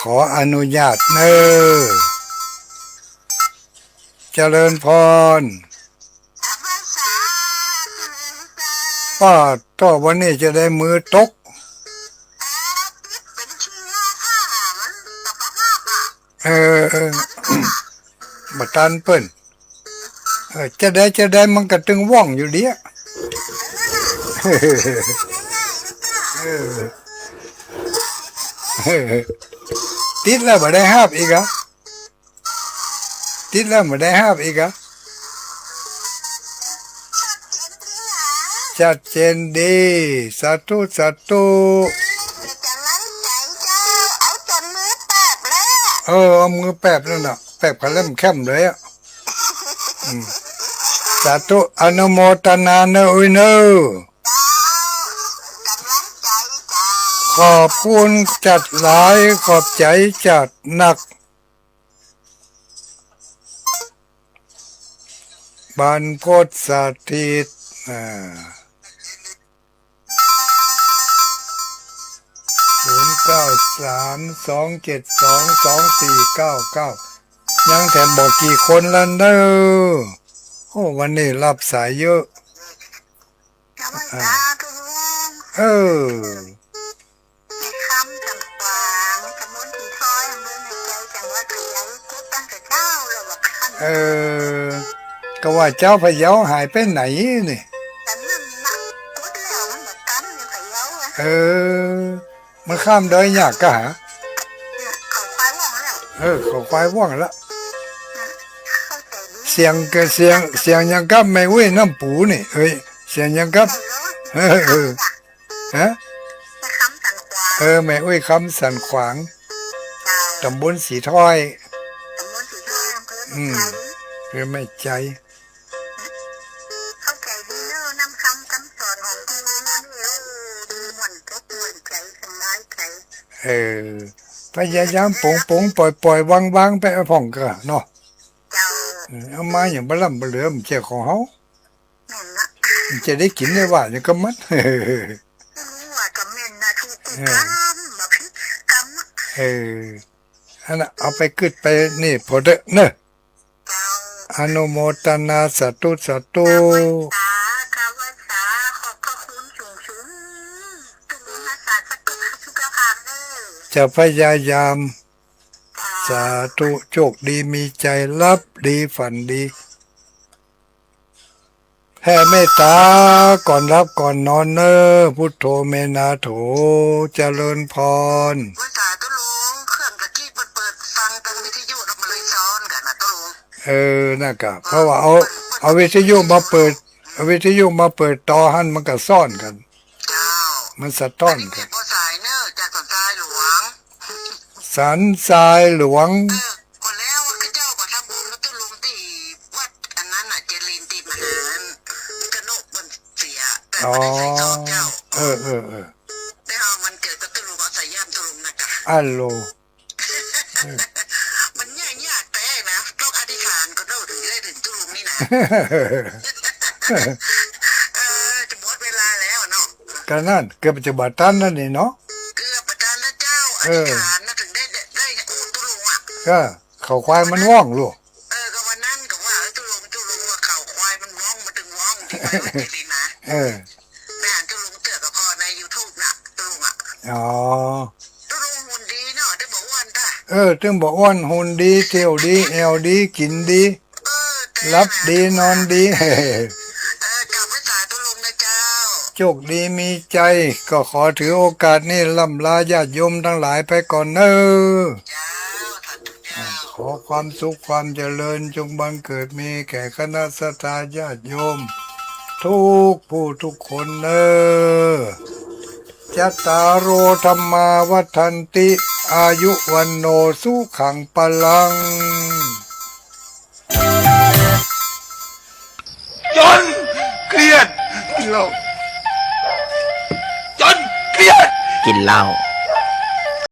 ขออนุญาตเน่อ เจริญพร ป้า ต่อวันนี้จะได้มือตก เออ เออ บ่ตันเปิ้น เออ จะได้ จะได้มันก็ตึงว่องอยู่เดียว เออ เออ ติดแล้วบ่ได้ฮับอีกอะ ติดแล้วบ่ได้ฮับอีกอะ ชัดเจนดี สาธุ สาธุ เออ เอามือแปบนั่นน่ะ แปบกะเล่มแค่มเลยอะ อืม สาธุ อนุโมทนาเน่อ อุ้ยเน่อ ขอบคุณจัดหลาย ขอบใจ๋จัดนัก บรรพตสถิต อ่า ศูนย์เก้าสาม สองเจ็ดสอง สองสี่เก้าเก้า ยังแถมบ่กี่คนละเน่อ โอ้ วันนี้ฮับสายเยอะ นมัสก๋าน อ่า ตุ๊ลุง เออ ในคำสันขวาง ตำบลสีถ้อย อำเภอแม่แจ่ว จังหวัดพะเยา กดตั้งแต่เจ๊าแล้วว่าคัน เออ กาว่าเจ๊าพะเยาหายไปไหนนี่ แต่นั่นน่ะ กดแล้วมันบ่ตันอยู่พะเยาอะ เออ มันข้ามดอยยากกา เขาควายว่องแล้ว เออ เขาควายว่องแล้ว เข้าใจ๋ดี เสียงกะ เสียง เสียงยังกับแม่อุ้ยน้ำปูนี่ เอ้ย เสียงยังกับ เออ เออ ฮะ ในคำสันขวาง เออ แม่อุ้ยคำสันขวาง เจ้า ตำบลสีถ้อย ตำบลสีถ้อย อำเภอแม่แจ่ว อืม อำเภอแม่แจ่ว เข้าใจ๋ดีเน่อ นำคำคำสอนของครูนี่ เออ ดีม่วนอกม่วนใจ๋ สบายใจ๋ เออ พยายามป๋งๆ ปล่อยๆ วางๆ ไปพ่องก็เนาะ เจ้า เออ เอามาอย่างบ่ล้ำบ่เหลือ มันเจ้าของเฮา แม่นนะ มันจะได้กิ๋นได้ว่าอย่างก็มัน ว่าก็แม่นนะ ถูกกู เออ กำ บ่ผิดกำอะ เออ อันน่ะ เอาไปกึ๊ดไปนี่พอเต๊อะเนาะ เจ้า อนุโมทนา สาธุ สาธุ กาไว้สา กาไว้สา ขอบพระคุณสูงๆ ทุกท่าน สาธุ สุขภาพเด้อ จะพยายาม เจ้า สาธุ โชคดีมีชัย หลับดีฝันดี แผ่เมตต๋าก่อนหลับก่อนนอนเน่อ พุทโธเมนาโถ เจริญพร ว่าสาธุลุง เครื่องตะกี้เปิด เปิดฟังตางวิทยุแล้วมันเลยซ้อนกั๋นนะตุ๊ลุง เออ นั่นกะ เพราะว่าเอา เอาวิทยุมาเปิด เอาวิทยุมาเปิดต่อหั้นมันก็ซ้อนกั๋น เจ้า มันสะท้อนกั๋น อันนี้แม่บัวสายเน่อ จากสันทรายหลวง สันทรายหลวง เออ ก็แล้วว่าเขาเจ้าก็ทำบุญกับตุ๊ลุงตี้วัดอันนั้นน่ะ เจริญตี้มหา กนกมันเสีย แต่ อ๋อ บ่ได้ใส่ซองเจ้า เออ เออ เออ ได้เอาวันเกิดกับตุ๊ลุง เอาใส่ย่ามตุ๊ลุงนะกะ อัลโหล เออ มันยากๆ แต๊นะ ต้องอธิษฐานก่อนเนาะ ถึงได้ถึงตุ๊ลุงนี่นะ เออ จะหมดเวลาแล้วเนาะ ก็นั่น เกือบจะบ่ตันแล้วนี่เนาะ เกือบบ่ตันแล้วเจ้า เออ อธิษฐานนะ ถึงได้ ได้อู้ตุ๊ลุงอะ ก็ เขาควายมันว่องลูก เออ ก็วันนั้นก็ว่า เออ ตุ๊ลุง ตุ๊ลุงว่าเขาควายมันว่อง มันถึงว่องที่ไปวันเจริญนะ เออ ไปหันตุ๊ลุงเตื้อก็พอในยูทูบน่ะ ตุ๊ลุงอะ อ๋อ ตุ๊ลุงหุ่นดีเนาะ ตึงบ่อ้วนตา เออ ตึงบ่อ้วน หุ่นดี เตี้ยวดี แอ่วดี กิ๋นดี เออ แต่ หลับดี นอนดี เออ กราบไหว้สาตุ๊ลุงนะเจ้า โชคดีมีชัย ก็ขอถือโอกาสนี้ร่ำลาญาติโยมตังหลายไปก่อนเน่อ เจ้า สาธุเจ้า ขอความสุขความเจริญจงบังเกิดมีแก่คณะศรัทธาญาติโยม ทุกผู้ทุกคนเน่อ จัตตาโร ธัมมา วัฑฒันติ อายุ วัณโณ สุขัง พลัง จนเครียด กินเหล้า จนเครียด กินเหล้า